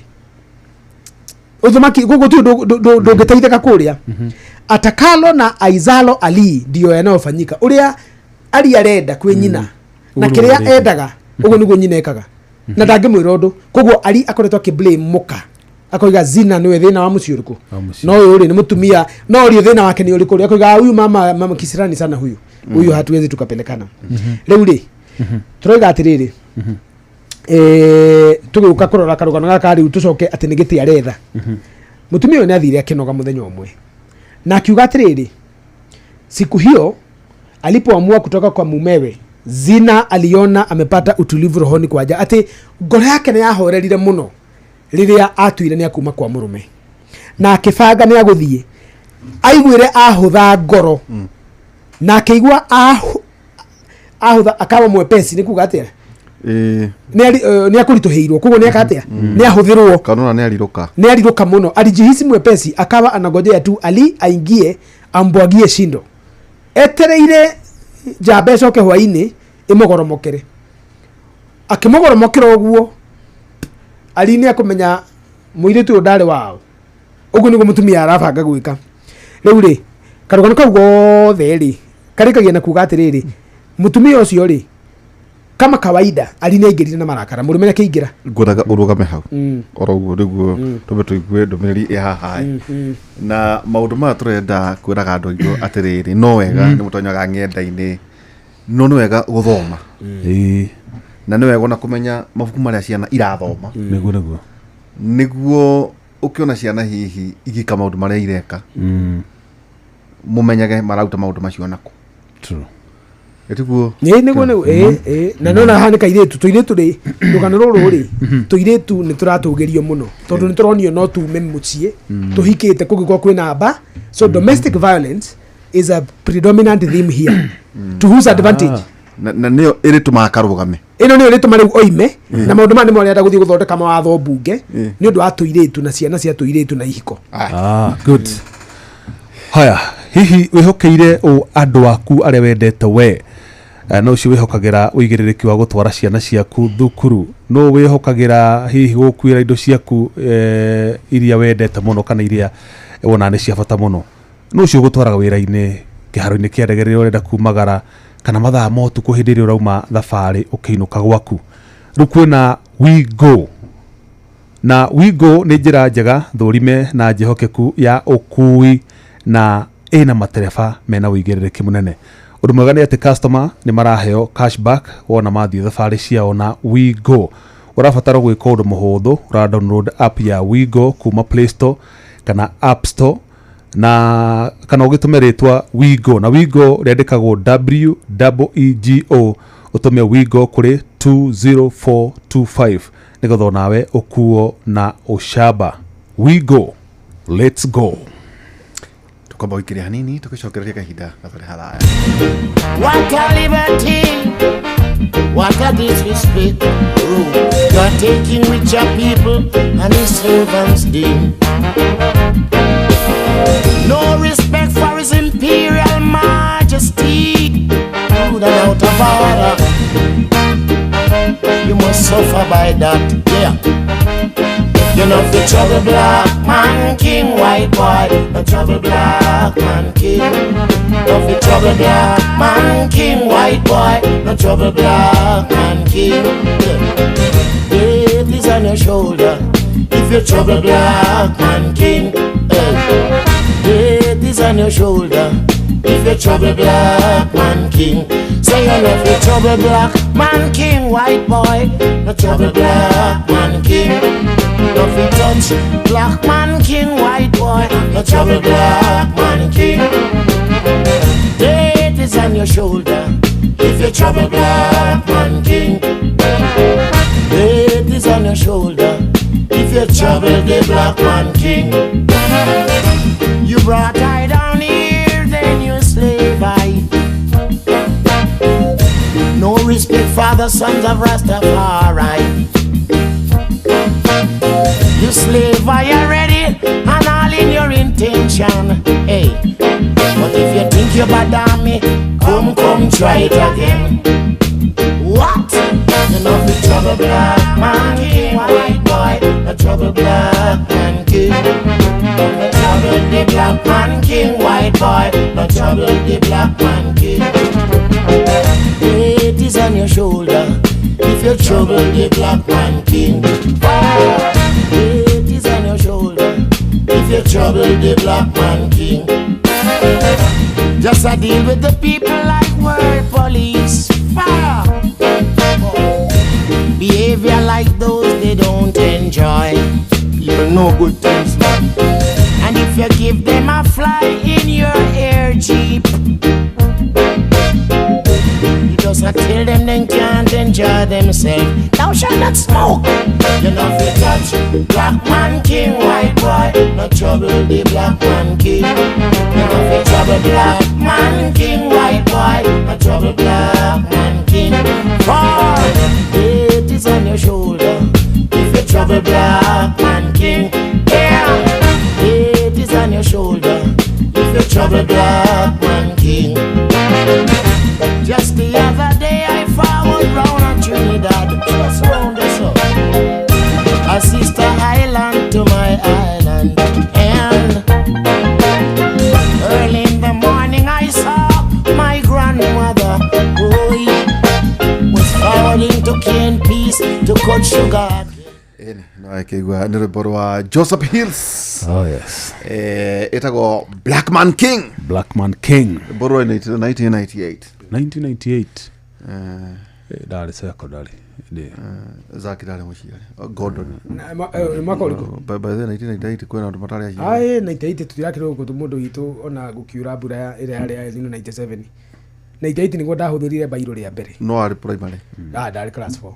uthamaki, koguo tu ndũngĩteithĩka kũrĩa. Atakalo na aizalo Ali ndiyo yanayofanyika. Ũrĩa Ali arenda kwĩ nyina na Ũguo kĩrĩa nĩguo endaga, ũguo nĩguo nyina ekaga, na ndangĩmwĩra ũndũ. Koguo Ali akoretwo akĩblame mũka, akoiga Zina nĩwe thĩna wa mũciĩ ũrĩkũ. Wa mũciĩ. No ũyũ rĩ nĩ mũtumia, no ũrĩ thĩna wake nĩ ũrĩkũ rĩ? Akoiga, "Ah, huyu mama, mama kisirani sana huyu, huyu hatuwezi tukapelekana." Rĩu rĩ tũroiga atĩrĩrĩ, tũgĩũka kũrora karũgano gaka rĩu, tũcoke atĩ nĩ gĩtĩ aretha. Mũtumia ũyũ nĩ athire akĩnoga mũthenya ũmwe na akiuga atĩrĩrĩ, siku hiyo alipoamua kutoka kwa mumewe, Zina aliona amepata utulivu rohoni kwa aja atĩ ngoro yake nĩ yahorerire mũno rĩrĩa atuire nĩ akuma kwa mũrũme na akĩbanga nĩ agũthiĩ. Aiguire ahũtha ngoro na akĩigua ahũtha, akawa mwepesi. Nĩ kuga atĩa? Nĩ akũritũhĩirwo, koguo nĩ eka atĩa? Nĩ ahũthĩrwo. Kanona nĩ arirũka. Nĩ arirũka mũno. Alijihisi mwepesi, akawa anagojea tu Ali aingie ambwagie shindo, etereire njamba ĩcoke hwainĩ ĩmũgoromokere. Akĩmũgoromokera ũguo, Ali nĩ akũmenya mũirĩtu ũyũ ndarĩ wao. Ũguo nĩguo mũtumia arabanga gwĩka. Rĩu rĩ, karũgano kau gothe rĩ karĩkagia na kuga atĩrĩrĩ, mũtumia ũcio rĩ, kama kawaida, Ali nĩ aingĩrire na marakara, mũrũme akĩingĩra. Ngwendaga ũrũgame hau oro ũguo nĩguo tũmbe tũigue ndũmĩrĩri ĩ haha na maũndũ maya tũrenda kwĩraga andũ aitũ atĩrĩrĩ, no wega nĩ mũtonyaga ng'enda-inĩ, no nĩ wega gũthoma na nĩ wega ona kũmenya mabuku marĩa ciana irathoma, Nĩguo nĩguo. Nĩguo ũkĩona ciana hihi igĩka maũndũ marĩa ireka, mũmenyage marauta maũndũ macio nako. True. Ĩtiguo? Ĩ nĩguo nĩguo, ĩ ĩ, na nona haha nĩ kairĩtu, tũirĩtu rĩ, rũgano rũrũ rĩ, tũirĩtu nĩ tũratũgĩrio mũno tondũ nĩ tũronio no tume mũciĩ tũhikĩte kũngĩkorwo kwĩna mba. So domestic violence is a predominant theme here, to whose advantage? Na nĩyo ĩrĩtũmaga karũgame. Ĩno nĩyo ĩrĩtũma rĩu oime na maũndũ maya nĩmo arenda gũthiĩ gũthondeka mawatho mbunge nĩ ũndũ wa tũirĩtu na ciana cia tũirĩtu na ihiko. Ah, good. Haya, hihi wĩhokeire ũ andũ aku arĩa wendete we? No ũcio wĩhokagĩra ũigĩrĩrĩki wa gũtwara ciana ciaku thukuru? No wĩhokagĩra hihi gũkuĩra indo ciaku iria wendete mũno kana iria wonaga nĩ cia bata mũno? No ũcio ũgũtwaraga wĩra-inĩ, kĩharo-inĩ kĩa ndege rĩrĩa ũrenda kumagara, kana mathaa ma ũtukũ hĩndĩ ĩrĩa ũrauma thabarĩ ũkĩinũka gwaku? Rĩu kwĩna WeGo, na WeGo nĩ njĩra njega thũrime na njĩhokeku ya ũkui na ĩna matereba mena ũigĩrĩrĩki mũnene. Ũndũ mwega nĩ atĩ customer nĩ maraheo cashback wona mathiĩ thabarĩ ciao na WeGo. Ũrabatara gwĩka ũndũ mũhũthũ, ũra download app ya WeGo kuma Play Store kana App Store, na kana ũgĩtũme rĩtwa WeGo, na WeGo rĩandĩkagwo W E G O, ũtũme WeGo kũrĩ 20425 nĩgetha onawe ũkuo na ũcamba. WeGo, let's go. Tũkwamba gũikĩria hanini, tũgĩcokereria kahinda gatarĩ haraya. What a liberty, what a disrespect. You're taking richer people and his servants deem. No respect for his imperial majesty. Rude and out of order. You must suffer by that, yeah. You know the trouble black man king, white boy. No trouble black man king. No fi trouble black man king, white boy. No trouble black man king. Death is on your shoulder if you trouble black man king. Death is on your shoulder if you trouble black man king. Say you love the trouble black man king, white boy. No trouble black man king. No fi touch black man king, white boy. No trouble black man king. Death is on your shoulder if you trouble black man king. Death is on your shoulder if you trouble the black man king. You brought I down here, then you slave I. No respect for the sons of Rastafari. You slave I already, and all in your intention. Hey, but if you think you're bad than me, come, come try it again. What? You know the trouble black man king, white boy. The trouble black man king. The trouble the black man king, white boy. The trouble the black man king. It is on your shoulder if you trouble the black man king. It is on your shoulder if you trouble the black man king. Just a deal with the people like world police. Fire! Behavior like those they don't enjoy. People know good things, man. And if you give them a fly in your air jeep, you just a tell them they can't enjoy themselves. Thou shalt not smoke. You know if you touch black man king, white boy. No trouble the black man king. You know if you trouble black man king, white boy. No trouble black man king. For it is on your shoulder if you trouble black man king. Yeah, it is on your shoulder if you trouble black man king. Just the other day I forward round on Trinidad, just round us up, a sister island to my island. And early in the morning I saw my grandmother, who was forwarding to cane peace to cut sugar. No akĩigua nĩ rwĩmbo rwa Joseph Hills. Oh yes. Ĩtagwo Black Man King. Black Man King. Rwĩmbo rwa 1998. 1998. Ndarĩ secondary. Zaki ndarĩ mũciare. Gordon. Mwaka ũrĩkũ? By the 1998 kwĩna andũ matarĩ aciare. Aĩ 98 tũtirakĩrwo gũkũ mũndũ witũ ona gũkiura mbura ĩrĩa yarĩ ya El Nino 97. 98 nĩguo ndahũthĩrire bairũ rĩa mbere. No arĩ primary. Ndarĩ class 4.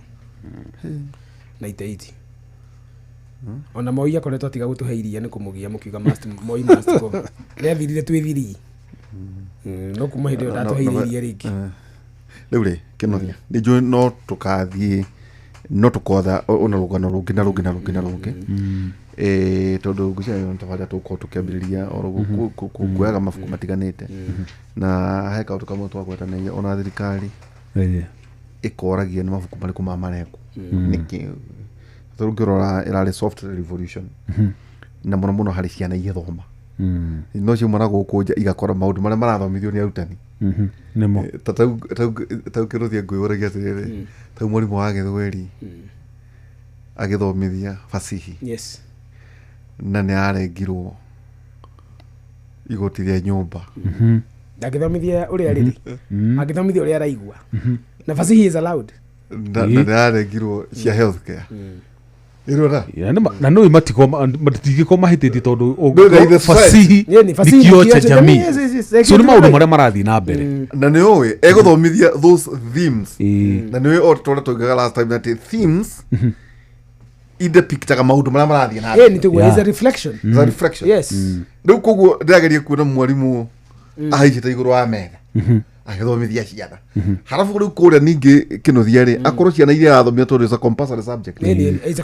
98. Ona Moi akoretwo atiga gũtũhe iria nĩ kũmũgia mũkiuga must Moi must go. Rĩathirire twĩ thiri. No kuma hĩndĩ ĩyo ndatũheire iria rĩngĩ. Rĩu rĩ Kĩnothia nĩ njũĩ no tũkathiĩ no tũkotha ona rũgano rũngĩ na rũngĩ na rũngĩ na rũngĩ. Tondũ ngwĩciria nĩ tabarĩra tũgũkorwo tũkĩambĩrĩria oro kuoyaga mabuku matiganĩte. Na he kaũndũ kamwe twagwetanĩire ona thirikari ĩkoragia nĩ mabuku marĩkũ mamarekwo. Nĩkĩ tondũ ũngĩrora ĩrarĩ soft revolution na mũno mũno harĩ ciana igĩthoma. No ciuma na gũkũ nja igakora maũndũ marĩa marathomithio nĩ arutani. Nĩmo. Ta tau Kĩrothia ngwĩyũragia atĩrĩrĩ, tau mwarimũ wa gĩthweri agĩthomithia fasihi. Yes. Na nĩ arengirwo igoti rĩa nyũmba. Ndangĩthomithia ũrĩa rĩrĩ. Angĩthomithia ũrĩa araigua. Na fasihi is allowed. Na nĩ arengirwo cia healthcare. Irora. Na no matigĩkorwo mahĩtĩtie tondũ fasihi nĩ kĩo cha jamii. So nĩ maũndũ marĩa marathiĩ na mbere. Na nĩ ũĩ egũthomithia those themes. Na nĩ ũĩ o ta ũrĩa twaugaga last time atĩ themes idepictaga maũndũ marĩa marathiĩ na mbere. Nĩ tũguo, is a reflection. Is a reflection. Yes. Rĩu koguo ndĩrageria kuona mwarimũ ahaicĩte igũrũ wa metha agĩthomithia ciana. Halafu rĩu kũrĩa ningĩ Kĩnuthia rĩ akorwo ciana iria arathomia tondũ is a compulsory subject.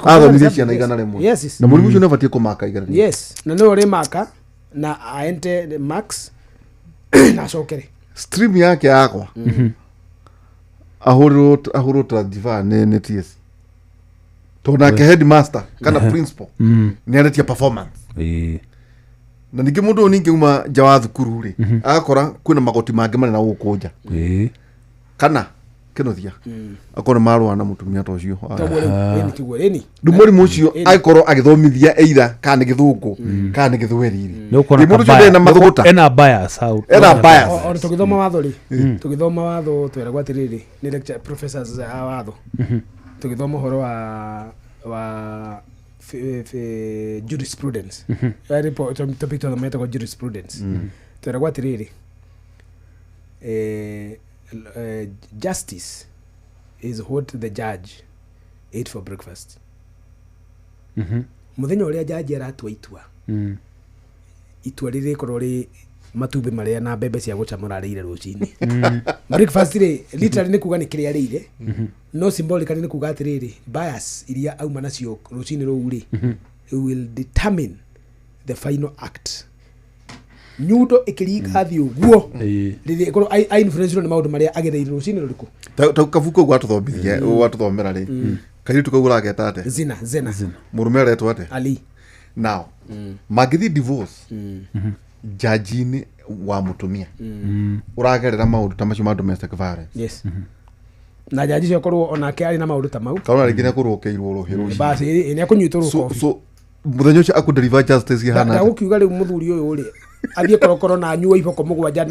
Athomithia ciana 100. Yes. Na mũrimũ ũcio nĩ abatiĩ kũmaka 100. Yes. Na nĩwe ũrĩmaka na aente max na acokere. Stream yake yakwa. Ahũrĩrwo transfer nĩ TSC. Tondũ nake headmaster kana principal nĩ aretia performance. Na ningĩ mũndũ ũyũ ningĩ uma nja wa thukuru rĩ, agakora kwĩna magoti mangĩ marĩ na gũkũ nja, kana kĩnothia akorwo nĩ marũa na mũtumia ta ũcio. Toguo rĩu ĩni tiguo ĩni. Rĩu mũrimũ ũcio agĩkorwo agĩthomithia eira kana nĩ gĩthũngũ kana nĩ gĩthweri rĩ, Nĩ ũkuona Rĩ, mũndũ ũcio ka ndarĩ na bias. mathũgũta. Ena bias hau. Ena bias. Ona tũgĩthoma watho rĩ, tũgĩthoma watho tweragwo atĩrĩrĩ, nĩ lecture professors a watho, tũgĩthoma ũhoro wa jurisprudence. Yarĩ topic twathoma ĩtagwo jurisprudence. Tweragwo atĩrĩrĩ, justice is what the judge ate for breakfast. Mũthenya ũrĩa jaji aratua itua, itua rĩrĩkorwo rĩ matumbĩ marĩa na mbembe cia gũcamũra arĩire rũcinĩ breakfast rĩ. Literally nĩ kuga nĩ kĩrĩa arĩire, no symbolically nĩ kuga atĩrĩrĩ, bias iria auma nacio rũcinĩ rũu rĩ will determine the final act. Nyundo ĩkĩringa thĩ ũguo, rĩrĩa ĩkorwo a-influence nĩ maũndũ marĩa agereire rũcinĩ rũrĩkũ. Ta kabuku kau watũthomithia, watũthomera rĩ, kairĩtu kau ũrageta atĩa? Zina, Zena. Mũrũme aretwo atĩa? Ali. Now mangĩthiĩ divorce, jaji-inĩ wa mũtumia ũragerera maũndũ ta macio ma domestic violence. Yes, na jaji cio akorwo onake arĩ na maũndũ ta mau. Kaona rĩngĩ nĩakũrũkĩirwo rũhĩ rũcio. Basi nĩ akũnyitwo So rũkobi. so mũthenya ũcio akũdeliver justice ihana atĩa? Ndagũkiuga rĩu mũthuri ũyũ rĩ athiĩ korokoro na anyuo iboko mũgwanja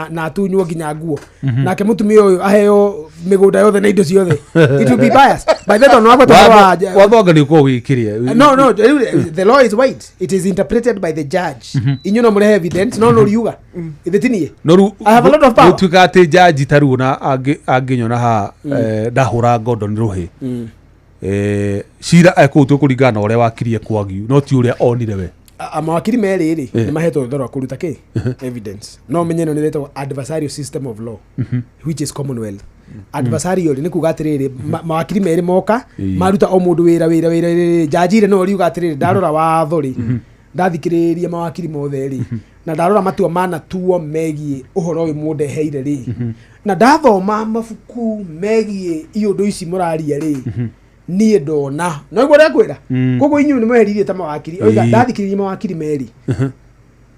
na atunywo nginya nguo, nake mũtumia ũyũ aheo mĩgũnda yothe na indo ciothe. It will be biased by the tondũ wagweta ũhoro wa Watho anga nĩ ũkoragwo wĩkĩrĩa. No, rĩu the law is wide. It is interpreted by the judge. Inyuĩ no mũrehe evidence, no riuga ithe ti niĩ. No rĩu I have a lot of power. gũtuĩka atĩ jaji ta rĩu ona angĩnyona haha, ndahũra ngondo nĩ rũhĩ, cira ekũũtua kũringana na ũrĩa wakirie kwagiu, no ti ũrĩa onire we. Mawakiri merĩ rĩ nĩ mahetwo rũtha rwa kũruta kĩ evidence, no menye ĩno nĩ ĩtagwo adversarial system of law, which is commonwealth. Adversarial nĩ kuga atĩrĩrĩ, mawakiri merĩ moka, maruta o mũndũ wĩra, jaji rĩ no riuga atĩrĩrĩ, ndarora watho rĩ, ndathikĩrĩria mawakiri mothe rĩ, na ndarora matua manatuo megiĩ ũhoro ũyũ mũndeheire rĩ, na ndathoma mabuku megiĩ iũndũ ici mũraria rĩ, niĩ ndona no iguo ũrĩa ngwĩra. Koguo inyuĩ nĩ mweheririe ta mawakiri oiga. Ndathikĩrĩria mawakiri merĩ,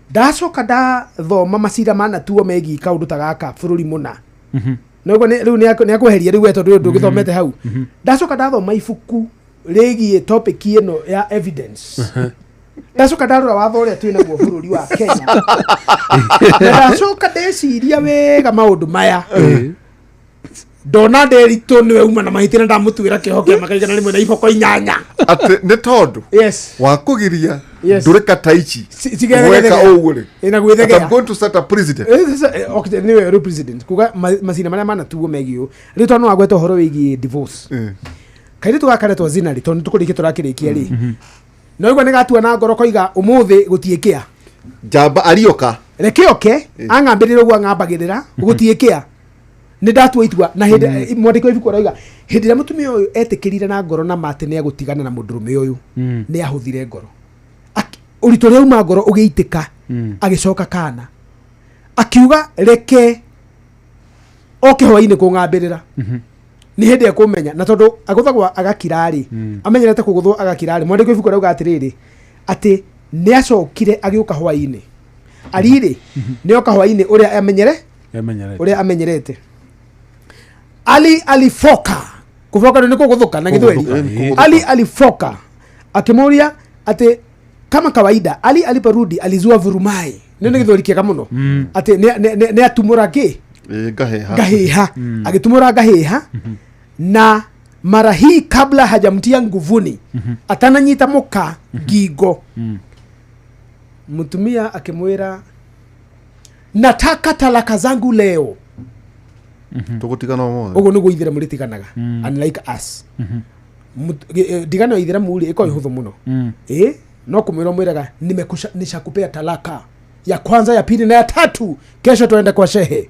ndacoka ndathoma macira manatuo megiĩ kaũndũ ta gaka bũrũri mũna. No iguo rĩu nĩ akweheria rĩu we tondũ ndũgĩthomete hau. Ndacoka ndathoma ibuku rĩgiĩ topic ĩno ya evidence, ndacoka ndarora watho ũrĩa twĩ naguo bũrũri wa Kenya, na ndacoka ndeciria wega maũndũ maya, ndona Nderitũ nĩwe uma na mahĩtia na ndamũtuĩra kĩoho kĩa maka 100 na iboko 8. Atĩ nĩ tondũ wa kũgiria ndũrĩka ta ici cigeragethegea. gwĩka ũguo rĩ. Ĩ, na That gwĩthegea. I'm going to set a precedent. Eh, okay, nĩwe rĩu president kuga macina marĩa manatuo megiĩ ũũ. Rĩu tondũ nĩwagweta ũhoro wĩgiĩ divorce, kairĩtu gaka karetwo Zina rĩ, tondũ nĩtũkũrĩkia tũrakĩrĩkia rĩ, no igua nĩ gatua na ngoro koiga ũmũthĩ gũtiĩkĩa. Njamba arioka. Reke oke ang'ambĩrĩre ũguo ang'ambagĩrĩra, gũtiĩkĩa, nĩ ndatua itua. Na hĩndĩ mwandĩki wa ibuku aroiga hĩndĩ ĩrĩa mũtumia ũyũ etĩkĩrire na ngoro na matĩ nĩ agũtigana na mũndũrũme ũyũ, nĩ ahũthire ngoro. Ũritũ ũrĩa uma ngoro ũgĩitĩka. Agĩcoka kana akiuga reke oke hwainĩ kũng'ambĩrĩra, nĩ hĩndĩ ekũmenya. Na tondũ agũthagwo agakira-rĩ, amenyerete kũgũthwo agakira-rĩ, mwandĩki wa ibuku arauga atĩrĩrĩ, atĩ nĩ acokire agĩũka hwainĩ arirĩ, nĩ oka hwainĩ ũrĩa amenyere Amenyerete. Ũrĩa amenyerete. Ali alifoka, kufoka nĩ kũgũthũka na gĩthweri. Kũgũthũka, ĩ. Ali alifoka akĩmũria atĩ kama kawaida Ali aliporudi alizua vurumai. Nĩ gĩthweri kĩega mũno, atĩ nĩ atumũra kĩ. Ĩ, ngaheha. Ngahĩha, agĩtumũra ngahĩha. Na mara hii kabla hajamtia nguvuni, atananyita mũka ngingo, mũtumia akĩmwĩra, nataka talaka zangu leo. Tũgũtigana ũmũthĩ. Ũguo nĩguo ithĩramu rĩtiganaga, unlike us. Ndigano ya ithĩramu rĩ ĩkoragwo ĩhũthũ mũno. Ĩ no kũmwĩra ũmwĩraga, nishakupea talaka ya kwanza, ya pili na ya tatu, kesho tuende kwa shehe,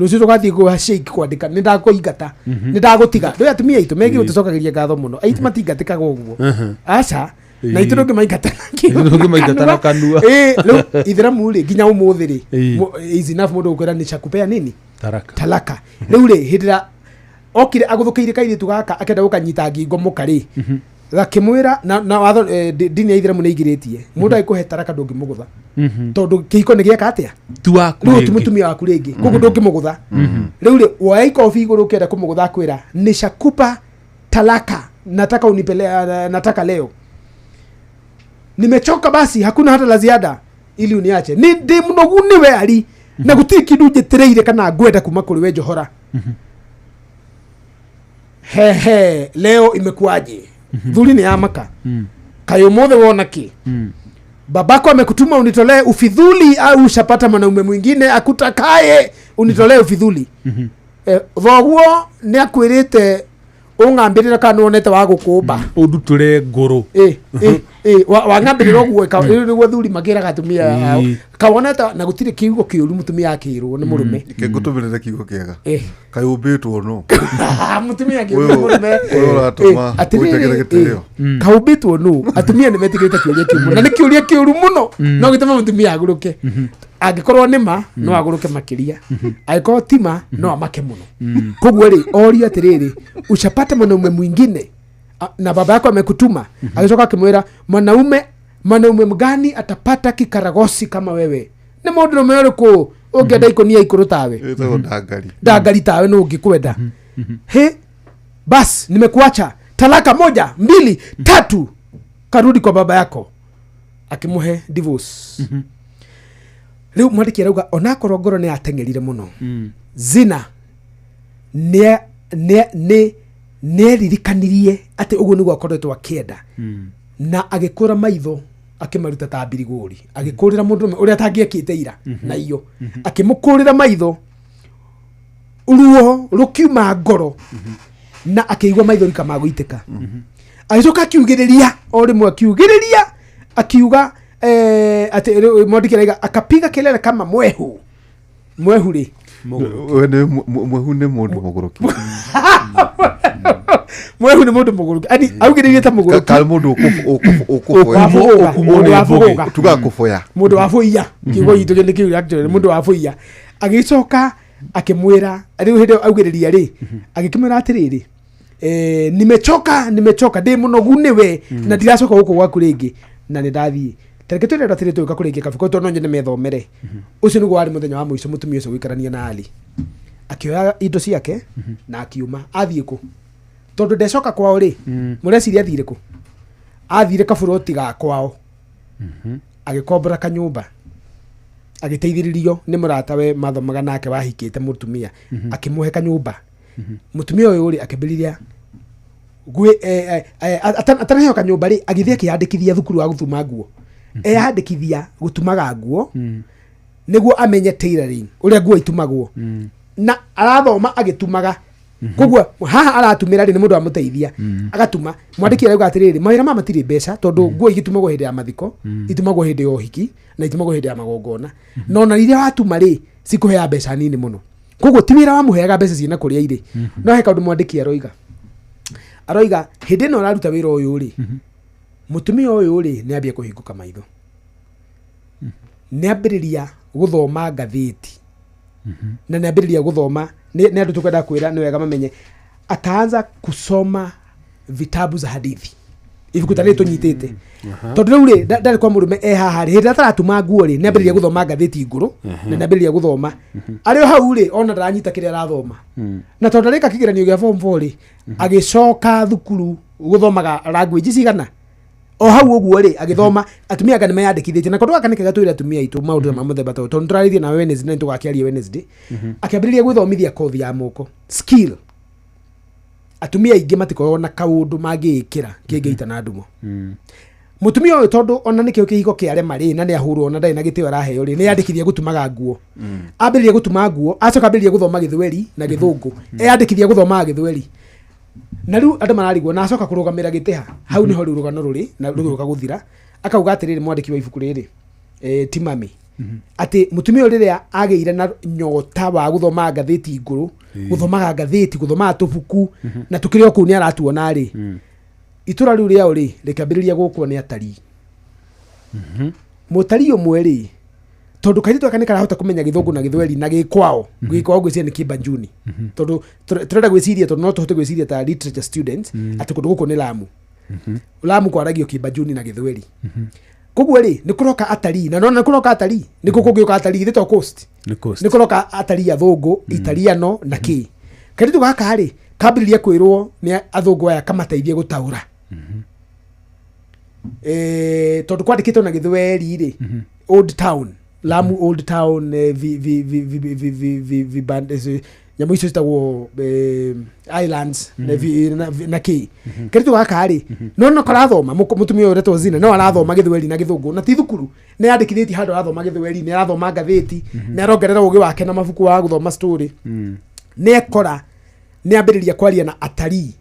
rũciũ tũgathiĩ kwa sheikh kwandĩka nĩ ndakũingata, nĩ ndagũtiga. Rĩu atumia aitũ megiĩ gũtũcokagĩria ngatho mũno. Aitũ matingatĩkaga ũguo, aca, na itũ ndũngĩmaingata na kĩo. Ndũngĩmaingata na kanua. Ĩ, rĩu ithĩramu rĩ nginya ũmũthĩ rĩ is enough mũndũ gũkwĩra nishakupea nini Taraka. Talaka. Rĩu rĩ hĩndĩ ĩrĩa Okire agũthũkĩire kairĩtu gaka akĩenda gũkanyita ngingo mũka rĩ. Gakĩmwĩra na watho ndini ya ithĩramu nĩ igirĩtie. Mũndũ agĩkũhe taraka ndũngĩmũgũtha. Tondũ kĩhiko nĩ gĩeka atĩa? Tu waku Rĩu ti rĩngĩ. mũtumia waku rĩngĩ. Koguo ndũngĩmũgũtha. Rĩu rĩ woya ikobi igũrũ ũkĩenda kũmũgũtha akwĩra nishakupa talaka nataka unipele, nataka leo. Nimechoka basi hakuna hata la ziada ili uniache. Ni ndi mũnogu nĩwe ari na gũtirĩ kĩndũ njĩtĩrĩire kana ngwenda kuma kũrĩ we njohora. Hehe leo imekuwaje? Thuri nĩ yamaka. Kaĩ ũmũthĩ wona kĩ? Babako amekutuma unitolee ufidhuli au ushapata mwanaume mwingine akutakaye unitolee ufidhuli? Thoguo nĩ akwĩrĩte ũng'ambĩrĩra kana nĩwonete wa gũkũmba. Ũndutũre ngũrũ. Wang'ambĩrĩra ũguo rĩu nĩguo thuri makĩraga atumia ao. Kawonete na gũtirĩ kiugo kĩũru mũtumia akĩrwo nĩ mũrũme. Ngũtũmĩrĩre kiugo kĩega. Kaĩ ũmbĩtwo no. Mũtumia akĩrwo nĩ mũrũme. Ũyũ ũratũma Atĩrĩrĩ, ũnjagĩre gĩtĩo. Kaumbĩtwo nũ? Atumia nĩ metĩkĩrĩte kĩũria kĩu mũno. Na nĩ kĩũria kĩũru mũno. No gĩtũme mũtumia agũrũke. Angĩkorwo nĩ ma no agũrũke makĩria. Angĩkorwo ti ma no amake mũno. Koguo rĩ orio atĩrĩrĩ ushapata mwanaume mwingine na baba yako amekutuma. Agĩcoka akĩmwĩra mwanaume mgani atapata kikaragosi kama wewe? Nĩ mũndũrũme ũrĩkũ ũngĩenda ikũnia ikũrũ tawe? Ĩtagwo ndangari. Ndangari tawe nũ ũngĩkwenda? He bas nimekuacha talaka 1 2 3 karudi kwa baba yako. Akĩmũhe divorce. Rĩu mwandĩki arauga onakorwo ngoro nĩ yateng'erire mũno. Zina nĩeririkanirie atĩ ũguo nĩguo akoretwo akĩenda. Na agĩkũra maitho akĩmaruta ta mbirigũri. Agĩkũrĩra mũndũrũme ũrĩa atangĩekĩte ira na iyo. Akĩmũkũrĩra maitho ruo rũkiuma ngoro na akĩigua maithori kama gũitĩka. Agĩcoka akiugĩrĩria o rĩmwe akiugĩrĩria akiuga atĩ rĩu mwandĩki arauga akapiga kelele kama mwehu. Mwehu rĩ? We nĩ mwehu nĩ mũndũ mũgũrũki. Mwehu nĩ mũndũ mũgũrũki. Ani augĩrĩirie ta mũgũrũki. Ka mũndũ ũkũboya. Mũndũ wa bũgũga. Tugaga kũboya. Mũndũ wa bũiya. Kiugo gitũ nĩ kĩu actually mũndũ wa bũiya. Agĩcoka akĩmwĩra rĩu hĩndĩ ĩyo augĩrĩria rĩ agĩkĩmwĩra atĩrĩrĩ nimechoka nimechoka ndĩ mũnogu nĩwe na ndiracoka gũkũ gwaku rĩngĩ na nĩ ndathiĩ. Tareke twĩre andũ atĩrĩ tũgĩũka kũrĩkia kabuku tondũ no nyende methomere. Ũcio nĩguo warĩ mũthenya wa mũico mũtumia ũcio gũikarania na Ali. Akĩoya indo ciake na akiuma. Athiĩ kũ? Tondũ ndecoka kwao rĩ, mũreciria athire kũ? Athire kaburoti ga kwao. Agĩkombora kanyũmba. Agĩteithĩrĩrio nĩ mũratawe mathomaga nake wahikĩte mũtumia. Akĩmũhe kanyũmba. Mũtumia ũyũ rĩ akĩambĩrĩria atanaheo kanyũmba rĩ agĩthiĩ akĩyandĩkithia thukuru wa gũtuma nguo. Eyandĩkithia gũtumaga nguo nĩguo amenye tailoring ũrĩa nguo itumagwo. Na arathoma agĩtumaga. Koguo haha aratumĩra rĩ nĩ mũndũ amũteithia. Agatuma. Mwandĩki arauga atĩrĩrĩ mawĩra maya matirĩ mbeca tondũ nguo igĩtumagwo hĩndĩ ya mathiko, itumagwo hĩndĩ ya ũhiki na itumagwo hĩndĩ ya magongona. Na ona rĩrĩa watuma rĩ cikũheaga mbeca nini mũno. Koguo ti wĩra wamũheaga mbeca ciĩna kũrĩa irĩ. No he kaũndũ mwandĩki aroiga. Aroiga hĩndĩ ĩno ũraruta wĩra ũyũ rĩ, mũtumia ũyũ rĩ nĩ ambia kũhingũka maitho. Nĩ ambĩrĩria gũthoma ngathĩti. Na nĩ ambĩrĩria gũthoma nĩ andũ tũkwenda kwĩra nĩ wega mamenye. Akaanza kusoma vitabu za hadithi. Ibuku ta rĩrĩ tũnyitĩte. Tondũ rĩu rĩ ndarĩ kwa mũrũme e haha rĩ hĩndĩ ĩrĩa ataratuma nguo rĩ nĩ ambĩrĩria gũthoma ngathĩti ngũrũ na nĩ ambĩrĩria gũthoma. Arĩ o hau rĩ ona ndaranyita kĩrĩa arathoma. Na tondũ ndarĩka kĩgeranio gĩa form 4 rĩ agĩcoka thukuru gũthomaga language cigana. O hau ũguo rĩ agĩthoma atumia anga nĩ meyandĩkithĩtie na kũndũ gaka nĩ kega twĩre atumia aitũ maũndũ ma mũthemba ta ũyũ, tondũ nĩtũrarĩtie nawe Wednesday na nĩtũgakĩaria Wednesday. Akĩambĩrĩria gwĩthomithia kothi ya moko skill. Atumia aingĩ matikoragwo na kaũndũ mangĩĩkĩra kĩngĩita na ndumo. Mũtumia ũyũ tondũ ona nĩkĩo kĩhiko kĩarema rĩ na nĩahũrwo ona ndarĩ na gĩtĩo araheo rĩ nĩyandĩkithia gũtumaga nguo. Ambĩrĩria gũtuma nguo acoka ambĩrĩria gũthoma gĩthweri na gĩthũngũ. Eyandĩkithia gũthomaga gĩthweri. Na rĩu andũ mararigwo na acoka kũrũgamĩra gĩtĩ ha. Hau nĩho rĩu rũgano rũrĩ na rũgĩũka gũthira. Akauga atĩrĩrĩ mwandĩki wa ibuku rĩrĩ ti mami. Atĩ mũtumia ũyũ rĩrĩa agĩire na nyota wa gũthoma ngathĩti ngũrũ, gũthomaga ngathĩti, gũthomaga tũbuku, na tũkĩrĩ o kũu nĩ aratuona rĩ. Itũra rĩu rĩao rĩ rĩkĩambĩrĩria gũkwo nĩ atarii. Mũtarii ũmwe rĩ Tondũ kairĩtu gaka nĩ karahota kũmenya Gĩthũngũ na Gĩthweri na gĩkwao. Gĩkwao ngwĩciria nĩ Kĩbanjuni, tondũ tũrenda gwĩciria, tondũ no tũhote gwĩciria ta literature students atĩ kũndũ gũkũ nĩ Lamu. Lamu kwaragio Kĩbanjuni na Gĩthweri. Koguo rĩ, nĩ kũroka atarii, na nona nĩ kũroka atarii, nĩ kũ kũngĩũka atarii githĩ to coast? Nĩ coast. Nĩ kũroka atarii athũngũ, Italiano na kĩ. Kairĩtu gaka rĩ, kambĩrĩria kwĩrwo nĩ athũngũ aya kamateithie gũtaũra. Tondũ kwandĩkĩtwo na Gĩthweri rĩ, Old Town, Lamu Old Town, vi, vi, vi, vi, vi, vi, vi, vi, nyamũ icio citagwo islands na na kĩ. Kairĩtu gaka rĩ, no no karathoma, mũtumia ũyũ ũretwo Zina no arathoma Gĩthweri na Gĩthũngũ, na ti thukuru, nĩ yandĩkithĩtie handũ arathoma Gĩthweri, nĩ arathoma ngathĩti, nĩ arongerera ũgĩ wake na mabuku wa gũthoma story. Nĩ ekora nĩ ambĩrĩria kwaria na atarii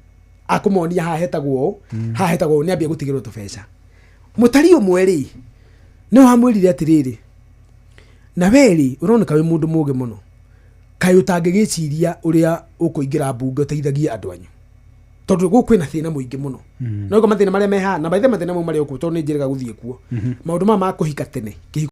akũmonia haha hetagwo ũũ, haha hetagwo ũũ, nĩ ambia gũtigĩrwo tũbeca. Mũtarii ũmwe rĩ, nĩ wamwĩrire atĩrĩrĩ, na we rĩ, ũroneka wĩ mũndũ mũgĩ mũno, kaĩ ũtangĩgĩciria ũrĩa ũkũingĩra mbunge ũteithagie andũ anyu, tondũ gũkũ kwĩna thĩna mũingĩ mũno. No mathĩna marĩa me haha na maithe mathĩna mau marĩ o kuo, tondũ nĩ njĩrĩga gũthiĩ kuo, maũndũ maya ma kũhika tene, kĩhiko.